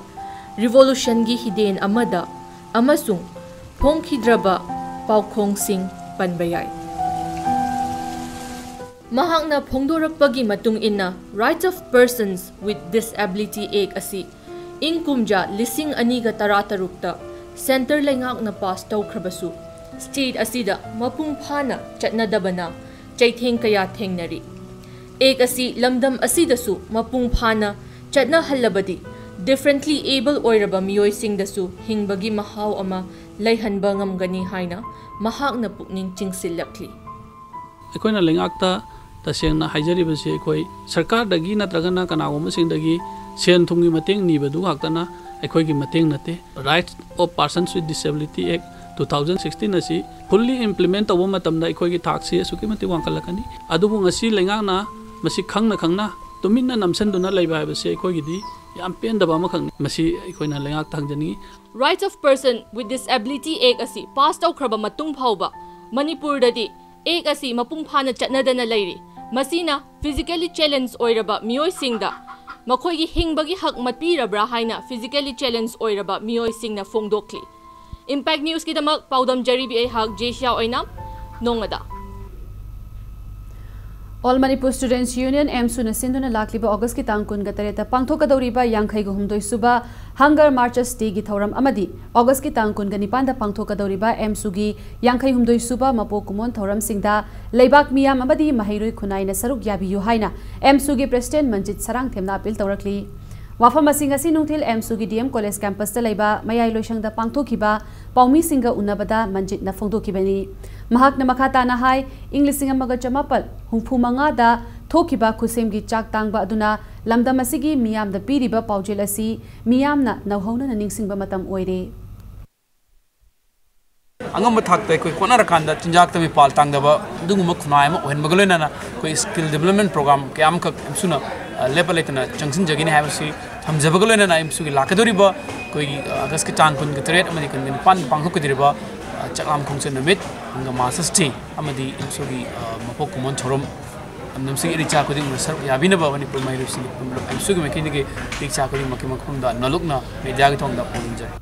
Revolutionꯒꯤ ꯍꯤꯗꯦꯟ ꯑꯃꯗ ꯑꯃꯁꯨꯡ ꯐꯣꯡꯈꯤꯗ꯭ꯔꯕ ꯄꯥꯎꯈꯣꯡꯁꯤꯡ ꯄꯟꯕ ꯌꯥꯏ꯫ ꯃꯍꯥꯛꯅ ꯐꯣꯡꯗꯣꯔꯛꯄꯒꯤ ꯃꯇꯨꯡ ꯏꯟꯅ, Rights of Persons with Disability Act ꯑꯁꯤ ꯏꯪ ꯀꯨꯝꯖꯥ ꯂꯤꯁꯤꯡ ꯑꯅꯤꯒ ꯇꯔꯥꯇꯔꯨꯛꯇ centre ꯂꯩꯉꯥꯛꯅ pass ꯇꯧꯈ꯭ꯔꯕꯁꯨ, state ꯑꯁꯤꯗ ꯃꯄꯨꯡ ꯐꯥꯅ ꯆꯠꯅꯗꯕꯅ ꯆꯩꯊꯦꯡ ꯀꯌꯥ ꯊꯦꯡꯅꯔꯤ꯫ Act ꯑꯁꯤ ꯂꯝꯗꯝ ꯑꯁꯤꯗꯁꯨ ꯃꯄꯨꯡ ꯐꯥꯅ ꯆꯠꯅꯍꯜꯂꯕꯗꯤ, differently able ꯑꯣꯏꯔꯕ ꯃꯤꯑꯣꯏꯁꯤꯡꯗꯁꯨ ꯍꯤꯡꯕꯒꯤ ꯃꯍꯥꯎ ꯑꯃ ꯂꯩꯍꯟꯕ ꯉꯝꯒꯅꯤ ꯍꯥꯏꯅ ꯃꯍꯥꯛꯅ ꯄꯨꯛꯅꯤꯡ ꯆꯤꯡꯁꯤꯜꯂꯛꯂꯤ꯫ ꯑꯩꯈꯣꯏꯅ ꯂꯩꯉꯥꯛꯇ ꯇꯁꯦꯡꯅ ꯍꯥꯏꯖꯔꯤꯕꯁꯤ, ꯑꯩꯈꯣꯏ ꯁꯔꯀꯥꯔꯗꯒꯤ ꯅꯠꯇ꯭ꯔꯒꯅ ꯀꯅꯥꯒꯨꯝꯕꯁꯤꯡꯗꯒꯤ ꯁꯦꯟ ꯊꯨꯝꯒꯤ ꯃꯇꯦꯡ ꯅꯤꯕꯗꯨ ꯈꯛꯇꯅ ꯑꯩꯈꯣꯏꯒꯤ ꯃꯇꯦꯡ ꯅꯠꯇꯦ꯫ Rights of Persons with Disability Act two thousand sixteen ꯑꯁꯤ fully implement ꯇꯧꯕ ꯃꯇꯝꯗ ꯑꯩꯈꯣꯏꯒꯤ ꯊꯥꯛꯁꯤ ꯑꯁꯨꯛꯀꯤ ꯃꯇꯤꯛ ꯋꯥꯡꯈꯠꯂꯛꯀꯅꯤ꯫ ꯑꯗꯨꯕꯨ ꯉꯁꯤ ꯂꯩꯉꯥꯛꯅ ꯃꯁꯤ ꯈꯪꯅ ꯈꯪꯅ ꯇꯨꯃꯤꯟꯅ ꯅꯝꯁꯤꯟꯗꯨꯅ ꯂꯩꯕ ꯍꯥꯏꯕꯁꯤ ꯑꯩꯈꯣꯏꯒꯤꯗꯤ ꯌꯥꯝ ꯄꯦꯟꯗꯕ ꯑꯃꯈꯛꯅꯤ꯫ ꯃꯁꯤ ꯑꯩꯈꯣꯏꯅ ꯂꯩꯉꯥꯛꯇ ꯍꯪꯖꯅꯤꯡꯏ꯫ Rights of Person with Disability Act ꯑꯁꯤ pass ꯇꯧꯈ꯭ꯔꯕ ꯃꯇꯨꯡ ꯐꯥꯎꯕ ꯃꯅꯤꯄꯨꯔꯗꯗꯤ Act ꯑꯁꯤ ꯃꯄꯨꯡ ꯐꯥꯅ ꯆꯠꯅꯗꯅ ꯂꯩꯔꯤ꯫ ꯃꯁꯤꯅ physically challenge ꯑꯣꯏꯔꯕ ꯃꯤꯑꯣꯏꯁꯤꯡꯗ ꯃꯈꯣꯏꯒꯤ ꯍꯤꯡꯕꯒꯤ ꯍꯛ ꯃꯠꯄꯤꯔꯕ꯭ꯔꯥ ꯍꯥꯏꯅ physically challenge ꯑꯣꯏꯔꯕ ꯃꯤꯑꯣꯏꯁꯤꯡꯅ ꯐꯣꯡꯗꯣꯛꯂꯤ꯫ Impact Newsꯀꯤꯗꯃꯛ ꯄꯥꯎꯗꯝꯖꯔꯤꯕꯤ ꯑꯩꯍꯥꯛ ꯖꯦꯁꯤꯌꯥ ꯑꯣꯏꯅꯥꯝ, ꯅꯣꯡꯉꯥꯗ꯫ All Manipur Students Union, AMSUꯅ ꯁꯤꯟꯗꯨꯅ ꯂꯥꯛꯂꯤꯕ ꯑꯣꯒꯁꯀꯤ ꯇꯥꯡ ꯀꯨꯟꯒ ꯇꯔꯦꯠꯇ ꯄꯥꯡꯊꯣꯛꯀꯗꯧꯔꯤꯕ ꯌꯥꯡꯈꯩꯒ ꯍꯨꯝꯗꯣꯏ ꯁꯨꯕ Hunger Marchers Dayꯒꯤ ꯊꯧꯔꯝ ꯑꯃꯗꯤ ꯑꯣꯒꯁꯀꯤ ꯇꯥꯡ ꯀꯨꯟꯒ ꯅꯤꯄꯥꯟꯗ ꯄꯥꯡꯊꯣꯛꯀꯗꯧꯔꯤꯕ AMSUꯒꯤ ꯌꯥꯡꯈꯩ ꯍꯨꯝꯗꯣꯏ ꯁꯨꯕ ꯃꯄꯣꯛ ꯀꯨꯝꯑꯣꯟ ꯊꯧꯔꯝꯁꯤꯡꯗ ꯂꯩꯕꯥꯛ ꯃꯤꯌꯥꯝ ꯑꯃꯗꯤ ꯃꯍꯩꯔꯣꯏ ꯈꯨꯟꯅꯥꯏꯅ ꯁꯔꯨꯛ ꯌꯥꯕꯤꯌꯨ ꯍꯥꯏꯅ AMSUꯒꯤ President ꯃꯟꯖꯤꯠ ꯁꯔꯥꯡꯊꯦꯝꯅ appeal ꯇꯧꯔꯛꯂꯤ꯫ ꯋꯥꯐꯝ ꯑꯁꯤ ꯉꯁꯤ ꯅꯨꯡꯊꯤꯜ AMSUꯒꯤ DM College Campusꯇ ꯂꯩꯕ ꯃꯌꯥꯏ ꯂꯣꯏꯁꯪꯗ ꯄꯥꯡꯊꯣꯛꯈꯤꯕ ꯄꯥꯎꯃꯤꯁꯤꯡꯒ ꯎꯅꯕꯗ ꯃꯟꯖꯤꯠꯅ ꯐꯣꯡꯗꯣꯛꯈꯤꯕꯅꯤ꯫ ꯃꯍꯥꯛꯅ ꯃꯈꯥ ꯇꯥꯅ ꯍꯥꯏ, ꯏꯪ ꯂꯤꯁꯤꯡ ꯑꯃꯒ ꯆꯃꯥꯄꯜ ꯍꯨꯝꯐꯨ ꯃꯉꯥꯗ ꯊꯣꯛꯈꯤꯕ ꯈꯨꯠꯁꯦꯝꯒꯤ ꯆꯥꯛ ꯇꯥꯡꯕ ꯑꯗꯨꯅ ꯂꯝꯗꯝ ꯑꯁꯤꯒꯤ ꯃꯤꯌꯥꯝꯗ ꯄꯤꯔꯤꯕ ꯄꯥꯎꯖꯦꯜ ꯑꯁꯤ ꯃꯤꯌꯥꯝꯅ ꯅꯧꯍꯧꯅꯅ ꯅꯤꯡꯁꯤꯡꯕ ꯃꯇꯝ ꯑꯣꯏꯔꯦ꯫ ꯑꯉꯝꯕ ꯊꯥꯛꯇ ꯑꯩꯈꯣꯏ ꯍꯣꯠꯅꯔꯀꯥꯟꯗ ꯆꯤꯟꯖꯥꯛꯇ ꯃꯤꯄꯥꯜ ꯇꯥꯡꯗꯕ ꯑꯗꯨꯒꯨꯝꯕ ꯈꯨꯟꯅꯥꯏ ꯑꯃ ꯑꯣꯏꯍꯟꯕꯒ ꯂꯣꯏꯅꯅ ꯑꯩꯈꯣꯏ skill development program ꯀꯌꯥ ꯑꯃꯈꯛ AMSUꯅ ꯂꯦꯞꯄ ꯂꯩꯇꯅ ꯆꯪꯁꯤꯟꯖꯒꯅꯤ ꯍꯥꯏꯕꯁꯤ ꯊꯝꯖꯕꯒ ꯂꯣꯏꯅꯅ, ꯑꯩ ꯃꯁꯤꯒꯤ ꯂꯥꯛꯀꯗꯧꯔꯤꯕ ꯑꯩꯈꯣꯏꯒꯤ ꯑꯒꯁꯀꯤ ꯇꯥꯡ ꯀꯨꯟꯒ ꯇꯔꯦꯠ ꯑꯃꯗꯤ ꯀꯨꯟꯒ ꯅꯤꯄꯥꯟ ꯄꯥꯡꯊꯣꯛꯀꯗꯧꯔꯤꯕ ꯆꯥꯛꯂꯥꯝ ꯈꯣꯡꯆꯠ ꯅꯨꯃꯤꯠ, ꯍꯪꯒꯥꯃꯥ ꯁꯁꯇꯤ ꯑꯃꯗꯤ ꯃꯁꯤꯒꯤ ꯃꯄꯣꯛ ꯀꯨꯝꯑꯣꯟ ꯊꯧꯔꯝ ꯂꯝꯗꯝꯁꯤꯒꯤ ꯏꯔꯤꯛꯆꯥ ꯈꯨꯗꯤꯡꯃꯛꯅ ꯁꯔꯨꯛ ꯌꯥꯕꯤꯅꯕ ꯃꯅꯤꯄꯨꯔ ꯃꯍꯩꯔꯣꯏꯁꯤꯡꯒꯤ ꯄꯨꯝꯅꯃꯛ ꯑꯩ ꯃꯁꯤꯒꯤ ꯃꯥꯏꯀꯩꯗꯒꯤ ꯏꯔꯤꯛꯆꯥ ꯈꯨꯗꯤꯡꯃꯛꯀꯤ ꯃꯐꯝꯗ ꯅꯣꯜꯂꯨꯛꯅ ꯃꯦꯗꯤꯌꯥꯒꯤ ꯊꯣꯡꯗ ꯐꯣꯡꯗꯣꯛꯆꯔꯤ꯫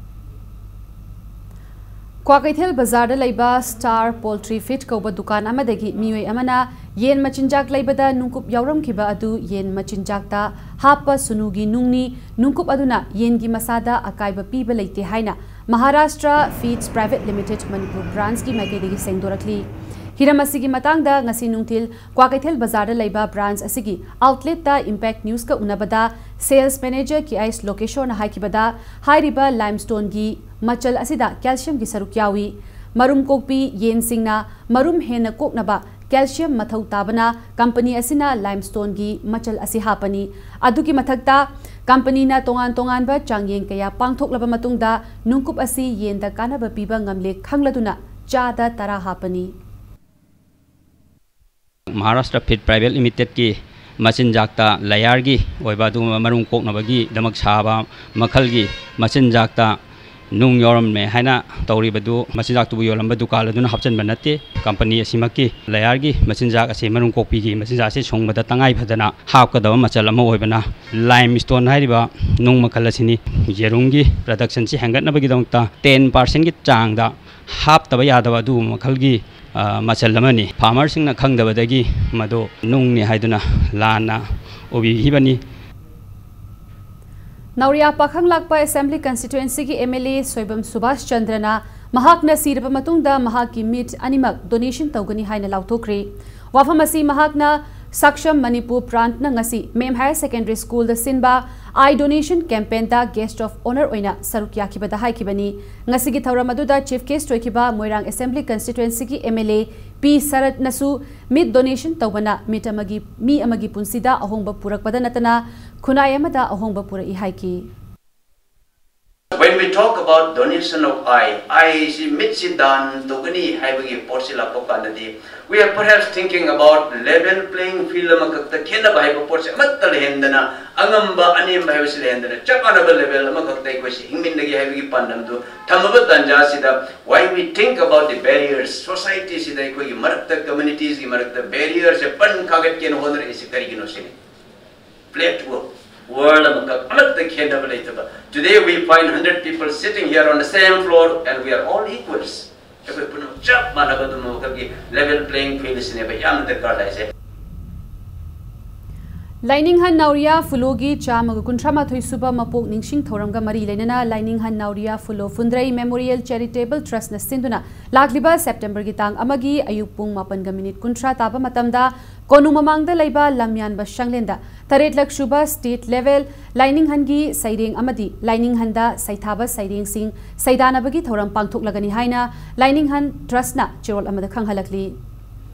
ꯀ꯭ꯋꯥꯀꯩꯊꯦꯜ ꯕꯖꯥꯔꯗ ꯂꯩꯕ ꯁ꯭ꯇꯥꯔ ꯄꯣꯜꯇ꯭ꯔꯤ ꯐꯤꯠ ꯀꯧꯕ ꯗꯨꯀꯥꯟ ꯑꯃꯗꯒꯤ ꯃꯤꯑꯣꯏ ꯑꯃꯅ ꯌꯦꯟ ꯃꯆꯤꯟꯖꯥꯛ ꯂꯩꯕꯗ ꯅꯨꯡꯀꯨꯞ ꯌꯥꯎꯔꯝꯈꯤꯕ ꯑꯗꯨ ꯌꯦꯟ ꯃꯆꯤꯟꯖꯥꯛꯇ ꯍꯥꯞꯄ ꯁꯨꯅꯨꯒꯤ ꯅꯨꯡꯅꯤ, ꯅꯨꯡꯀꯨꯞ ꯑꯗꯨꯅ ꯌꯦꯟꯒꯤ ꯃꯁꯥꯗ ꯑꯀꯥꯏꯕ ꯄꯤꯕ ꯂꯩꯇꯦ ꯍꯥꯏꯅ Maharashtra Feeds private limited Manipur ꯕ꯭ꯔꯥꯟꯁꯀꯤ ꯃꯥꯏꯀꯩꯗꯒꯤ ꯁꯦꯡꯗꯣꯔꯛꯂꯤ꯫ ꯍꯤꯔꯝ ꯑꯁꯤꯒꯤ ꯃꯇꯥꯡꯗ ꯉꯁꯤ ꯅꯨꯡꯊꯤꯜ ꯀ꯭ꯋꯥꯀꯩꯊꯦꯜ ꯕꯖꯥꯔꯗ ꯂꯩꯕ ꯕ꯭ꯔꯥꯟꯁ ꯑꯁꯤꯒꯤ ꯑꯥꯎꯠꯂꯦꯠꯇ ꯏꯝꯄꯦꯛ ꯅ꯭ꯌꯨꯁꯀ ꯎꯅꯕꯗ ꯁꯦꯜꯁ ꯃꯦꯅꯦꯖꯔ ꯀꯦ ꯑꯥꯏꯁ ꯂꯣꯀꯦꯁꯣꯔꯅ ꯍꯥꯏꯈꯤꯕꯗ, ꯍꯥꯏꯔꯤꯕ ꯂꯥꯏꯝꯁ꯭ꯇꯣꯟꯒꯤ ꯃꯆꯜ ꯑꯁꯤꯗ ꯀꯦꯜꯁꯤꯌꯝꯒꯤ ꯁꯔꯨꯛ ꯌꯥꯎꯏ꯫ ꯃꯔꯨꯝ ꯀꯣꯛꯄꯤ ꯌꯦꯟꯁꯤꯡꯅ ꯃꯔꯨꯝ ꯍꯦꯟꯅ ꯀꯣꯛꯅꯕ ꯀꯦꯜꯁꯤꯌꯝ ꯃꯊꯧ ꯇꯥꯕꯅ ꯀꯝꯄꯅꯤ ꯑꯁꯤꯅ ꯂꯥꯏꯝꯁ꯭ꯇꯣꯟꯒꯤ ꯃꯆꯜ ꯑꯁꯤ ꯍꯥꯞꯄꯅꯤ꯫ ꯑꯗꯨꯒꯤ ꯃꯊꯛꯇ, ꯀꯝꯄꯅꯤꯅ ꯇꯣꯉꯥꯟ ꯇꯣꯉꯥꯟꯕ ꯆꯥꯡꯌꯦꯡ ꯀꯌꯥ ꯄꯥꯡꯊꯣꯛꯂꯕ ꯃꯇꯨꯡꯗ, ꯅꯨꯡꯀꯨꯞ ꯑꯁꯤ ꯌꯦꯟꯗ ꯀꯥꯟꯅꯕ ꯄꯤꯕ ꯉꯝꯂꯦ ꯈꯪꯂꯗꯨꯅ ꯆꯥꯗ ꯇꯔꯥ ꯍꯥꯞꯄꯅꯤ꯫ ꯃꯍꯥꯔꯥꯁꯇ꯭ꯔ ꯐꯤꯗ ꯄ꯭ꯔꯥꯏꯚꯦꯠ ꯂꯤꯃꯤꯇꯦꯗꯀꯤ ꯃꯆꯤꯟꯖꯥꯛꯇ ꯂꯌꯥꯔꯒꯤ ꯑꯣꯏꯕ ꯑꯗꯨꯒꯨꯝꯕ ꯃꯔꯨꯝ ꯀꯣꯛꯅꯕꯒꯤꯗꯃꯛ ꯁꯥꯕ ꯃꯈꯜꯒꯤ ꯃꯆꯤꯟꯖꯥꯛꯇ ꯅꯨꯡ ꯌꯥꯎꯔꯝꯃꯦ ꯍꯥꯏꯅ ꯇꯧꯔꯤꯕꯗꯨ ꯃꯆꯤꯟꯖꯥꯛꯇꯨꯕꯨ ꯌꯣꯜꯂꯝꯕ ꯗꯨꯀꯥꯟ ꯑꯗꯨꯅ ꯍꯥꯞꯆꯤꯟꯕ ꯅꯠꯇꯦ꯫ ꯀꯝꯄꯅꯤ ꯑꯁꯤꯃꯛꯀꯤ ꯂꯌꯥꯔꯒꯤ ꯃꯆꯤꯟꯖꯥꯛ ꯑꯁꯤ, ꯃꯔꯨꯝ ꯀꯣꯛꯄꯤꯒꯤ ꯃꯆꯤꯟꯖꯥꯛ ꯑꯁꯤ ꯁꯨꯡꯕꯗ ꯇꯉꯥꯏ ꯐꯗꯅ ꯍꯥꯞꯀꯗꯕ ꯃꯆꯜ ꯑꯃ ꯑꯣꯏꯕꯅ, ꯂꯥꯏꯝ ꯁ꯭ꯇꯣꯟ ꯍꯥꯏꯔꯤꯕ ꯅꯨꯡ ꯃꯈꯜ ꯑꯁꯤꯅꯤ꯫ ꯌꯦꯔꯨꯝꯒꯤ ꯄ꯭ꯔꯗꯛꯁꯟꯁꯤ ꯍꯦꯟꯒꯠꯅꯕꯒꯤꯗꯃꯛꯇ ꯇꯦꯟ ꯄꯥꯔꯁꯦꯟꯒꯤ ꯆꯥꯡꯗ ꯍꯥꯞꯇꯕ ꯌꯥꯗꯕ ꯑꯗꯨꯒꯨꯝꯕ ꯃꯈꯜꯒꯤ, ꯑ, ꯃꯆꯜ ꯑꯃꯅꯤ꯫ ꯐꯥꯔꯃꯔꯁꯤꯡꯅ ꯈꯪꯗꯕꯗꯒꯤ ꯃꯗꯨ ꯅꯨꯡꯅꯤ ꯍꯥꯏꯗꯨꯅ ꯂꯥꯟꯅ ꯎꯕꯤꯈꯤꯕꯅꯤ꯫ ꯅꯥꯎꯔꯤꯌꯥ ꯄꯥꯈꯪ ꯂꯥꯛꯄ ꯑꯦꯁꯦꯝꯕ꯭ꯂꯤ ꯀꯟꯁꯇꯤꯇ꯭ꯋꯦꯟꯁꯤꯒꯤ ꯑꯦꯝ ꯑꯦꯜ ꯑꯦ ꯁꯣꯏꯕꯝ ꯁꯨꯕꯥꯁ ꯆꯟꯗ꯭ꯔꯅ ꯃꯍꯥꯛꯅ ꯁꯤꯔꯕ ꯃꯇꯨꯡꯗ ꯃꯍꯥꯛꯀꯤ ꯃꯤꯠ ꯑꯅꯤꯃꯛ ꯗꯣꯅꯦꯁꯟ ꯇꯧꯒꯅꯤ ꯍꯥꯏꯅ ꯂꯥꯎꯊꯣꯛꯈ꯭ꯔꯦ꯫ ꯋꯥꯐꯝ ꯑꯁꯤ ꯃꯍꯥꯛꯅ ꯁꯛꯁꯝ ꯃꯅꯤꯄꯨꯔ ꯄ꯭ꯔꯥꯟꯠꯅ ꯉꯁꯤ ꯃꯦꯝ ꯍꯥꯌꯔ ꯁꯦꯀꯦꯟꯗꯔꯤ ꯁ꯭ꯀꯨꯜꯗ ꯁꯤꯟꯕ ꯑꯥꯏ ꯗꯣꯅꯦꯁꯟ ꯀꯦꯝꯄꯦꯟꯗ ꯒꯦꯁꯠ ꯑꯣꯐ ꯑꯣꯅꯔ ꯑꯣꯏꯅ ꯁꯔꯨꯛ ꯌꯥꯈꯤꯕꯗ ꯍꯥꯏꯈꯤꯕꯅꯤ꯫ ꯉꯁꯤꯒꯤ ꯊꯧꯔꯝ ꯑꯗꯨꯗ ꯆꯤꯐ ꯒꯦꯁꯠ ꯑꯣꯏꯈꯤꯕ ꯃꯣꯏꯔꯥꯡ ꯑꯦꯁꯦꯝꯕ꯭ꯂꯤ ꯀꯟꯁꯇꯤꯇ꯭ꯋꯦꯟꯁꯤꯒꯤ ꯑꯦꯝ ꯑꯦꯜ ꯑꯦ ꯄꯤ ꯁꯔꯠꯅꯁꯨ ꯃꯤꯠ ꯗꯣꯅꯦꯁꯟ ꯇꯧꯕꯅ ꯃꯤꯠ ꯑꯃꯒꯤ, ꯃꯤ ꯑꯃꯒꯤ ꯄꯨꯟꯁꯤꯗ ꯑꯍꯣꯡꯕ ꯄꯨꯔꯛꯄꯗ ꯅꯠꯇꯅ ꯈꯨꯟꯅꯥꯏ ꯑꯃꯗ ꯑꯍꯣꯡꯕ ꯄꯨꯔꯛꯏ ꯍꯥꯏꯈꯤ꯫ When we talk about donation of eye, eye ꯁꯤ ꯃꯤꯠꯁꯤ ꯗꯥꯟ ꯇꯧꯒꯅꯤ ꯍꯥꯏꯕꯒꯤ ꯄꯣꯠꯁꯤ ꯂꯥꯛꯄ ꯀꯥꯟꯗꯗꯤ, we are perhaps thinking about level playing field ꯑꯃꯈꯛꯇ ꯈꯦꯠꯅꯕ ꯍꯥꯏꯕ ꯄꯣꯠꯁꯤ ꯑꯃꯠꯇ ꯂꯩꯍꯟꯗꯅ, ꯑꯉꯝꯕ ꯑꯅꯦꯝꯕ ꯍꯥꯏꯕꯁꯤ ꯂꯩꯍꯟꯗꯅ, ꯆꯞ ꯃꯥꯟꯅꯕ level ꯑꯃꯈꯛꯇ ꯑꯩꯈꯣꯏꯁꯤ ꯍꯤꯡꯃꯤꯟꯅꯒꯦ ꯍꯥꯏꯕꯒꯤ ꯄꯥꯟꯗꯝꯗꯨ ꯊꯝꯃꯕ ꯇꯥꯟꯖꯥꯁꯤꯗ, why we think about the barriers, society ꯁꯤꯗ ꯑꯩꯈꯣꯏꯒꯤ ꯃꯔꯛꯇ, communities ꯀꯤ ꯃꯔꯛꯇ barrier ꯁꯦ ꯄꯟ ꯀꯥꯒꯠꯀꯦꯅ ꯍꯣꯠꯅꯔꯛꯏꯁꯤ ꯀꯔꯤꯒꯤꯅꯣ ꯁꯤꯅꯤ꯫ Flat world, world ꯑꯃꯈꯛ, ꯑꯃꯠꯇ ꯈꯦꯠꯅꯕ ꯂꯩꯇꯕ꯫ Today we find hundred people sitting here on the same floor and we are all equals. ꯑꯩꯈꯣꯏ ꯄꯨꯝꯅꯃꯛ ꯆꯞ ꯃꯥꯟꯅꯕ ꯑꯗꯨꯝ ꯑꯃꯈꯛꯀꯤ level playing field ꯁꯤꯅꯦꯕ ꯌꯥꯝꯅ ꯗꯔꯀꯥꯔ ꯂꯩꯁꯦ꯫ ꯂꯥꯏꯅꯤꯡꯍꯟ ꯅꯥꯎꯔꯤꯌꯥ ꯐꯨꯂꯣꯒꯤ ꯆꯥꯝꯃꯒ ꯀꯨꯟꯊ꯭ꯔꯥ ꯃꯥꯊꯣꯏ ꯁꯨꯕ ꯃꯄꯣꯛ ꯅꯤꯡꯁꯤꯡ ꯊꯧꯔꯝꯒ ꯃꯔꯤ ꯂꯩꯅꯅ ꯂꯥꯏꯅꯤꯡꯍꯟ ꯅꯥꯎꯔꯤꯌꯥ ꯐꯨꯂꯣ ꯐꯨꯟꯗ꯭ꯔꯩ Memorial Charitable Trust ꯅ ꯁꯤꯟꯗꯨꯅ ꯂꯥꯛꯂꯤꯕ ꯁꯦꯞꯇꯦꯝꯕꯔꯒꯤ ꯇꯥꯡ ꯑꯃꯒꯤ ꯑꯌꯨꯛ ꯄꯨꯡ ꯃꯥꯄꯟꯒ ꯃꯤꯅꯤꯠ ꯀꯨꯟꯊ꯭ꯔꯥ ꯇꯥꯕ ꯃꯇꯝꯗ ꯀꯣꯅꯨꯡ ꯃꯃꯥꯡꯗ ꯂꯩꯕ ꯂꯝꯌꯥꯟꯕ ꯁꯪꯂꯦꯟꯗ ꯇꯔꯦꯠꯂꯛ ꯁꯨꯕ state level ꯂꯥꯏꯅꯤꯡꯍꯟꯒꯤ ꯁꯩꯔꯦꯡ ꯑꯃꯗꯤ ꯂꯥꯏꯅꯤꯡꯍꯟꯗ ꯁꯩꯊꯥꯕ ꯁꯩꯔꯦꯡꯁꯤꯡ ꯁꯩꯗꯥꯅꯕꯒꯤ ꯊꯧꯔꯝ ꯄꯥꯡꯊꯣꯛꯂꯒꯅꯤ ꯍꯥꯏꯅ ꯂꯥꯏꯅꯤꯡꯍꯟ Trust ꯅ ꯆꯦꯔꯣꯜ ꯑꯃꯗ ꯈꯪꯍꯜꯂꯛꯂꯤ꯫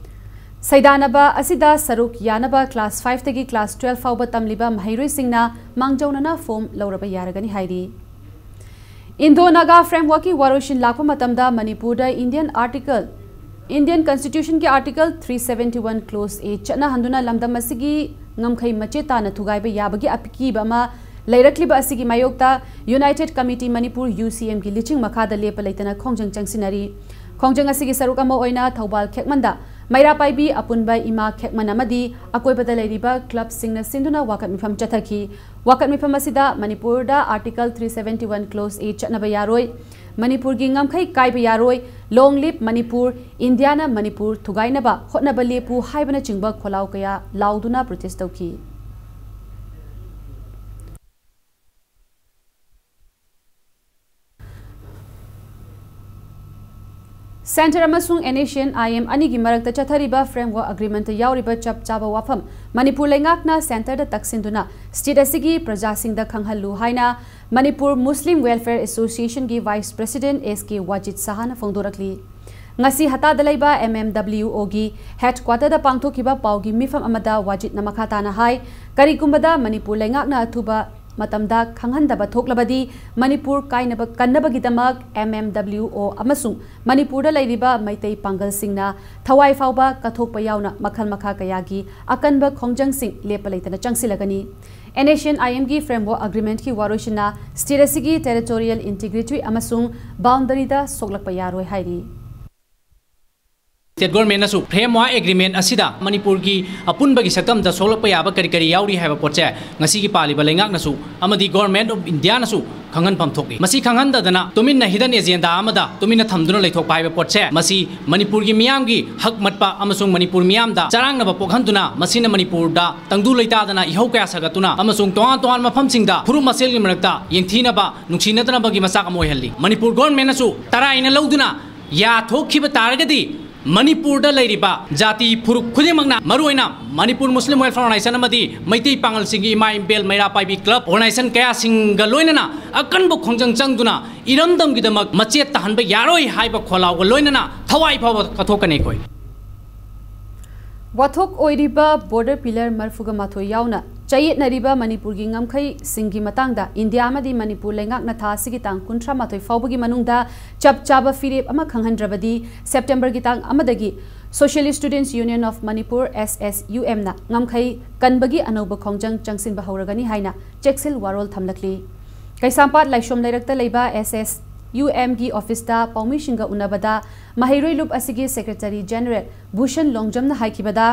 ꯁꯩꯗꯥꯅꯕ ꯑꯁꯤꯗ ꯁꯔꯨꯛ ꯌꯥꯅꯕ class five ꯇꯒꯤ class twelve ꯐꯥꯎꯕ ꯇꯝꯂꯤꯕ ꯃꯍꯩꯔꯣꯏꯁꯤꯡꯅ ꯃꯥꯡꯖꯧꯅꯅ form ꯂꯧꯔꯕ ꯌꯥꯔꯒꯅꯤ ꯍꯥꯏꯔꯤ꯫ Indo Naga Framework ꯀꯤ ꯋꯥꯔꯣꯏꯁꯤꯟ ꯂꯥꯛꯄ ꯃꯇꯝꯗ ꯃꯅꯤꯄꯨꯔꯗ Indian Article, Indian Constitution ꯒꯤ Article three seventy one Clause A ꯆꯠꯅꯍꯟꯗꯨꯅ ꯂꯝꯗꯝ ꯑꯁꯤꯒꯤ ꯉꯝꯈꯩ ꯃꯆꯦꯠ ꯇꯥꯅ ꯊꯨꯒꯥꯏꯕ ꯌꯥꯕꯒꯤ ꯑꯀꯤꯕ ꯑꯃ ꯂꯩꯔꯛꯂꯤꯕ ꯑꯁꯤꯒꯤ ꯃꯥꯌꯣꯛꯇ United Committee Manipur, U C M ꯒꯤ ꯂꯤꯆꯤꯡ ꯃꯈꯥꯗ ꯂꯦꯞꯄ ꯂꯩꯇꯅ ꯈꯣꯡꯖꯪ ꯆꯪꯁꯤꯟꯅꯔꯤ꯫ ꯈꯣꯡꯖꯪ ꯑꯁꯤꯒꯤ ꯁꯔꯨꯛ ꯑꯃ ꯑꯣꯏꯅ ꯊꯧꯕꯥꯜ ꯈꯦꯛꯃꯟꯗ ꯃꯩꯔꯥ ꯄꯥꯏꯕꯤ ꯑꯄꯨꯟꯕ ꯏꯃꯥ ꯈꯦꯛꯃꯟ ꯑꯃꯗꯤ ꯑꯀꯣꯏꯕꯗ ꯂꯩꯔꯤꯕ club ꯁꯤꯡꯅ ꯁꯤꯟꯗꯨꯅ ꯋꯥꯀꯠ ꯃꯤꯐꯝ ꯆꯠꯊꯈꯤ꯫ ꯋꯥꯀꯠ ꯃꯤꯐꯝ ꯑꯁꯤꯗ ꯃꯅꯤꯄꯨꯔꯗ Article three seventy one Clause A ꯆꯠꯅꯕ ꯌꯥꯔꯣꯏ, ꯃꯅꯤꯄꯨꯔꯒꯤ ꯉꯝꯈꯩ ꯀꯥꯏꯕ ꯌꯥꯔꯣꯏ, Long live Manipur, ꯏꯟꯗꯤꯌꯥꯅ ꯃꯅꯤꯄꯨꯔ ꯊꯨꯒꯥꯏꯅꯕ ꯍꯣꯠꯅꯕ ꯂꯦꯞꯄꯨ ꯍꯥꯏꯕꯅꯆꯤꯡꯕ ꯈꯣꯜꯂꯥꯎ ꯀꯌꯥ ꯂꯥꯎꯗꯨꯅ protest ꯇꯧꯈꯤ꯫ Centre ꯑꯃꯁꯨꯡ NSCN IM ꯑꯅꯤꯒꯤ ꯃꯔꯛꯇ ꯆꯠꯊꯔꯤꯕ Framework Agreement ꯇ ꯌꯥꯎꯔꯤꯕ ꯆꯞ ꯆꯥꯕ ꯋꯥꯐꯝ ꯃꯅꯤꯄꯨꯔ ꯂꯩꯉꯥꯛꯅ Centre ꯗ ꯇꯛꯁꯤꯟꯗꯨꯅ state ꯑꯁꯤꯒꯤ ꯄ꯭ꯔꯖꯥꯁꯤꯡꯗ ꯈꯪꯍꯜꯂꯨ ꯍꯥꯏꯅ Manipur Muslim Welfare Association ꯒꯤ Vice President S K Wajid Saha ꯅ ꯐꯣꯡꯗꯣꯔꯛꯂꯤ꯫ ꯉꯁꯤ ꯍꯇꯥꯗ ꯂꯩꯕ MMWO ꯒꯤ headquarter ꯗ ꯄꯥꯡꯊꯣꯛꯈꯤꯕ ꯄꯥꯎꯒꯤ ꯃꯤꯐꯝ ꯑꯃꯗ ꯋꯥꯖꯤꯠꯅ ꯃꯈꯥ ꯇꯥꯅ ꯍꯥꯏ, ꯀꯔꯤꯒꯨꯝꯕꯗ ꯃꯅꯤꯄꯨꯔ ꯂꯩꯉꯥꯛꯅ ꯑꯊꯨꯕ ꯃꯇꯝꯗ ꯈꯪꯍꯟꯗꯕ ꯊꯣꯛꯂꯕꯗꯤ Manipur ꯀꯥꯏꯅꯕ ꯀꯟꯅꯕꯒꯤꯗꯃꯛ M M W O ꯑꯃꯁꯨꯡ ꯃꯅꯤꯄꯨꯔꯗ ꯂꯩꯔꯤꯕ ꯃꯩꯇꯩ ꯄꯥꯡꯒꯜꯁꯤꯡꯅ ꯊꯋꯥꯏ ꯐꯥꯎꯕ ꯀꯠꯊꯣꯛꯄ ꯌꯥꯎꯅ ꯃꯈꯜ ꯃꯈꯥ ꯀꯌꯥꯒꯤ ꯑꯀꯟꯕ ꯈꯣꯡꯖꯪꯁꯤꯡ ꯂꯦꯞꯄ ꯂꯩꯇꯅ ꯆꯪꯁꯤꯜꯂꯒꯅꯤ꯫ N S C N I M ꯒꯤ Framework Agreement ꯀꯤ ꯋꯥꯔꯣꯏꯁꯤꯟꯅ state ꯑꯁꯤꯒꯤ territorial integrity ꯑꯃꯁꯨꯡ boundary ꯗ ꯁꯣꯛꯂꯛꯄ ꯌꯥꯔꯣꯏ ꯍꯥꯏꯔꯤ꯫ State government ꯅꯁꯨ Framework Agreement ꯑꯁꯤꯗ ꯃꯅꯤꯄꯨꯔꯒꯤ ꯑꯄꯨꯟꯕꯒꯤ ꯁꯛꯇꯝꯗ ꯁꯣꯛꯂꯛꯄ ꯌꯥꯕ ꯀꯔꯤ ꯀꯔꯤ ꯌꯥꯎꯔꯤ ꯍꯥꯏꯕ ꯄꯣꯠꯁꯦ ꯉꯁꯤꯒꯤ ꯄꯥꯜꯂꯤꯕ ꯂꯩꯉꯥꯛꯅꯁꯨ ꯑꯃꯗꯤ Government of India ꯅꯁꯨ ꯈꯪꯍꯟꯐꯝ ꯊꯣꯛꯏ꯫ ꯃꯁꯤ ꯈꯪꯍꯟꯗꯗꯅ ꯇꯨꯃꯤꯟꯅ hidden agenda ꯑꯃꯗ ꯇꯨꯃꯤꯟꯅ ꯊꯝꯗꯨꯅ ꯂꯩꯊꯣꯛꯄ ꯍꯥꯏꯕ ꯄꯣꯠꯁꯦ, ꯃꯁꯤ ꯃꯅꯤꯄꯨꯔꯒꯤ ꯃꯤꯌꯥꯝꯒꯤ ꯍꯛ ꯃꯠꯄ ꯑꯃꯁꯨꯡ ꯃꯅꯤꯄꯨꯔ ꯃꯤꯌꯥꯝꯗ ꯆꯔꯥꯡꯅꯕ ꯄꯣꯛꯍꯟꯗꯨꯅ, ꯃꯁꯤꯅ ꯃꯅꯤꯄꯨꯔꯗ ꯇꯪꯗꯨ ꯂꯩꯇꯥꯗꯅ ꯏꯍꯧ ꯀꯌꯥ ꯁꯥꯒꯠꯇꯨꯅ ꯑꯃꯁꯨꯡ ꯇꯣꯉꯥꯟ ꯇꯣꯉꯥꯟꯕ ꯃꯐꯝꯁꯤꯡꯗ ꯐꯨꯔꯨꯞ ꯃꯁꯦꯜꯒꯤ ꯃꯔꯛꯇ ꯌꯦꯡꯊꯤꯅꯕ, ꯅꯨꯡꯁꯤꯅꯗꯅꯕꯒꯤ ꯃꯆꯥꯛ ꯑꯃ ꯑꯣꯏꯍꯜꯂꯤ꯫ ꯃꯅꯤꯄꯨꯔ government ꯅꯁꯨ ꯇꯔꯥꯏꯅ ꯂꯧꯗꯨꯅ ꯌꯥꯊꯣꯛꯈꯤꯕ ꯇꯥꯔꯒꯗꯤ, ꯃꯅꯤꯄꯨꯔꯗ ꯂꯩꯔꯤꯕ ꯖꯥꯇꯤ ꯐꯨꯔꯨꯞ ꯈꯨꯗꯤꯡꯃꯛꯅ, ꯃꯔꯨꯑꯣꯏꯅ ꯃꯅꯤꯄꯨꯔ Muslim Welfare Organization ꯑꯃꯗꯤ ꯃꯩꯇꯩ ꯄꯥꯉꯜꯁꯤꯡꯒꯤ ꯏꯃꯥ ꯏꯝꯕꯦꯜ ꯃꯩꯔꯥ ꯄꯥꯏꯕꯤ club organization ꯀꯌꯥꯁꯤꯡꯒ ꯂꯣꯏꯅꯅ ꯑꯀꯟꯕ ꯈꯣꯡꯖꯪ ꯆꯪꯗꯨꯅ ꯏꯔꯝꯗꯝꯒꯤꯗꯃꯛ ꯃꯆꯦꯠ ꯇꯥꯍꯟꯕ ꯌꯥꯔꯣꯏ ꯍꯥꯏꯕ ꯈꯣꯜꯂꯥꯎꯒ ꯂꯣꯏꯅꯅ ꯊꯋꯥꯏ ꯐꯥꯎꯕ ꯀꯠꯊꯣꯛꯀꯅꯤ ꯑꯩꯈꯣꯏ꯫ ꯋꯥꯊꯣꯛ ꯑꯣꯏꯔꯤꯕ border pillar ꯃꯔꯤꯐꯨꯒ ꯃꯥꯊꯣꯏ ꯌꯥꯎꯅ ꯆꯌꯦꯠꯅꯔꯤꯕ ꯃꯅꯤꯄꯨꯔꯒꯤ ꯉꯝꯈꯩꯁꯤꯡꯒꯤ ꯃꯇꯥꯡꯗ ꯏꯟꯗꯤꯌꯥ ꯑꯃꯗꯤ ꯃꯅꯤꯄꯨꯔ ꯂꯩꯉꯥꯛꯅ ꯊꯥ ꯑꯁꯤꯒꯤ ꯇꯥꯡ ꯀꯨꯟꯊ꯭ꯔꯥ ꯃꯥꯊꯣꯏ ꯐꯥꯎꯕꯒꯤ ꯃꯅꯨꯡꯗ ꯆꯞ ꯆꯥꯕ ꯐꯤꯔꯦꯞ ꯑꯃ ꯈꯪꯍꯟꯗ꯭ꯔꯕꯗꯤ September ꯒꯤ ꯇꯥꯡ ꯑꯃꯗꯒꯤ Socialist Students Union of Manipur, S S U M ꯅ ꯉꯝꯈꯩ ꯀꯟꯕꯒꯤ ꯑꯅꯧꯕ ꯈꯣꯡꯖꯪ ꯆꯪꯁꯤꯟꯕ ꯍꯧꯔꯒꯅꯤ ꯍꯥꯏꯅ ꯆꯦꯛꯁꯤꯜ ꯋꯥꯔꯣꯜ ꯊꯝꯂꯛꯂꯤ꯫ ꯀꯩꯁꯥꯝꯄꯥꯠ ꯂꯥꯏꯁ꯭ꯔꯣꯝ ꯂꯩꯔꯛꯇ ꯂꯩꯕ S S U M ꯒꯤ office ꯇ ꯄꯥꯎꯃꯤꯁꯤꯡꯒ ꯎꯅꯕꯗ ꯃꯍꯩꯔꯣꯏ ꯂꯨꯞ ꯑꯁꯤꯒꯤ Secretary General ꯚꯨꯁꯟ ꯂꯣꯡꯖꯝꯅ ꯍꯥꯏꯈꯤꯕꯗ,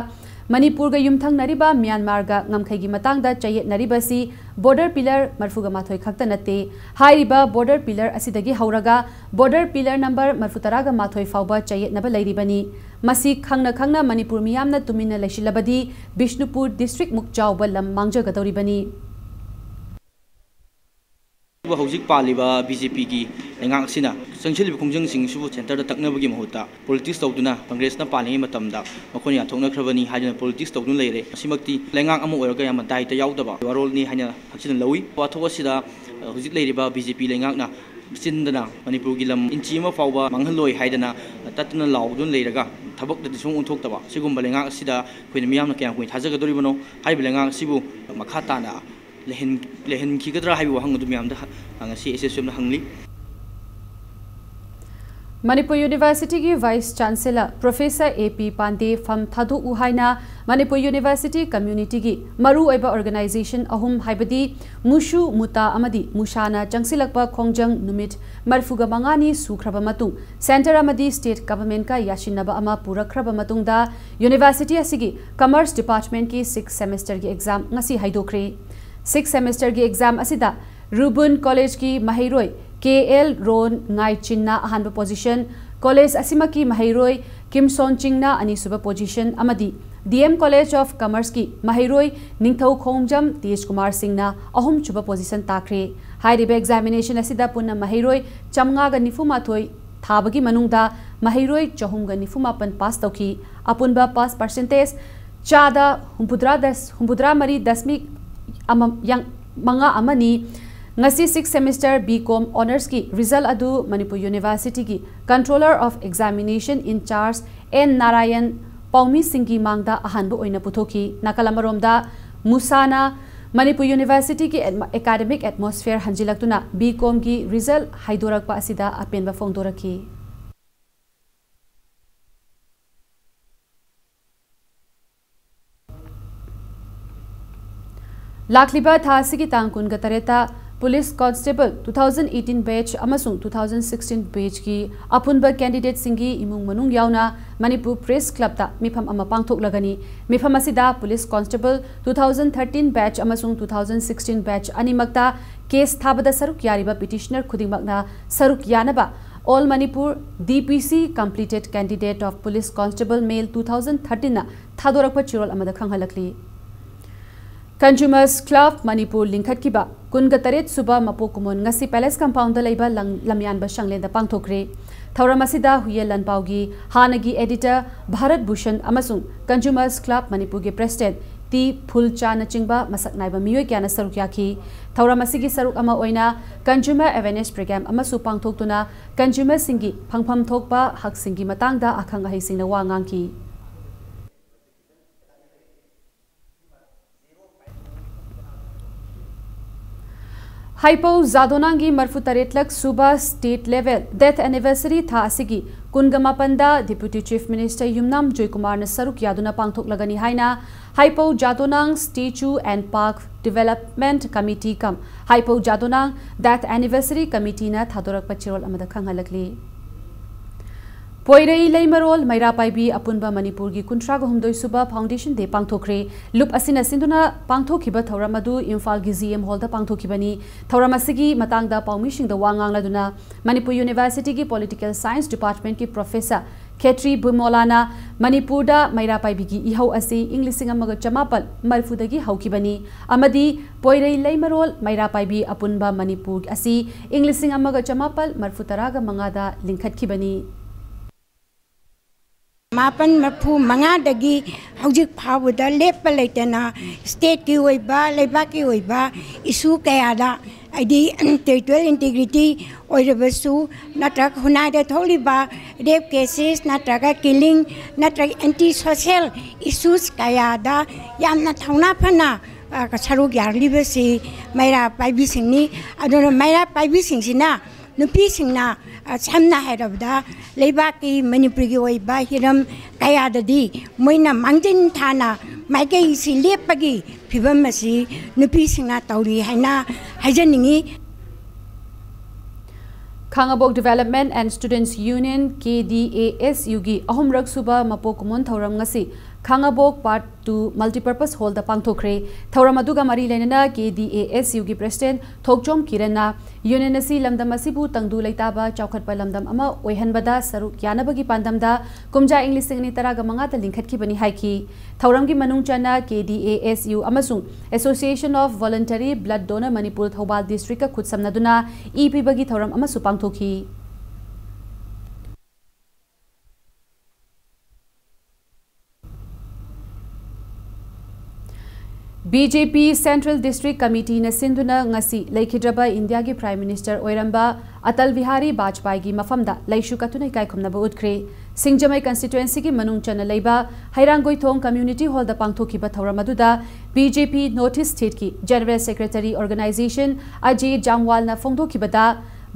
ꯃꯅꯤꯄꯨꯔꯒ ꯌꯨꯝꯊꯪꯅꯔꯤꯕ ꯃ꯭ꯌꯥꯟꯃꯥꯔꯒ ꯉꯝꯈꯩꯒꯤ ꯃꯇꯥꯡꯗ ꯆꯌꯦꯠꯅꯔꯤꯕ ꯑꯁꯤ border pillar ꯃꯔꯤꯐꯨꯒ ꯃꯥꯊꯣꯏ ꯈꯛꯇ ꯅꯠꯇꯦ꯫ ꯍꯥꯏꯔꯤꯕ border pillar ꯑꯁꯤꯗꯒꯤ ꯍꯧꯔꯒ border pillar number ꯃꯔꯤꯐꯨ ꯇꯔꯥꯒ ꯃꯥꯊꯣꯏ ꯐꯥꯎꯕ ꯆꯌꯦꯠꯅꯕ ꯂꯩꯔꯤꯕꯅꯤ꯫ ꯃꯁꯤ ꯈꯪꯅ ꯈꯪꯅ ꯃꯅꯤꯄꯨꯔ ꯃꯤꯌꯥꯝꯅ ꯇꯨꯃꯤꯟꯅ ꯂꯩꯁꯤꯜꯂꯕꯗꯤ ꯕꯤꯁꯅꯨꯄꯨꯔ district ꯃꯨꯛ ꯆꯥꯎꯕ ꯂꯝ ꯃꯥꯡꯖꯒꯗꯧꯔꯤꯕꯅꯤ꯫ ꯍꯧꯖꯤꯛ ꯄꯥꯜꯂꯤꯕ B J P ꯒꯤ ꯂꯩꯉꯥꯛ ꯑꯁꯤꯅ ꯆꯪꯁꯤꯜꯂꯤꯕ ꯈꯣꯡꯖꯪꯁꯤꯡꯁꯤꯕꯨ centre ꯗ ꯇꯛꯅꯕꯒꯤ ꯃꯍꯨꯠꯇ politics ꯇꯧꯗꯨꯅ Congress ꯅ ꯄꯥꯜꯂꯤꯉꯩ ꯃꯇꯝꯗ ꯃꯈꯣꯏꯅ ꯌꯥꯊꯣꯛꯅꯈ꯭ꯔꯕꯅꯤ ꯍꯥꯏꯗꯨꯅ politics ꯇꯧꯗꯨꯅ ꯂꯩꯔꯦ꯫ ꯃꯁꯤꯃꯛꯇꯤ ꯂꯩꯉꯥꯛ ꯑꯃ ꯑꯣꯏꯔꯒ ꯌꯥꯝꯅ ꯗꯥꯏꯇ ꯌꯥꯎꯗꯕ ꯋꯥꯔꯣꯜꯅꯤ ꯍꯥꯏꯅ ꯍꯛꯆꯤꯟꯅ ꯂꯧꯏ꯫ ꯋꯥꯊꯣꯛ ꯑꯁꯤꯗ ꯍꯧꯖꯤꯛ ꯂꯩꯔꯤꯕ B J P ꯂꯩꯉꯥꯛꯅ ꯆꯤꯟꯗꯅ ꯃꯅꯤꯄꯨꯔꯒꯤ ꯂꯝ ꯏꯟꯆꯤ ꯑꯃ ꯐꯥꯎꯕ ꯃꯥꯡꯍꯜꯂꯣꯏ ꯍꯥꯏꯗꯅ ꯇꯠꯇꯅ ꯂꯥꯎꯗꯨꯅ ꯂꯩꯔꯒ ꯊꯕꯛꯇꯗꯤ ꯁꯨꯡ ꯑꯣꯟꯊꯣꯛꯇꯕ ꯁꯤꯒꯨꯝꯕ ꯂꯩꯉꯥꯛ ꯑꯁꯤꯗ ꯑꯩꯈꯣꯏꯅ ꯃꯤꯌꯥꯝꯅ ꯀꯌꯥꯝ ꯀꯨꯏꯅ ꯊꯥꯖꯒꯗꯧꯔꯤꯕꯅꯣ? ꯍꯥꯏꯔꯤꯕ ꯂꯩꯉꯥꯛ ꯑꯁꯤꯕꯨ ꯃꯈꯥ ꯇꯥꯅ ꯂꯩꯍꯟ-, ꯂꯩꯍꯟꯈꯤꯒꯗ꯭ꯔꯥ ꯍꯥꯏꯕ ꯋꯥꯍꯪ ꯑꯗꯨ ꯃꯌꯥꯝꯗ ꯍ-, ꯉꯁꯤ ꯑꯦꯁ ꯑꯦꯁ ꯌꯨ ꯑꯦꯝꯅ ꯍꯪꯂꯤ꯫ ꯃꯅꯤꯄꯨꯔ ꯌꯨꯅꯤꯚꯔꯁꯤꯇꯤꯒꯤ ꯚꯥꯏꯁ ꯆꯥꯟꯁꯦꯂꯔ ꯄ꯭ꯔꯣꯐꯦꯁꯔ ꯑꯦ ꯄꯤ ꯄꯥꯟꯗꯦ ꯐꯝ ꯊꯥꯗꯣꯛꯎ ꯍꯥꯏꯅ ꯃꯅꯤꯄꯨꯔ ꯌꯨꯅꯤꯚꯔꯁꯤꯇꯤ ꯀꯝꯃ꯭ꯌꯨꯅꯤꯇꯤꯒꯤ ꯃꯔꯨꯑꯣꯏꯕ ꯑꯣꯔꯒꯅꯥꯏꯖꯦꯁꯟ ꯑꯍꯨꯝ ꯍꯥꯏꯕꯗꯤ ꯃꯨꯁꯨ, ꯃꯨꯇꯥ ꯑꯃꯗꯤ ꯃꯨꯁꯥꯅ ꯆꯪꯁꯤꯜꯂꯛꯄ ꯈꯣꯡꯖꯪ ꯅꯨꯃꯤꯠ ꯃꯔꯤꯐꯨꯒ ꯃꯉꯥꯅꯤ ꯁꯨꯈ꯭ꯔꯕ ꯃꯇꯨꯡ ꯁꯦꯟꯇꯔ ꯑꯃꯗꯤ ꯁ꯭ꯇꯦꯠ ꯒꯚꯔꯟꯃꯦꯟꯠꯀ ꯌꯥꯁꯤꯟꯅꯕ ꯑꯃ ꯄꯨꯔꯛꯈ꯭ꯔꯕ ꯃꯇꯨꯡꯗ ꯌꯨꯅꯤꯚꯔꯁꯤꯇꯤ ꯑꯁꯤꯒꯤ ꯀꯃꯔꯁ ꯗꯤꯄꯥꯔꯠꯃꯦꯟꯠꯀꯤ ꯁꯤꯛꯁ ꯁꯦꯃꯤꯁꯇꯔꯒꯤ ꯑꯦꯛꯖꯥꯝ ꯉꯁꯤ ꯍꯥꯏꯗꯣꯛꯈ꯭ꯔꯦ꯫ ꯁꯤꯛꯁ ꯁꯦꯃꯤꯁꯇꯔꯒꯤ ꯑꯦꯛꯖꯥꯝ ꯑꯁꯤꯗ ꯔꯨꯕꯨꯟ ꯀꯣꯂꯦꯖꯀꯤ ꯃꯍꯩꯔꯣꯏ ꯀꯦ ꯑꯦꯜ ꯔꯣꯟ ꯉꯥꯏꯆꯤꯟꯅ ꯑꯍꯥꯟꯕ ꯄꯣꯖꯤꯁꯟ, ꯀꯣꯂꯦꯖ ꯑꯁꯤꯃꯛꯀꯤ ꯃꯍꯩꯔꯣꯏ ꯀꯤꯝꯁꯣꯟ ꯆꯤꯡꯅ ꯑꯅꯤꯁꯨꯕ ꯄꯣꯖꯤꯁꯟ ꯑꯃꯗꯤ ꯗꯤ ꯑꯦꯝ ꯀꯣꯂꯦꯖ ꯑꯣꯐ ꯀꯃꯔꯁꯀꯤ ꯃꯍꯩꯔꯣꯏ ꯅꯤꯡꯊꯧꯈꯣꯡꯖꯝ ꯇꯦꯖ ꯀꯨꯃꯥꯔ ꯁꯤꯡꯅ ꯑꯍꯨꯝꯁꯨꯕ ꯄꯣꯖꯤꯁꯟ ꯇꯥꯈ꯭ꯔꯦ꯫ ꯍꯥꯏꯔꯤꯕ ꯑꯦꯛꯖꯥꯃꯤꯅꯦꯁꯟ ꯑꯁꯤꯗ ꯄꯨꯟꯅ ꯃꯍꯩꯔꯣꯏ ꯆꯥꯝꯃꯉꯥꯒ ꯅꯤꯐꯨ ꯃꯥꯊꯣꯏ ꯊꯥꯕꯒꯤ ꯃꯅꯨꯡꯗ ꯃꯍꯩꯔꯣꯏ ꯆꯍꯨꯝꯒ ꯅꯤꯐꯨ ꯃꯥꯄꯟ ꯄꯥꯁ ꯇꯧꯈꯤ꯫ ꯑꯄꯨꯟꯕ ꯄꯥꯁ ꯄꯥꯔꯁꯦꯟꯇꯦꯖ ꯆꯥꯗ ꯍꯨꯝꯐꯨꯇꯔꯥ ꯗꯁ-, ꯍꯨꯝꯐꯨꯇꯔꯥ ꯃꯔꯤ ꯗꯁꯃꯤꯛ ꯑꯃ-, ꯌꯥꯡ-, ꯃꯉꯥ ꯑꯃꯅꯤ꯫ ꯉꯁꯤ ꯁꯤꯛꯁ ꯁꯦꯃꯤꯁꯇꯔ ꯕꯤ ꯀꯣꯝ ꯑꯣꯅꯔꯁꯀꯤ ꯔꯤꯖꯜ ꯑꯗꯨ ꯃꯅꯤꯄꯨꯔ ꯌꯨꯅꯤꯚꯔꯁꯤꯇꯤꯒꯤ Controller of Examination in Charge N Narayan ꯄꯥꯎꯃꯤꯁꯤꯡꯒꯤ ꯃꯥꯡꯗ ꯑꯍꯥꯟꯕ ꯑꯣꯏꯅ ꯄꯨꯊꯣꯛꯈꯤ꯫ ꯅꯥꯀꯜ ꯑꯃꯔꯣꯝꯗ ꯃꯨꯁꯥꯅ ꯃꯅꯤꯄꯨꯔ ꯌꯨꯅꯤꯚꯔꯁꯤꯇꯤꯒꯤ ꯑꯦꯠꯃ-, ꯑꯦꯀꯥꯗꯃꯤꯛ ꯑꯦꯠꯃꯣꯁꯐꯤꯌꯔ ꯍꯟꯖꯤꯜꯂꯛꯇꯨꯅ ꯕꯤ ꯀꯣꯝꯒꯤ ꯔꯤꯖꯜ ꯍꯥꯏꯗꯣꯔꯛꯄ ꯑꯁꯤꯗ ꯑꯄꯦꯟꯕ ꯐꯣꯡꯗꯣꯔꯛꯈꯤ꯫ ꯂꯥꯛꯂꯤꯕ ꯊꯥ ꯑꯁꯤꯒꯤ ꯇꯥꯡ ꯀꯨꯟꯒ ꯇꯔꯦꯠꯇ police constable two thousand eighteen batch ꯑꯃꯁꯨꯡ two thousand sixteen batchꯀꯤ ꯑꯄꯨꯟꯕ ꯀꯦꯟꯗꯤꯗꯦꯠꯁꯤꯡꯒꯤ ꯏꯃꯨꯡ ꯃꯅꯨꯡ ꯌꯥꯎꯅ ꯃꯅꯤꯄꯨꯔ ꯄ꯭ꯔꯦꯁ ꯀ꯭ꯂꯕꯇ ꯃꯤꯐꯝ ꯑꯃ ꯄꯥꯡꯊꯣꯛꯂꯒꯅꯤ꯫ ꯃꯤꯐꯝ ꯑꯁꯤꯗ police constable two thousand thirteen batch ꯑꯃꯁꯨꯡ two thousand sixteen batch ꯑꯅꯤꯃꯛꯇ ꯀꯦꯁ ꯊꯥꯕꯗ ꯁꯔꯨꯛ ꯌꯥꯔꯤꯕ ꯄꯤꯇꯤꯁꯅꯔ ꯈꯨꯗꯤꯡꯃꯛꯅ ꯁꯔꯨꯛ ꯌꯥꯅꯕ All Manipur D P C Completed Candidate of Police Constable Male two thousand thirteenꯅ ꯊꯥꯗꯣꯔꯛꯄ ꯆꯦꯔꯣꯜ ꯑꯃꯗ ꯈꯪꯍꯜꯂꯛꯂꯤ꯫ Consumers Club ꯃꯅꯤꯄꯨꯔ ꯂꯤꯡꯈꯠꯈꯤꯕ ꯀꯨꯟꯒ ꯇꯔꯦꯠ ꯁꯨꯕ ꯃꯄꯣꯛ ꯀꯨꯝꯑꯣꯟ ꯉꯁꯤ ꯄꯦꯂꯦꯁ ꯀꯝꯄꯥꯎꯟꯗ ꯂꯩꯕ ꯂꯝ-, ꯂꯝꯌꯥꯟꯕ ꯁꯪꯂꯦꯟꯗ ꯄꯥꯡꯊꯣꯛꯈ꯭ꯔꯦ꯫ ꯊꯧꯔꯝ ꯑꯁꯤꯗ ꯍꯨꯏꯌꯦꯟ ꯂꯥꯟꯄꯥꯎꯒꯤ ꯍꯥꯟꯅꯒꯤ ꯑꯦꯗꯤꯇꯔ ꯚꯥꯔꯠ ꯚꯨꯁꯟ ꯑꯃꯁꯨꯡ Consumers Club ꯃꯅꯤꯄꯨꯔꯒꯤ ꯄ꯭ꯔꯦꯁꯤꯗꯦꯟꯠ ꯇꯤ ꯐꯨꯜꯆꯥꯅꯆꯤꯡꯕ ꯃꯁꯛ ꯅꯥꯏꯕ ꯃꯤꯑꯣꯏ ꯀꯌꯥꯅ ꯁꯔꯨꯛ ꯌꯥꯈꯤ꯫ ꯊꯧꯔꯝ ꯑꯁꯤꯒꯤ ꯁꯔꯨꯛ ꯑꯃ ꯑꯣꯏꯅ Consumer Awareness Program ꯑꯃꯁꯨ ꯄꯥꯡꯊꯣꯛꯇꯨꯅ ꯀꯟꯖꯨꯃꯔꯁꯤꯡꯒꯤ ꯐꯪꯐꯝ ꯊꯣꯛꯄ ꯍꯛꯁꯤꯡꯒꯤ ꯃꯇꯥꯡꯗ ꯑꯈꯪ ꯑꯍꯩꯁꯤꯡꯅ ꯋꯥ ꯉꯥꯡꯈꯤ꯫ ꯍꯩꯄꯧ ꯖꯥꯗꯣꯅꯥꯡꯒꯤ ꯃꯔꯐꯨ ꯇꯔꯦꯠꯂꯛ ꯁꯨꯕ State Level Death Anniversary ꯊꯥ ꯑꯁꯤꯒꯤ ꯀꯨꯟꯒ ꯃꯥꯄꯟꯗ Deputy Chief Minister ꯌꯨꯝꯅꯥꯝ ꯖꯣꯏꯀꯨꯃꯥꯔꯅ ꯁꯔꯨꯛ ꯌꯥꯗꯨꯅ ꯄꯥꯡꯊꯣꯛꯂꯒꯅꯤ ꯍꯥꯏꯅ ꯍꯩꯄꯧ ꯖꯥꯗꯣꯅꯥꯡ Statue and Park Development Committee cum ꯍꯩꯄꯧ ꯖꯥꯗꯣꯅꯥꯡ Death Anniversary Committeeꯅ ꯊꯥꯗꯣꯔꯛꯄ ꯆꯦꯔꯣꯜ ꯑꯃꯗ ꯈꯪꯍꯜꯂꯛꯂꯤ꯫ ꯄꯣꯏꯔꯩ ꯂꯩꯃꯔꯣꯜ ꯃꯩꯔꯥ ꯄꯥꯏꯕꯤ ꯑꯄꯨꯟꯕ ꯃꯅꯤꯄꯨꯔꯒꯤ ꯀꯨꯟꯊ꯭ꯔꯥꯒ ꯍꯨꯝꯗꯣꯏ ꯁꯨꯕ Foundation Day ꯄꯥꯡꯊꯣꯛꯈ꯭ꯔꯦ꯫ ꯂꯨꯞ ꯑꯁꯤꯅ ꯁꯤꯟꯗꯨꯅ ꯄꯥꯡꯊꯣꯛꯈꯤꯕ ꯊꯧꯔꯝ ꯑꯗꯨ ꯏꯝꯐꯥꯜꯒꯤ G M Hallꯗ ꯄꯥꯡꯊꯣꯛꯈꯤꯕꯅꯤ꯫ ꯊꯧꯔꯝ ꯑꯁꯤꯒꯤ ꯃꯇꯥꯡꯗ ꯄꯥꯎꯃꯤꯁꯤꯡꯗ ꯋꯥ ꯉꯥꯡꯂꯗꯨꯅ ꯃꯅꯤꯄꯨꯔ Universityꯒꯤ Political Science Departmentꯀꯤ Professor ꯈꯦꯇ꯭ꯔꯤ ꯕꯤꯃꯣꯂꯥꯅ ꯃꯅꯤꯄꯨꯔꯗ ꯃꯩꯔꯥ ꯄꯥꯏꯕꯤꯒꯤ ꯏꯍꯧ ꯑꯁꯤ ꯏꯪ ꯂꯤꯁꯤꯡ ꯑꯃꯒ ꯆꯃꯥꯄꯜ ꯃꯔꯐꯨꯗꯒꯤ ꯍꯧꯈꯤꯕꯅꯤ ꯑꯃꯗꯤ ꯄꯣꯏꯔꯩ ꯂꯩꯃꯔꯣꯜ ꯃꯩꯔꯥ ꯄꯥꯏꯕꯤ ꯑꯄꯨꯟꯕ ꯃꯅꯤꯄꯨꯔ ꯑꯁꯤ ꯏꯪ ꯂꯤꯁꯤꯡ ꯑꯃꯒ ꯆꯃꯥꯄꯜ ꯃꯔꯐꯨ ꯇꯔꯥꯒ ꯃꯉꯥꯗ ꯂꯤꯡꯈꯠꯈꯤꯕꯅꯤ꯫ ꯃꯥꯄꯟ ꯃꯔꯐꯨ ꯃꯉꯥꯗꯒꯤ ꯍꯧꯖꯤꯛ ꯐꯥꯎꯕꯗ ꯂꯦꯞꯄ ꯂꯩꯇꯅ stateꯀꯤ ꯑꯣꯏꯕ, ꯂꯩꯕꯥꯛꯀꯤ ꯑꯣꯏꯕ issue ꯀꯌꯥꯗ, ꯍꯥꯏꯗꯤ territorial integrity ꯑꯣꯏꯔꯕꯁꯨ, ꯅꯠꯇ꯭ꯔꯒ ꯈꯨꯟꯅꯥꯏꯗ ꯊꯣꯛꯂꯤꯕ rape cases ꯅꯠꯇ꯭ꯔꯒ killing ꯅꯠꯇ꯭ꯔꯒ anti social issues ꯀꯌꯥꯗ ꯌꯥꯝꯅ ꯊꯧꯅꯥ ꯐꯅ, ꯑ, ꯁꯔꯨꯛ ꯌꯥꯔꯤꯕꯁꯤ ꯃꯩꯔꯥ ꯄꯥꯏꯕꯤꯁꯤꯡꯅꯤ꯫ ꯑꯗꯨꯅ ꯃꯩꯔꯥ ꯄꯥꯏꯕꯤꯁꯤꯡꯁꯤꯅ, ꯅꯨꯄꯤꯁꯤꯡꯅ, ꯑ, ꯁꯝꯅ ꯍꯥꯏꯔꯕꯗ ꯂꯩꯕꯥꯛꯀꯤ ꯃꯅꯤꯄꯨꯔꯒꯤ ꯑꯣꯏꯕ ꯍꯤꯔꯝ ꯀꯌꯥꯗꯗꯤ ꯃꯣꯏꯅ ꯃꯥꯡꯖꯤꯟ ꯊꯥꯅ ꯃꯥꯏꯀꯩꯁꯤ ꯂꯦꯞꯄꯒꯤ ꯐꯤꯕꯝ ꯑꯁꯤ ꯅꯨꯄꯤꯁꯤꯡꯅ ꯇꯧꯔꯤ ꯍꯥꯏꯅ ꯍꯥꯏꯖꯅꯤꯡꯏ꯫ ꯈꯥꯉꯕꯣꯛ Development and Students Union, K D A S Uꯒꯤ ꯑꯍꯨꯝꯔꯛ ꯁꯨꯕ ꯃꯄꯣꯛ ꯀꯨꯝꯑꯣꯟ ꯊꯧꯔꯝ ꯉꯁꯤ ꯈꯥꯉꯕꯣꯛ Part Two Multipurpose Hallꯗ ꯄꯥꯡꯊꯣꯛꯈ꯭ꯔꯦ꯫ ꯊꯧꯔꯝ ꯑꯗꯨꯒ ꯃꯔꯤ ꯂꯩꯅꯅ K D A S Uꯒꯤ President Thokchom ꯀꯤꯔꯟꯅ Union ꯑꯁꯤ ꯂꯝꯗꯝ ꯑꯁꯤꯕꯨ ꯇꯪꯗꯨ ꯂꯩꯇꯥꯕ ꯆꯥꯎꯈꯠꯄ ꯂꯝꯗꯝ ꯑꯃ ꯑꯣꯏꯍꯟꯕꯗ ꯁꯔꯨꯛ ꯌꯥꯅꯕꯒꯤ ꯄꯥꯟꯗꯝꯗ ꯀꯨꯝꯖꯥ ꯏꯪ ꯂꯤꯁꯤꯡ ꯑꯅꯤ ꯇꯔꯥꯒ ꯃꯉꯥꯗ ꯂꯤꯡꯈꯠꯈꯤꯕꯅꯤ ꯍꯥꯏꯈꯤ꯫ ꯊꯧꯔꯝꯒꯤ ꯃꯅꯨꯡ ꯆꯟꯅ K D A S U ꯑꯃꯁꯨꯡ Association of Voluntary Blood Donor Manipur Thoubal Districtꯀ ꯈꯨꯠꯁꯝꯅꯗꯨꯅ ꯏ ꯄꯤꯕꯒꯤ ꯊꯧꯔꯝ ꯑꯃꯁꯨ ꯄꯥꯡꯊꯣꯛꯈꯤ꯫ B J P Central District Committeeꯅ ꯁꯤꯟꯗꯨꯅ ꯉꯁꯤ ꯂꯩꯈꯤꯗ꯭ꯔꯕ ꯏꯟꯗꯤꯌꯥꯒꯤ Prime Minister ꯑꯣꯏꯔꯝꯕ ꯑꯇꯜ ꯕꯤꯍꯥꯔꯤ ꯕꯥꯖꯄꯥꯏꯒꯤ ꯃꯐꯝꯗ ꯂꯩꯁꯨ ꯀꯠꯇꯨꯅ ꯏꯀꯥꯏ ꯈꯨꯝꯅꯕ ꯎꯠꯈ꯭ꯔꯦ꯫ ꯁꯤꯡꯖꯃꯩ Constituencyꯒꯤ ꯃꯅꯨꯡ ꯆꯟꯅ ꯂꯩꯕ ꯍꯩꯔꯥꯡꯒꯣꯏꯊꯣꯡ Community Hallꯗ ꯄꯥꯡꯊꯣꯛꯈꯤꯕ ꯊꯧꯔꯝ ꯑꯗꯨꯗ ꯕꯤ ꯖꯦ ꯄꯤ ꯅꯣꯔꯠ ꯏꯁ ꯁ꯭ꯇꯦꯠꯀꯤ ꯖꯦꯅꯔꯦꯜ ꯁꯦꯀ꯭ꯔꯦꯇꯔꯤ ꯑꯣꯔꯒꯅꯥꯏꯖꯦꯁꯟ ꯑꯖꯤꯠ ꯖꯥꯝꯋꯥꯜꯅ ꯐꯣꯡꯗꯣꯛꯈꯤꯕꯗ,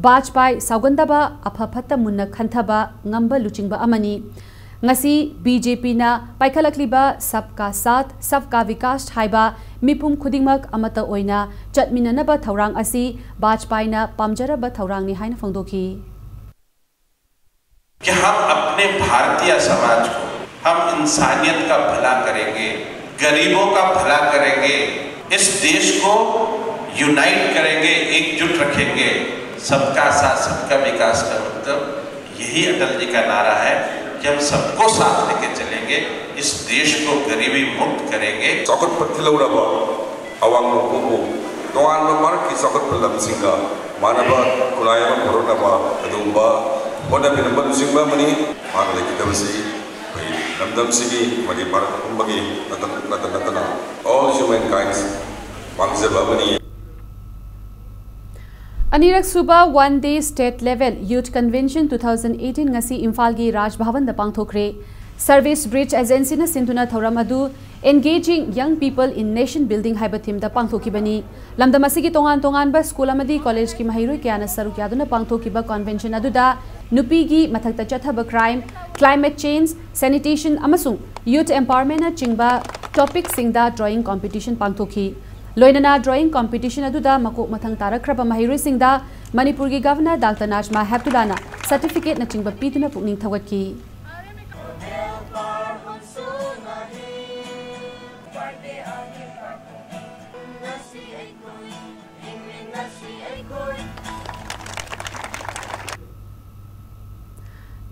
ꯕꯥꯖꯄꯥꯏ ꯁꯥꯎꯒꯟꯗꯕ, ꯑꯐ ꯐꯠꯇ ꯃꯨꯟꯅ ꯈꯟꯊꯕ ꯉꯝꯕ ꯂꯨꯆꯤꯡꯕ ꯑꯃꯅꯤ꯫ ꯉꯁꯤ ꯕꯤ ꯖꯦ ꯄꯤꯅ ꯄꯥꯏꯈꯠꯂꯛꯂꯤꯕ ꯁꯕꯀꯥ ꯁꯥꯊ, ꯁꯕꯀꯥ ꯕꯤꯀꯥꯁ ꯍꯥꯏꯕ ꯃꯤꯄꯨꯝ ꯈꯨꯗꯤꯡꯃꯛ ꯑꯃꯠꯇ ꯑꯣꯏꯅ ꯆꯠꯃꯤꯟꯅꯅꯕ ꯊꯧꯔꯥꯡ ꯑꯁꯤ ꯕꯥꯖꯄꯥꯏꯅ ꯄꯥꯝꯖꯔꯕ ꯊꯧꯔꯥꯡꯅꯤ ꯍꯥꯏꯅ ꯐꯣꯡꯗꯣꯛꯈꯤ꯫ कि हम अपने भारतीय समाज को, हम इंसानियत का भला करेंगे, गरीबों का भला करेंगे, इस देश को यूनाइट करेंगे, एकजुट रखेंगे। सबका साथ, सबका विकास का मतलब यही अटल जी का नारा है कि हम सबको साथ लेके चलेंगे, इस देश को गरीबी मुक्त करेंगे। ꯆꯥꯎꯈꯠꯄ ꯊꯤꯜꯍꯧꯔꯕ ꯑꯋꯥꯡ ꯅꯣꯡꯄꯣꯛꯄꯨ ꯇꯣꯉꯥꯟꯕ ꯃꯔꯛꯀꯤ ꯆꯥꯎꯈꯠꯄ ꯂꯝꯁꯤꯡꯒ ꯃꯥꯟꯅꯕ ꯈꯨꯟꯅꯥꯏ ꯑꯃ ꯄꯨꯔꯛꯅꯕ ꯑꯗꯨꯒꯨꯝꯕ ꯍꯣꯠꯅꯕꯤꯔꯝꯕ ꯂꯨꯆꯤꯡꯕ ꯑꯃꯅꯤ꯫ ꯃꯥꯅ ꯂꯩꯈꯤꯗꯕꯁꯤ ꯑꯩꯈꯣꯏ ꯂꯝꯗꯝꯁꯤꯒꯤ ꯑꯃꯗꯤ ꯚꯥꯔꯠ ꯄꯨꯝꯕꯒꯤ ꯅꯠꯇ-, ꯅꯠꯇ ꯅꯠꯇꯅ all humankind ꯃꯥꯡꯖꯕ ꯑꯃꯅꯤ꯫ ꯑꯅꯤꯔꯛ ꯁꯨꯕ One Day State Level Youth Convention two thousand eighteen ꯉꯁꯤ ꯏꯝꯐꯥꯜꯒꯤ ꯔꯥꯖ ꯚꯕꯟꯗ ꯄꯥꯡꯊꯣꯛꯈ꯭ꯔꯦ꯫ ꯁꯔꯚꯤꯁ ꯕ꯭ꯔꯤꯖ ꯑꯦꯖꯦꯟꯁꯤꯅ ꯁꯤꯟꯗꯨꯅ ꯊꯧꯔꯝ ꯑꯗꯨ Engaging Young People in Nation Building ꯍꯥꯏꯕ ꯊꯤꯝꯗ ꯄꯥꯡꯊꯣꯛꯈꯤꯕꯅꯤ꯫ ꯂꯝꯗꯝ ꯑꯁꯤꯒꯤ ꯇꯣꯉꯥꯟ ꯇꯣꯉꯥꯟꯕ ꯁ꯭ꯀꯨꯜ ꯑꯃꯗꯤ ꯀꯣꯂꯦꯖꯀꯤ ꯃꯍꯩꯔꯣꯏ ꯀꯌꯥꯅ ꯁꯔꯨꯛ ꯌꯥꯗꯨꯅ ꯄꯥꯡꯊꯣꯛꯈꯤꯕ ꯀꯟꯚꯦꯟꯁꯟ ꯑꯗꯨꯗ ꯅꯨꯄꯤꯒꯤ ꯃꯊꯛꯇ ꯆꯠꯊꯕ ꯀ꯭ꯔꯥꯏꯝ, ꯀ꯭ꯂꯥꯏꯃꯦꯠ ꯆꯦꯟꯖ, ꯁꯦꯅꯤꯇꯦꯁꯟ ꯑꯃꯁꯨꯡ ꯌꯨꯊ ꯑꯦꯝꯄꯥꯋꯔꯃꯦꯟꯅꯆꯤꯡꯕ ꯇꯣꯄꯤꯛꯁꯤꯡꯗ ꯗ꯭ꯔꯣꯌꯤꯡ ꯀꯝꯄꯤꯇꯤꯁꯟ ꯄꯥꯡꯊꯣꯛꯈꯤ꯫ ꯂꯣꯏꯅꯅ ꯗ꯭ꯔꯣꯌꯤꯡ ꯀꯝꯄꯤꯇꯤꯁꯟ ꯑꯗꯨꯗ ꯃꯀꯣꯛ ꯃꯊꯪ ꯇꯥꯔꯛꯈ꯭ꯔꯕ ꯃꯍꯩꯔꯣꯏꯁꯤꯡꯗ ꯃꯅꯤꯄꯨꯔꯒꯤ ꯒꯚꯔꯅꯔ ꯗꯥꯛꯇꯔ ꯅꯥꯖꯃꯥ ꯍꯦꯞꯇꯨꯂꯥꯅ ꯁꯔꯇꯤꯐꯤꯀꯦꯠꯅꯆꯤꯡꯕ ꯄꯤꯗꯨꯅ ꯄꯨꯛꯅꯤꯡ ꯊꯧꯒꯠꯈꯤ꯫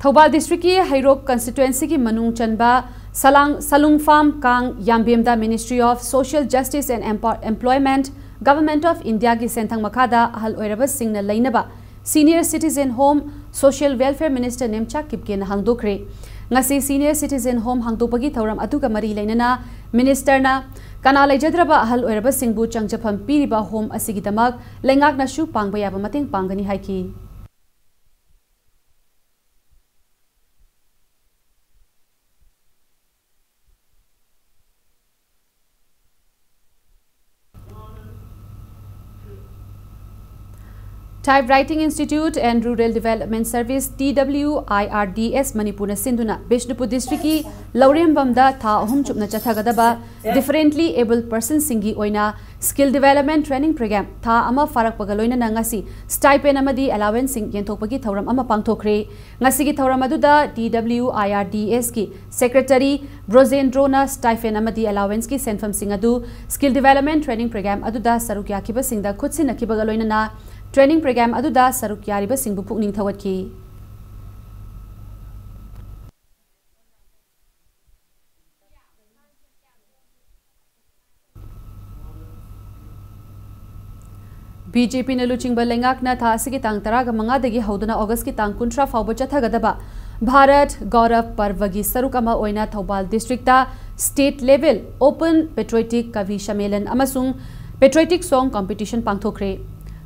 ꯊꯧꯕꯥꯜ ꯗꯤꯁꯇ꯭ꯔꯤꯛꯀꯤ ꯍꯩꯔꯣꯛ ꯀꯟꯁꯇꯤꯇ꯭ꯋꯦꯟꯁꯤꯒꯤ ꯃꯅꯨꯡ ꯆꯟꯕ ꯁꯂꯥꯡ, ꯁꯂꯨꯡꯐꯥꯝ ꯀꯥꯡ ꯌꯥꯝꯕꯦꯝꯗ Ministry of Social Justice and Empo-, Employment, Government of Indiaꯒꯤ ꯁꯦꯟꯊꯪ ꯃꯈꯥꯗ ꯑꯍꯜ ꯑꯣꯏꯔꯕꯁꯤꯡꯅ ꯂꯩꯅꯕ Senior Citizen Home Social Welfare Minister Nemcha ꯀꯤꯞꯒꯦꯅ ꯍꯥꯡꯗꯣꯛꯈ꯭ꯔꯦ꯫ ꯉꯁꯤ Senior Citizen Home ꯍꯥꯡꯗꯣꯛꯄꯒꯤ ꯊꯧꯔꯝ ꯑꯗꯨꯒ ꯃꯔꯤ ꯂꯩꯅꯅ Minister ꯅ ꯀꯅꯥ ꯂꯩꯖꯗ꯭ꯔꯕ ꯑꯍꯜ ꯑꯣꯏꯔꯕꯁꯤꯡꯕꯨ ꯆꯪꯖꯐꯝ ꯄꯤꯔꯤꯕ home ꯑꯁꯤꯒꯤꯗꯃꯛ ꯂꯩꯉꯥꯛꯅꯁꯨ ꯄꯥꯡꯕ ꯌꯥꯕ ꯃꯇꯦꯡ ꯄꯥꯡꯒꯅꯤ ꯍꯥꯏꯈꯤ꯫ Typewriting Institute and Rural Development Service, T W I R D S, ꯃꯅꯤꯄꯨꯔꯅ ꯁꯤꯟꯗꯨꯅ ꯕꯤꯁꯅꯨꯄꯨꯔ ꯗꯤꯁꯇ꯭ꯔꯤꯛꯀꯤ ꯂꯧꯔꯦꯝꯕꯝꯗ ꯊꯥ ꯑꯍꯨꯝ ꯆꯨꯞꯅ ꯆꯠꯊꯒꯗꯕ Differently Abled Personꯁꯤꯡꯒꯤ ꯑꯣꯏꯅ Skill Development Training Program ꯊꯥ ꯑꯃ ꯐꯥꯔꯛꯄꯒ ꯂꯣꯏꯅꯅ ꯉꯁꯤ stipend ꯑꯃꯗꯤ allowanceꯁꯤꯡ ꯌꯦꯟꯊꯣꯛꯄꯒꯤ ꯊꯧꯔꯝ ꯑꯃ ꯄꯥꯡꯊꯣꯛꯈ꯭ꯔꯦ꯫ ꯉꯁꯤꯒꯤ ꯊꯧꯔꯝ ꯑꯗꯨꯗ T W I R D Sꯀꯤ Secretary ꯕ꯭ꯔꯣꯖꯦꯟꯗ꯭ꯔꯣꯅ stipend ꯑꯃꯗꯤ allowanceꯀꯤ ꯁꯦꯟꯐꯝꯁꯤꯡ ꯑꯗꯨ Skill Development Training Program ꯑꯗꯨꯗ ꯁꯔꯨꯛ ꯌꯥꯈꯤꯕꯁꯤꯡꯗ ꯈꯨꯠꯁꯤꯟꯅꯈꯤꯕꯒ ꯂꯣꯏꯅꯅ training program ꯑꯗꯨꯗ ꯁꯔꯨꯛ ꯌꯥꯔꯤꯕꯁꯤꯡꯕꯨ ꯄꯨꯛꯅꯤꯡ ꯊꯧꯒꯠꯈꯤ꯫ ꯕꯤ ꯖꯦ ꯄꯤꯅ ꯂꯨꯆꯤꯡꯕ ꯂꯩꯉꯥꯛꯅ ꯊꯥ ꯑꯁꯤꯒꯤ ꯇꯥꯡ ꯇꯔꯥꯃꯉꯥꯗꯒꯤ ꯍꯧꯗꯨꯅ ꯑꯣꯒꯁꯀꯤ ꯇꯥꯡ ꯀꯨꯟꯊ꯭ꯔꯥ ꯐꯥꯎꯕ ꯆꯠꯊꯒꯗꯕ ꯚꯥꯔꯠ ꯒꯧꯔꯕ ꯄꯔꯕꯒꯤ ꯁꯔꯨꯛ ꯑꯃ ꯑꯣꯏꯅ Thoubal district state level open patriotic ꯀꯕꯤ ꯁꯝꯃꯦꯂꯟ ꯑꯃꯁꯨꯡ patriotic song competition ꯄꯥꯡꯊꯣꯛꯈ꯭ꯔꯦ꯫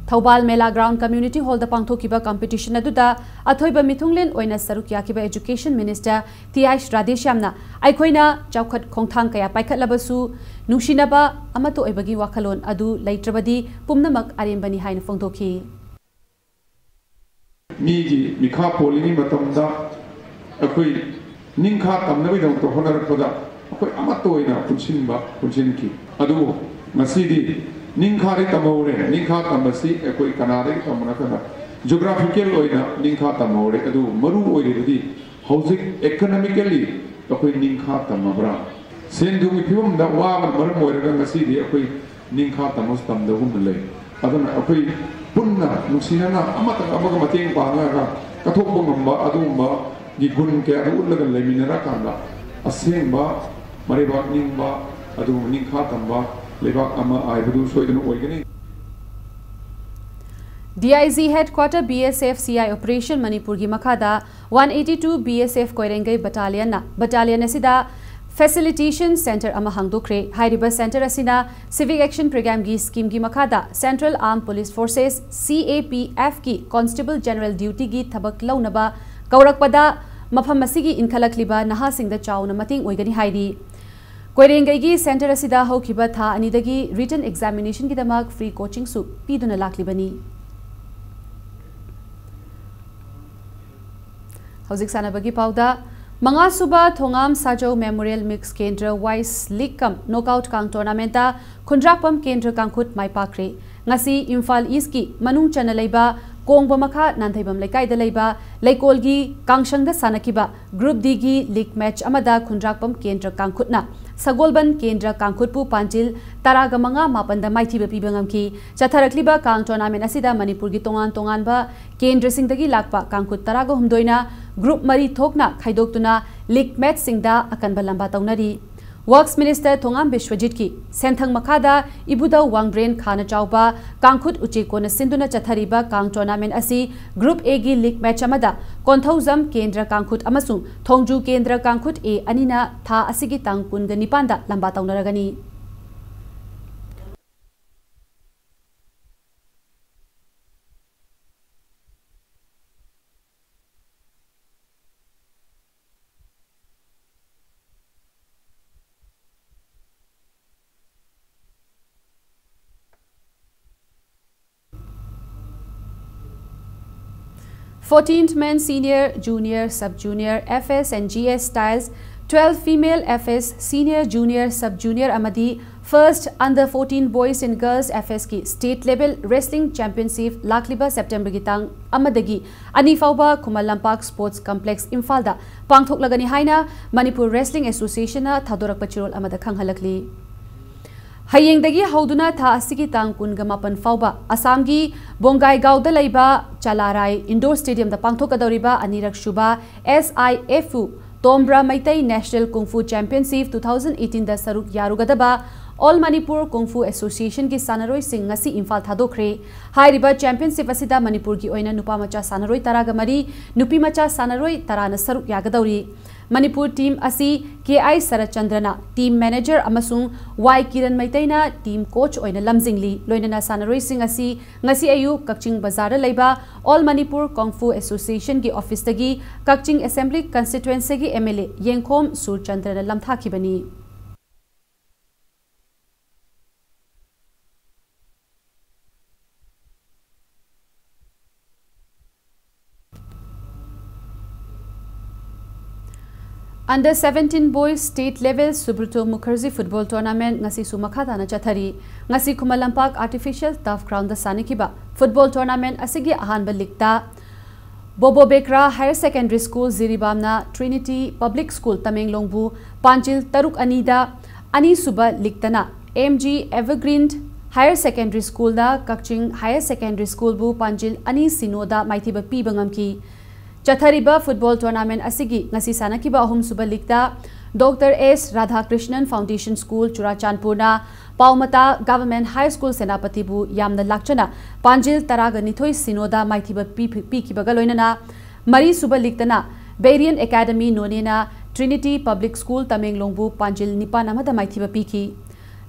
ꯊꯧꯕꯥꯜ ꯃꯦꯂꯥ ꯒ꯭ꯔꯥꯎꯟ ꯀꯝꯃ꯭ꯌꯨꯅꯤꯇꯤ ꯍꯣꯜꯗ ꯄꯥꯡꯊꯣꯛꯈꯤꯕ ꯀꯝꯄꯤꯇꯤꯁꯟ ꯑꯗꯨꯗ ꯑꯊꯣꯏꯕ ꯃꯤꯊꯨꯡꯂꯦꯟ ꯑꯣꯏꯅ ꯁꯔꯨꯛ ꯌꯥꯈꯤꯕ ꯑꯦꯖꯨꯀꯦꯁꯟ ꯃꯤꯅꯤꯁꯇꯔ ꯇꯤ ꯑꯥꯏ ꯔꯥꯙꯦꯁ꯭ꯌꯥꯝꯅ ꯑꯩꯈꯣꯏꯅ ꯆꯥꯎꯈꯠ ꯈꯣꯡꯊꯥꯡ ꯀꯌꯥ ꯄꯥꯏꯈꯠꯂꯕꯁꯨ ꯅꯨꯡꯁꯤꯅꯕ ꯑꯃꯠꯇ ꯑꯣꯏꯕꯒꯤ ꯋꯥꯈꯜꯂꯣꯟ ꯑꯗꯨ ꯂꯩꯇ꯭ꯔꯕꯗꯤ ꯄꯨꯝꯅꯃꯛ ꯑꯔꯦꯝꯕꯅꯤ ꯍꯥꯏꯅ ꯐꯣꯡꯗꯣꯛꯈꯤ꯫ ꯃꯤꯒꯤ ꯃꯤꯈꯥ ꯄꯣꯜꯂꯤꯉꯩ ꯃꯇꯝꯗ ꯑꯩꯈꯣꯏ ꯅꯤꯡꯈꯥ ꯇꯝꯅꯕꯒꯤꯗꯃꯛꯇ ꯍꯣꯠꯅꯔꯛꯄꯗ ꯑꯩꯈꯣꯏ ꯑꯃꯠꯇ ꯑꯣꯏꯅ ꯄꯨꯟꯁꯤꯟꯕ ꯄꯨꯟꯁꯤꯟꯈꯤ꯫ ꯑꯗꯨꯕꯨ ꯉꯁꯤꯗꯤ ꯅꯤꯡꯈꯥꯗꯤ ꯇꯝꯍꯧꯔꯦ꯫ ꯅꯤꯡꯈꯥ ꯇꯝꯕꯁꯤ ꯑꯩꯈꯣꯏ ꯀꯅꯥꯗꯒꯤ ꯇꯝꯕ ꯅꯠꯇꯅ geographical ꯑꯣꯏꯅ ꯅꯤꯡꯈꯥ ꯇꯝꯍꯧꯔꯦ꯫ ꯑꯗꯨꯕꯨ ꯃꯔꯨ ꯑꯣꯏꯔꯤꯕꯗꯤ ꯍꯧꯖꯤꯛ economically ꯑꯩꯈꯣꯏ ꯅꯤꯡꯈꯥ ꯇꯝꯃꯕ꯭ꯔꯥ? ꯁꯦꯟ ꯊꯨꯝꯒꯤ ꯐꯤꯕꯝꯗ ꯋꯥꯕꯅ ꯃꯔꯝ ꯑꯣꯏꯔꯒ ꯉꯁꯤꯗꯤ ꯑꯩꯈꯣꯏ ꯅꯤꯡꯈꯥ ꯇꯝꯃꯁꯨ ꯇꯝꯗꯕꯒꯨꯝꯅ ꯂꯩ꯫ ꯑꯗꯨꯅ ꯑꯩꯈꯣꯏ ꯄꯨꯟꯅ ꯅꯨꯡꯁꯤꯅꯅ ꯑꯃꯇꯪ ꯑꯃꯒ ꯃꯇꯦꯡ ꯄꯥꯡꯉꯒ ꯀꯠꯊꯣꯛꯄ ꯉꯝꯕ ꯑꯗꯨꯒꯨꯝꯕꯒꯤ ꯒꯨꯟ ꯀꯌꯥꯗꯨ ꯎꯠꯂꯒ ꯂꯩꯃꯤꯟꯅꯔꯀꯥꯟꯗ ꯑꯁꯦꯡꯕ ꯃꯔꯩꯕꯥꯛ ꯅꯤꯡꯕ ꯑꯗꯨꯒꯨꯝꯕ ꯅꯤꯡꯈꯥ ꯇꯝꯕ ꯂꯩꯕꯥꯛ ꯑꯃ ꯍꯥꯏꯕꯗꯨ ꯁꯣꯏꯗꯅ ꯑꯣꯏꯒꯅꯤ꯫ D I G headquarter B S F C I operation ꯃꯅꯤꯄꯨꯔꯒꯤ ꯃꯈꯥꯗ one eighty two B S F ꯀꯣꯏꯔꯦꯡꯒꯩ battalionꯅ battalion ꯑꯁꯤꯗ facilitation centre ꯑꯃ ꯍꯥꯡꯗꯣꯛꯈ꯭ꯔꯦ꯫ ꯍꯥꯏꯔꯤꯕ centre ꯑꯁꯤꯅ Civic Action Programmeꯒꯤ schemeꯒꯤ ꯃꯈꯥꯗ Central Armed Police Forces, C A P Fꯀꯤ Constable General dutyꯒꯤ ꯊꯕꯛ ꯂꯧꯅꯕ ꯀꯧꯔꯛꯄꯗ ꯃꯐꯝ ꯑꯁꯤꯒꯤ ꯏꯟꯈꯠꯂꯛꯂꯤꯕ ꯅꯍꯥꯁꯤꯡꯗ ꯆꯥꯎꯅ ꯃꯇꯦꯡ ꯑꯣꯏꯒꯅꯤ ꯍꯥꯏꯔꯤ꯫ ꯀꯣꯏꯔꯦꯡꯒꯩꯒꯤ centre ꯑꯁꯤꯗ ꯍꯧꯈꯤꯕ ꯊꯥ ꯑꯅꯤꯗꯒꯤ written examinationꯒꯤꯗꯃꯛ free coachingꯁꯨ ꯄꯤꯗꯨꯅ ꯂꯥꯛꯂꯤꯕꯅꯤ꯫ ꯍꯧꯖꯤꯛ ꯁꯥꯟꯅꯕꯒꯤ ꯄꯥꯎꯗ, ꯃꯉꯥꯁꯨꯕ ꯊꯣꯉꯥꯝ ꯁꯥꯖꯧ ꯃꯦꯃꯣꯔꯤꯌꯦꯜ ꯃꯤꯛꯁ ꯀꯦꯟꯗ꯭ꯔ ꯋꯥꯏꯁ ꯂꯤꯒ ꯀꯝ ꯅꯣꯛꯑꯥꯎꯠ ꯀꯥꯡ ꯇꯣꯔꯅꯥꯃꯦꯟꯠꯇ ꯈꯨꯟꯗ꯭ꯔꯥꯛꯄꯝ ꯀꯦꯟꯗ꯭ꯔ ꯀꯥꯡꯈꯨꯠ ꯃꯥꯏ ꯄꯥꯛꯈ꯭ꯔꯦ꯫ ꯉꯁꯤ ꯏꯝꯐꯥꯜ ꯏꯁ꯭ꯠꯀꯤ ꯃꯅꯨꯡ ꯆꯟꯅ ꯂꯩꯕ ꯀꯣꯡꯕ ꯃꯈꯥ ꯅꯥꯟꯊꯩꯕꯝ ꯂꯩꯀꯥꯏꯗ ꯂꯩꯕ ꯂꯩꯀꯣꯜꯒꯤ ꯀꯥꯡꯁꯪꯗ ꯁꯥꯟꯅꯈꯤꯕ ꯒ꯭ꯔꯨꯞ ꯗꯤꯒꯤ ꯂꯤꯒ ꯃꯦꯆ ꯑꯃꯗ ꯈꯨꯟꯗ꯭ꯔꯥꯛꯄꯝ ꯀꯦꯟꯗ꯭ꯔ ꯀꯥꯡꯈꯨꯠꯅ ꯁꯒꯣꯜꯕꯟ ꯀꯦꯟꯗ꯭ꯔ ꯀꯥꯡꯈꯨꯠꯄꯨ ꯄꯥꯟꯖꯤꯜ ꯇꯔꯥꯒ ꯃꯉꯥ ꯃꯥꯄꯟꯗ ꯃꯥꯏꯊꯤꯕ ꯄꯤꯕ ꯉꯝꯈꯤ꯫ ꯆꯠꯊꯔꯛꯂꯤꯕ ꯀꯥꯡ ꯇꯣꯔꯅꯥꯃꯦꯟ ꯑꯁꯤꯗ ꯃꯅꯤꯄꯨꯔꯒꯤ ꯇꯣꯉꯥꯟ ꯇꯣꯉꯥꯟꯕ ꯀꯦꯟꯗ꯭ꯔꯁꯤꯡꯗꯒꯤ ꯂꯥꯛꯄ ꯀꯥꯡꯈꯨꯠ ꯇꯔꯥꯒ ꯍꯨꯝꯗꯣꯏꯅ ꯒ꯭ꯔꯨꯞ ꯃꯔꯤ ꯊꯣꯛꯅ ꯈꯥꯏꯗꯣꯛꯇꯨꯅ ꯂꯤꯒ ꯃꯦꯆꯁꯤꯡꯗ ꯑꯀꯟꯕ ꯂꯝꯕꯥ ꯇꯧꯅꯔꯤ꯫ ꯋꯔꯛꯁ ꯃꯤꯅꯤꯁꯇꯔ ꯊꯣꯉꯥꯝ ꯕꯤꯁ꯭ꯋꯖꯤꯠꯀꯤ ꯁꯦꯟꯊꯪ ꯃꯈꯥꯗ ꯏꯕꯨꯙꯧ ꯋꯥꯡꯕ꯭ꯔꯦꯟ ꯈꯥꯅ ꯆꯥꯎꯕ ꯀꯥꯡꯈꯨꯠ ꯎꯆꯦꯛ ꯀꯣꯟꯅ ꯁꯤꯟꯗꯨꯅ ꯆꯠꯊꯔꯤꯕ ꯀꯥꯡ ꯇꯣꯔꯅꯥꯃꯦꯟ ꯑꯁꯤ ꯒ꯭ꯔꯨꯞ ꯑꯦꯒꯤ ꯂꯤꯒ ꯃꯦꯆ ꯑꯃꯗ ꯀꯣꯟꯊꯧꯖꯝ ꯀꯦꯟꯗ꯭ꯔ ꯀꯥꯡꯈꯨꯠ ꯑꯃꯁꯨꯡ ꯊꯣꯡꯖꯨ ꯀꯦꯟꯗ꯭ꯔ ꯀꯥꯡꯈꯨꯠ ꯑꯦ ꯑꯅꯤꯅ ꯊꯥ ꯑꯁꯤꯒꯤ ꯇꯥꯡ ꯀꯨꯟꯒ ꯅꯤꯄꯥꯟꯗ ꯂꯝꯕꯥ ꯇꯧꯅꯔꯒꯅꯤ꯫ Fourteenth Men Senior Junior Sub Junior F S and G S Styles, twelve Female F S Senior Junior Sub Junior ꯑꯃꯗꯤ First Under fourteen Boys and Girls F S ꯀꯤ State Level Wrestling Championship ꯂꯥꯛꯂꯤꯕ ꯁꯦꯞꯇꯦꯝꯕꯔꯒꯤ ꯇꯥꯡ ꯑꯃꯗꯒꯤ ꯑꯅꯤ ꯐꯥꯎꯕ Khuman Lampak Sports Complex ꯏꯝꯐꯥꯜꯗ ꯄꯥꯡꯊꯣꯛꯂꯒꯅꯤ ꯍꯥꯏꯅ ꯃꯅꯤꯄꯨꯔ Wrestling Associationꯅ ꯊꯥꯗꯣꯔꯛꯄ ꯆꯦꯔꯣꯜ ꯑꯃꯗ ꯈꯪꯍꯜꯂꯛꯂꯤ꯫ ꯍꯌꯦꯡꯗꯒꯤ ꯍꯧꯗꯨꯅ ꯊꯥ ꯑꯁꯤꯒꯤ ꯇꯥꯡ ꯀꯨꯟꯒ ꯃꯥꯄꯟ ꯐꯥꯎꯕ ꯑꯁꯥꯝꯒꯤ ꯕꯣꯡꯒꯥꯏꯒꯥꯎꯗ ꯂꯩꯕ ꯆꯂꯥꯔꯥꯏ Indoor Stadiumꯗ ꯄꯥꯡꯊꯣꯛꯀꯗꯧꯔꯤꯕ ꯑꯅꯤꯔꯛ ꯁꯨꯕ S I F U ꯇꯣꯝꯕ꯭ꯔꯥ Meitei National Kung Fu Championship two thousand eighteenꯗ ꯁꯔꯨꯛ ꯌꯥꯔꯨꯒꯗꯕ All Manipur Kung Fu Associationꯒꯤ ꯁꯥꯟꯅꯔꯣꯏꯁꯤꯡ ꯉꯁꯤ ꯏꯝꯐꯥꯜ ꯊꯥꯗꯣꯛꯈ꯭ꯔꯦ꯫ ꯍꯥꯏꯔꯤꯕ championship ꯑꯁꯤꯗ ꯃꯅꯤꯄꯨꯔꯒꯤ ꯑꯣꯏꯅ ꯅꯨꯄꯥ ꯃꯆꯥ ꯁꯥꯟꯅꯔꯣꯏ ꯇꯔꯥꯒ ꯃꯔꯤ, ꯅꯨꯄꯤ ꯃꯆꯥ ꯁꯥꯟꯅꯔꯣꯏ ꯇꯔꯥꯅ ꯁꯔꯨꯛ ꯌꯥꯒꯗꯧꯔꯤ꯫ ꯃꯅꯤꯄꯨꯔ team ꯑꯁꯤ K I ꯁꯔꯠꯆꯟꯗ꯭ꯔꯅ team manager ꯑꯃꯁꯨꯡ Y ꯀꯤꯔꯟ ꯃꯩꯇꯩꯅ team coach ꯑꯣꯏꯅ ꯂꯝꯖꯤꯡꯂꯤ꯫ ꯂꯣꯏꯅꯅ ꯁꯥꯟꯅꯔꯣꯏꯁꯤꯡ ꯑꯁꯤ ꯉꯁꯤ ꯑꯌꯨꯛ ꯀꯛꯆꯤꯡ ꯕꯖꯥꯔꯗ ꯂꯩꯕ All Manipur Kung Fu Associationꯒꯤ officeꯇꯒꯤ Kakching Assembly Constituencyꯒꯤ M L A ꯌꯦꯡꯈꯣꯝ ꯁꯨꯔꯆꯟꯗ꯭ꯔꯅ ꯂꯝꯊꯥꯈꯤꯕꯅꯤ꯫ Under seventeen Boys State Level Subroto Mukherjee Football Tournament ꯉꯁꯤꯁꯨ ꯃꯈꯥ ꯇꯥꯅ ꯆꯠꯊꯔꯤ꯫ ꯉꯁꯤ Khuman Lampak Artificial Turf Ground ꯗ ꯁꯥꯟꯅꯈꯤꯕ football tournament ꯑꯁꯤꯒꯤ ꯑꯍꯥꯟꯕ league ꯇ ꯕꯣꯕꯣ ꯕꯦꯀ꯭ꯔꯥ Higher Secondary School ꯖꯤꯔꯤꯕꯥꯝꯅ Trinity Public School ꯇꯃꯦꯡꯂꯣꯡꯕꯨ ꯄꯥꯟꯖꯤꯜ ꯇꯔꯨꯛ ꯑꯅꯤꯗ, ꯑꯅꯤꯁꯨꯕ league ꯇꯅ M G Evergreen Higher Secondary School ꯅ ꯀꯛꯆꯤꯡ Higher Secondary School ꯕꯨ ꯄꯥꯟꯖꯤꯜ ꯑꯅꯤ ꯁꯤꯅꯣꯗ ꯃꯥꯏꯊꯤꯕ ꯄꯤꯕ ꯉꯝꯈꯤ꯫ ꯆꯠꯊꯔꯤꯕ football tournament ꯑꯁꯤꯒꯤ ꯉꯁꯤ ꯁꯥꯟꯅꯈꯤꯕ ꯑꯍꯨꯝꯁꯨꯕ league ꯇ Doctor S Radhakrishnan Foundation School ꯆꯨꯔꯥꯆꯥꯟꯄꯨꯔꯅ ꯄꯥꯎꯃꯇꯥ Government High School ꯁꯦꯅꯥꯄꯇꯤꯕꯨ ꯌꯥꯝꯅ ꯂꯥꯛꯆꯅ ꯄꯥꯟꯖꯤꯜ ꯇꯔꯥꯒ ꯅꯤꯊꯣꯏ ꯁꯤꯅꯣꯗ ꯃꯥꯏꯊꯤꯕ ꯄꯤ-, ꯄꯤꯈꯤꯕꯒ ꯂꯣꯏꯅꯅ ꯃꯔꯤꯁꯨꯕ league ꯇꯅ Variant Academy ꯅꯣꯅꯦꯅ Trinity Public School ꯇꯃꯦꯡꯂꯣꯡꯕꯨ ꯄꯥꯟꯖꯤꯜ ꯅꯤꯄꯥꯟ ꯑꯃꯗ ꯃꯥꯏꯊꯤꯕ ꯄꯤꯈꯤ꯫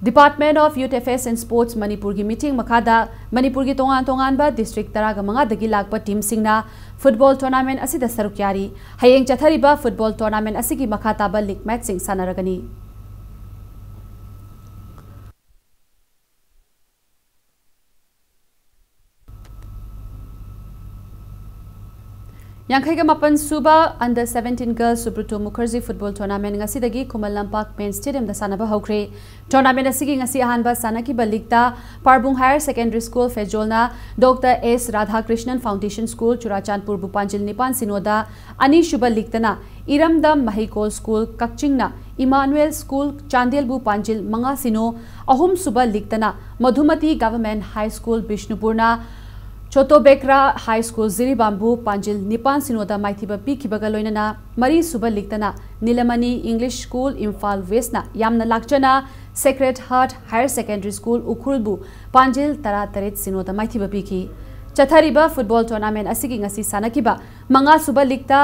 Department of Youth Affairs and Sports ꯃꯅꯤꯄꯨꯔꯒꯤ ꯃꯤꯠꯌꯦꯡ ꯃꯈꯥꯗ ꯃꯅꯤꯄꯨꯔꯒꯤ ꯇꯣꯉꯥꯟ ꯇꯣꯉꯥꯟꯕ district ꯇꯔꯥꯒ ꯃꯉꯥꯗꯒꯤ ꯂꯥꯛꯄ team ꯁꯤꯡꯅ football tournament ꯑꯁꯤꯗ ꯁꯔꯨꯛ ꯌꯥꯔꯤ꯫ ꯍꯌꯦꯡ ꯆꯠꯊꯔꯤꯕ football tournament ꯑꯁꯤꯒꯤ ꯃꯈꯥ ꯇꯥꯕ league match ꯁꯤꯡ ꯁꯥꯟꯅꯔꯒꯅꯤ꯫ ꯌꯥꯡꯈꯩꯒ ꯃꯥꯄꯟ ꯁꯨꯕ Under seventeen Girls Subroto Mukherjee Football Tournament ꯉꯁꯤꯗꯒꯤ ꯈꯨꯃꯟ ꯂꯝꯄꯥꯛ Main Stadium ꯗ ꯁꯥꯟꯅꯕ ꯍꯧꯈ꯭ꯔꯦ꯫ Tournament ꯑꯁꯤꯒꯤ ꯉꯁꯤ ꯑꯍꯥꯟꯕ ꯁꯥꯟꯅꯈꯤꯕ league ꯇ ꯄꯥꯔꯕꯨꯡ Higher Secondary School ꯐꯦꯖꯣꯜꯅ Doctor S Radhakrishnan Foundation School ꯆꯨꯔꯥꯆꯥꯟꯄꯨꯔꯕꯨ ꯄꯥꯟꯖꯤꯜ ꯅꯤꯄꯥꯟ ꯁꯤꯅꯣꯗ, ꯑꯅꯤꯁꯨꯕ league ꯇꯅ ꯏꯔꯝꯗꯝ ꯃꯍꯩꯀꯣꯜ School ꯀꯛꯆꯤꯡꯅ Emmanuel School ꯆꯥꯟꯗꯦꯜꯕꯨ ꯄꯥꯟꯖꯤꯜ ꯃꯉꯥ ꯁꯤꯅꯣ, ꯑꯍꯨꯝꯁꯨꯕ league ꯇꯅ ꯃꯙꯨꯃꯇꯤ Government High School ꯕꯤꯁꯅꯨꯄꯨꯔꯅ ꯆꯣꯇꯣꯕꯦꯀ꯭ꯔꯥ High School ꯖꯤꯔꯤꯕꯥꯝꯕꯨ ꯄꯥꯟꯖꯤꯜ ꯅꯤꯄꯥꯟ ꯁꯤꯅꯣꯗ ꯃꯥꯏꯊꯤꯕ ꯄꯤꯈꯤꯕꯒ ꯂꯣꯏꯅꯅ ꯃꯔꯤꯁꯨꯕ league ꯇꯅ ꯅꯤꯂꯃꯅꯤ English School ꯏꯝꯐꯥꯜ West ꯅ ꯌꯥꯝꯅ ꯂꯥꯛꯆꯅ Sacred Heart Higher Secondary School ꯎꯈ꯭ꯔꯨꯜꯕꯨ ꯄꯥꯟꯖꯤꯜ ꯇꯔꯥꯇꯔꯦꯠ ꯁꯤꯅꯣꯗ ꯃꯥꯏꯊꯤꯕ ꯄꯤꯈꯤ꯫ ꯆꯠꯊꯔꯤꯕ football tournament ꯑꯁꯤꯒꯤ ꯉꯁꯤ ꯁꯥꯟꯅꯈꯤꯕ ꯃꯉꯥꯁꯨꯕ league ꯇ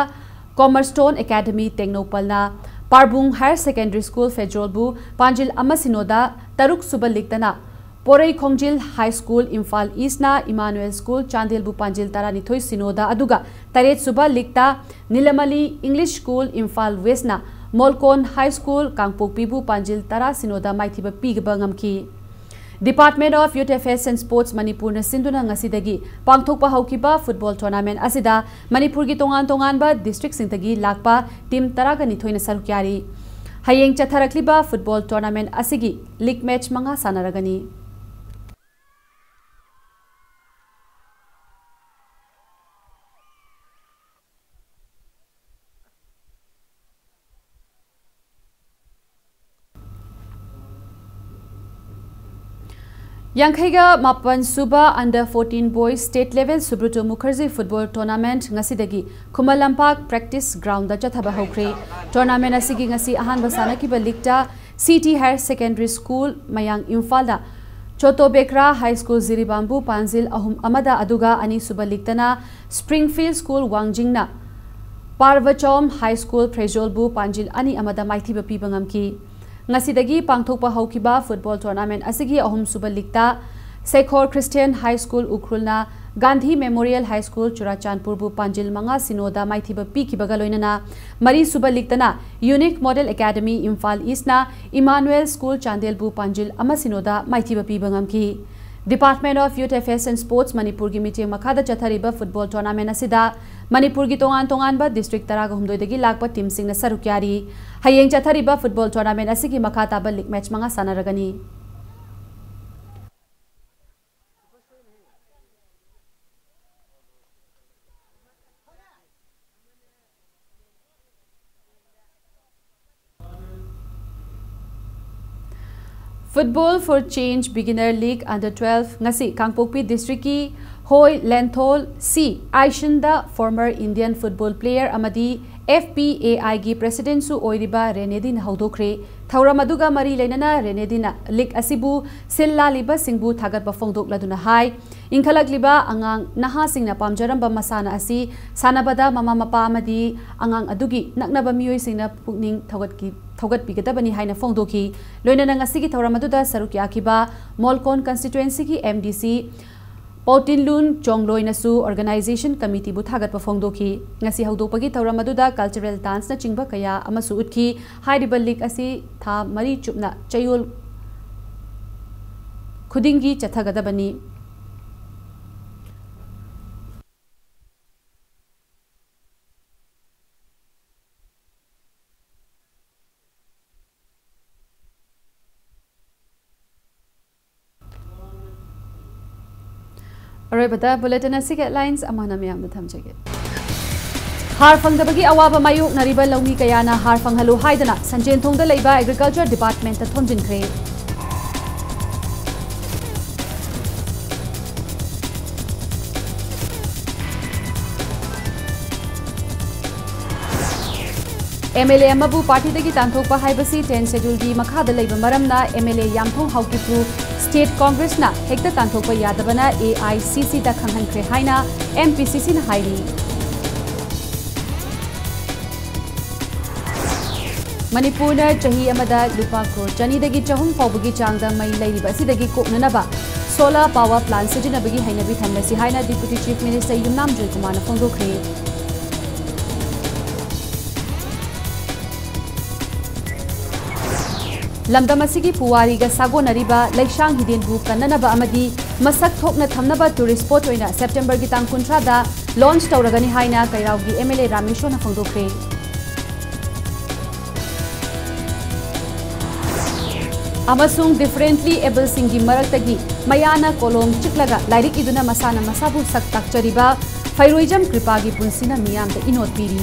Cornerstone Academy ꯇꯦꯡꯅꯧꯄꯜꯅ ꯄꯥꯔꯕꯨꯡ Higher Secondary School ꯐꯦꯖꯣꯜꯕꯨ ꯄꯥꯟꯖꯤꯜ ꯑꯃ ꯁꯤꯅꯣꯗ, ꯇꯔꯨꯛꯁꯨꯕ league ꯇꯅ ꯄꯣꯔꯩ ꯈꯣꯡꯖꯤꯜ High School ꯏꯝꯐꯥꯜ East ꯅ Emmanuel School ꯆꯥꯟꯗꯦꯜꯕꯨ ꯄꯥꯟꯖꯤꯜ ꯇꯔꯥꯅꯤꯊꯣꯏ ꯁꯤꯅꯣꯗ, ꯑꯗꯨꯒ ꯇꯔꯦꯠꯁꯨꯕ league ꯇ ꯅꯤꯂꯃꯅꯤ English School ꯏꯝꯐꯥꯜ West ꯅ ꯃꯣꯜꯀꯣꯟ High School ꯀꯥꯡꯄꯣꯛꯄꯤꯕꯨ ꯄꯥꯟꯖꯤꯜ ꯇꯔꯥ ꯁꯤꯅꯣꯗ ꯃꯥꯏꯊꯤꯕ ꯄꯤꯕ ꯉꯝꯈꯤ꯫ Department of Youth Affairs and Sports ꯃꯅꯤꯄꯨꯔꯅ ꯁꯤꯟꯗꯨꯅ ꯉꯁꯤꯗꯒꯤ ꯄꯥꯡꯊꯣꯛꯄ ꯍꯧꯈꯤꯕ football tournament ꯑꯁꯤꯗ ꯃꯅꯤꯄꯨꯔꯒꯤ ꯇꯣꯉꯥꯟ ꯇꯣꯉꯥꯟꯕ districtꯁꯤꯡꯗꯒꯤ ꯂꯥꯛꯄ team ꯇꯔꯥꯒ ꯅꯤꯊꯣꯏꯅ ꯁꯔꯨꯛ ꯌꯥꯔꯤ꯫ ꯍꯌꯦꯡ ꯆꯠꯊꯔꯛꯂꯤꯕ football tournament ꯑꯁꯤꯒꯤ league match ꯃꯉꯥ ꯁꯥꯟꯅꯔꯒꯅꯤ꯫ ꯌꯥꯡꯈꯩꯒ ꯃꯥꯄꯟ ꯁꯨꯕ under fourteen boys state level Subroto Mukherjee football tournament ꯉꯁꯤꯗꯒꯤ ꯈꯨꯃꯟ ꯂꯝꯄꯥꯛ practice groundꯗ ꯆꯠꯊꯕ ꯍꯧꯈ꯭ꯔꯦ꯫ Tournament ꯑꯁꯤꯒꯤ ꯉꯁꯤ ꯑꯍꯥꯟꯕ ꯁꯥꯟꯅꯈꯤꯕ leagueꯇ C T Higher Secondary School ꯃꯌꯥꯡ ꯏꯝꯐꯥꯜꯅ ꯆꯣꯇꯣ ꯕꯦꯀ꯭ꯔꯥ High School ꯖꯤꯔꯤꯕꯥꯝꯕꯨ ꯄꯥꯟꯖꯤꯜ ꯑꯍꯨꯝ ꯑꯃꯗ, ꯑꯗꯨꯒ ꯑꯅꯤꯁꯨꯕ leagueꯇꯅ Springfield School ꯋꯥꯡꯖꯤꯡꯅ ꯄꯥꯔꯕꯆꯧꯝ High School ꯐ꯭ꯔꯦꯖꯣꯜꯕꯨ ꯄꯥꯟꯖꯤꯜ ꯑꯅꯤ ꯑꯃꯗ ꯃꯥꯏꯊꯤꯕ ꯄꯤꯕ ꯉꯝꯈꯤ꯫ ꯉꯁꯤꯗꯒꯤ ꯄꯥꯡꯊꯣꯛꯄ ꯍꯧꯈꯤꯕ football tournament ꯑꯁꯤꯒꯤ ꯑꯍꯨꯝꯁꯨꯕ leagueꯇ ꯁꯦꯈꯣꯔ Christian High School ꯎꯈ꯭ꯔꯨꯜꯅ Gandhi Memorial High School ꯆꯨꯔꯥꯆꯥꯟꯄꯨꯔꯕꯨ ꯄꯥꯟꯖꯤꯜ ꯃꯉꯥ ꯁꯤꯅꯣꯗ ꯃꯥꯏꯊꯤꯕ ꯄꯤꯈꯤꯕꯒ ꯂꯣꯏꯅꯅ ꯃꯔꯤꯁꯨꯕ leagueꯇꯅ Unique Model Academy Imphal Eastꯅ Emmanuel School ꯆꯥꯟꯗꯦꯜꯕꯨ ꯄꯥꯟꯖꯤꯜ ꯑꯃ ꯁꯤꯅꯣꯗ ꯃꯥꯏꯊꯤꯕ ꯄꯤꯕ ꯉꯝꯈꯤ꯫ Department of Youth Affairs and Sports ꯃꯅꯤꯄꯨꯔꯒꯤ ꯃꯤꯠꯌꯦꯡ ꯃꯈꯥꯗ ꯆꯠꯊꯔꯤꯕ football tournament ꯑꯁꯤꯗ ꯃꯅꯤꯄꯨꯔꯒꯤ ꯇꯣꯉꯥꯟ ꯇꯣꯉꯥꯟꯕ district ꯇꯔꯥꯒ ꯍꯨꯝꯗꯣꯏꯗꯒꯤ ꯂꯥꯛꯄ teamꯁꯤꯡꯅ ꯁꯔꯨꯛ ꯌꯥꯔꯤ꯫ ꯍꯌꯦꯡ ꯆꯠꯊꯔꯤꯕ football tournament ꯑꯁꯤꯒꯤ ꯃꯈꯥ ꯇꯥꯕ league match ꯃꯉꯥ ꯁꯥꯟꯅꯔꯒꯅꯤ꯫ Football for Change Beginner League under twelve ꯉꯁꯤ ꯀꯥꯡꯄꯣꯛꯄꯤ districtꯀꯤ ꯍꯣꯏ ꯂꯦꯟꯊꯣꯜ ꯁꯤ ꯑꯥꯏꯁꯤꯟꯗ former Indian football player ꯑꯃꯗꯤ F P A Iꯒꯤ presidentꯁꯨ ꯑꯣꯏꯔꯤꯕ ꯔꯦꯅꯦꯗꯤꯅ ꯍꯧꯗꯣꯛꯈ꯭ꯔꯦ꯫ ꯊꯧꯔꯝ ꯑꯗꯨꯒ ꯃꯔꯤ ꯂꯩꯅꯅ ꯔꯦꯅꯦꯗꯤꯅ league ꯑꯁꯤꯕꯨ ꯁꯤꯜ ꯂꯥꯜꯂꯤꯕꯁꯤꯡꯕꯨ ꯊꯥꯒꯠꯄ ꯐꯣꯡꯗꯣꯛꯂꯗꯨꯅ ꯍꯥꯏ, ꯏꯟꯈꯠꯂꯛꯂꯤꯕ ꯑꯉꯥꯡ ꯅꯍꯥꯁꯤꯡꯅ ꯄꯥꯝꯖꯔꯝꯕ ꯃꯁꯥꯟꯅ ꯑꯁꯤ ꯁꯥꯟꯅꯕꯗ ꯃꯃꯥ ꯃꯄꯥ ꯑꯃꯗꯤ ꯑꯉꯥꯡ ꯑꯗꯨꯒꯤ ꯅꯛꯅꯕ ꯃꯤꯑꯣꯏꯁꯤꯡꯅ ꯄꯨꯛꯅꯤꯡ ꯊꯧꯒꯠꯈꯤ-, ꯊꯧꯒꯠꯄꯤꯒꯗꯕꯅꯤ ꯍꯥꯏꯅ ꯐꯣꯡꯗꯣꯛꯈꯤ꯫ ꯂꯣꯏꯅꯅ ꯉꯁꯤꯒꯤ ꯊꯧꯔꯝ ꯑꯗꯨꯗ ꯁꯔꯨꯛ ꯌꯥꯈꯤꯕ ꯃꯣꯜꯀꯣꯟ constituencyꯒꯤ M D C ꯄꯥꯎꯇꯤꯟꯂꯨꯟ ꯆꯣꯡꯂꯣꯏꯅꯁꯨ organization committeeꯕꯨ ꯊꯥꯒꯠꯄ ꯐꯣꯡꯗꯣꯛꯈꯤ꯫ ꯉꯁꯤ ꯍꯧꯗꯣꯛꯄꯒꯤ ꯊꯧꯔꯝ ꯑꯗꯨꯗ cultural danceꯅꯆꯤꯡꯕ ꯀꯌꯥ ꯑꯃꯁꯨ ꯎꯠꯈꯤ꯫ ꯍꯥꯏꯔꯤꯕ league ꯑꯁꯤ ꯊꯥ ꯃꯔꯤ ꯆꯨꯞꯅ ꯆꯌꯣꯜ ꯈꯨꯗꯤꯡꯒꯤ ꯆꯠꯊꯒꯗꯕꯅꯤ꯫ ꯑꯔꯣꯏꯕꯗ bulletin ꯑꯁꯤꯒꯤ headlines ꯑꯃꯨꯛ ꯍꯟꯅ ꯃꯌꯥꯝꯗ ꯊꯝꯖꯒꯦ꯫ ꯍꯥꯔ ꯐꯪꯗꯕꯒꯤ ꯑꯋꯥꯕ ꯃꯥꯌꯣꯛꯅꯔꯤꯕ ꯂꯧꯃꯤ ꯀꯌꯥꯅ ꯍꯥꯔ ꯐꯪꯍꯜꯂꯨ ꯍꯥꯏꯗꯅ ꯁꯟꯖꯦꯟꯊꯣꯡꯗ ꯂꯩꯕ Agriculture Departmentꯇ ꯊꯣꯝꯖꯤꯟꯈ꯭ꯔꯦ꯫ MLA ꯑꯃꯕꯨ partyꯗꯒꯤ ꯇꯥꯟꯊꯣꯛꯄ ꯍꯥꯏꯕꯁꯤ ten scheduleꯒꯤ ꯃꯈꯥꯗ ꯂꯩꯕ ꯃꯔꯝꯅ MLA ꯌꯥꯝꯊꯣꯡ ꯍꯥꯎꯀꯤꯞꯄꯨ State Congressꯅ ꯍꯦꯛꯇ ꯇꯥꯟꯊꯣꯛꯄ ꯌꯥꯗꯕꯅ AICCꯗ ꯈꯪꯍꯟꯈ꯭ꯔꯦ ꯍꯥꯏꯅ MPCCꯅ ꯍꯥꯏꯔꯤ꯫ ꯃꯅꯤꯄꯨꯔꯅ ꯆꯍꯤ ꯑꯃꯗ ꯂꯨꯄꯥ ꯀ꯭ꯔꯣꯔ ꯆꯅꯤꯗꯒꯤ ꯆꯍꯨꯝ ꯐꯥꯎꯕꯒꯤ ꯆꯥꯡꯗ ꯃꯩ ꯂꯩꯔꯤꯕ ꯑꯁꯤꯗꯒꯤ ꯀꯣꯛꯅꯅꯕ solar power plant ꯁꯤꯖꯤꯟꯅꯕꯒꯤ ꯍꯩꯅꯕꯤ ꯊꯝꯂꯁꯤ ꯍꯥꯏꯅ Deputy Chief Minister ꯌꯨꯝꯅꯥꯝ ꯖꯣꯏꯀꯨꯃꯥꯔꯅ ꯐꯣꯡꯗꯣꯛꯈ꯭ꯔꯦ꯫ ꯂꯝꯗꯝ ꯑꯁꯤꯒꯤ ꯄꯨꯋꯥꯔꯤꯒ ꯁꯥꯒꯣꯟꯅꯔꯤꯕ ꯂꯩꯁꯥꯡ ꯍꯤꯗꯦꯟꯕꯨ ꯀꯟꯅꯅꯕ ꯑꯃꯗꯤ ꯃꯁꯛ ꯊꯣꯛꯅ ꯊꯝꯅꯕ tourist spot ꯑꯣꯏꯅ Septemberꯒꯤ ꯇꯥꯡ ꯀꯨꯟꯊ꯭ꯔꯥꯗ launch ꯇꯧꯔꯒꯅꯤ ꯍꯥꯏꯅ ꯀꯩꯔꯥꯎꯒꯤ MLA ꯔꯥꯃꯦꯁꯣꯔꯅ ꯐꯣꯡꯗꯣꯛꯈ꯭ꯔꯦ꯫ ꯑꯃꯁꯨꯡ differently ableꯁꯤꯡꯒꯤ ꯃꯔꯛꯇꯒꯤ ꯃꯌꯥꯅ ꯀꯣꯂꯣꯝ ꯆꯤꯛꯂꯒ ꯂꯥꯏꯔꯤꯛ ꯏꯗꯨꯅ ꯃꯁꯥꯅ ꯃꯁꯥꯕꯨ ꯁꯛ ꯇꯥꯛꯆꯔꯤꯕ ꯐꯩꯔꯣꯏꯖꯝ ꯀ꯭ꯔꯤꯄꯥꯒꯤ ꯄꯨꯟꯁꯤꯅ ꯃꯤꯌꯥꯝꯗ ꯏꯅꯣꯠ ꯄꯤꯔꯤ꯫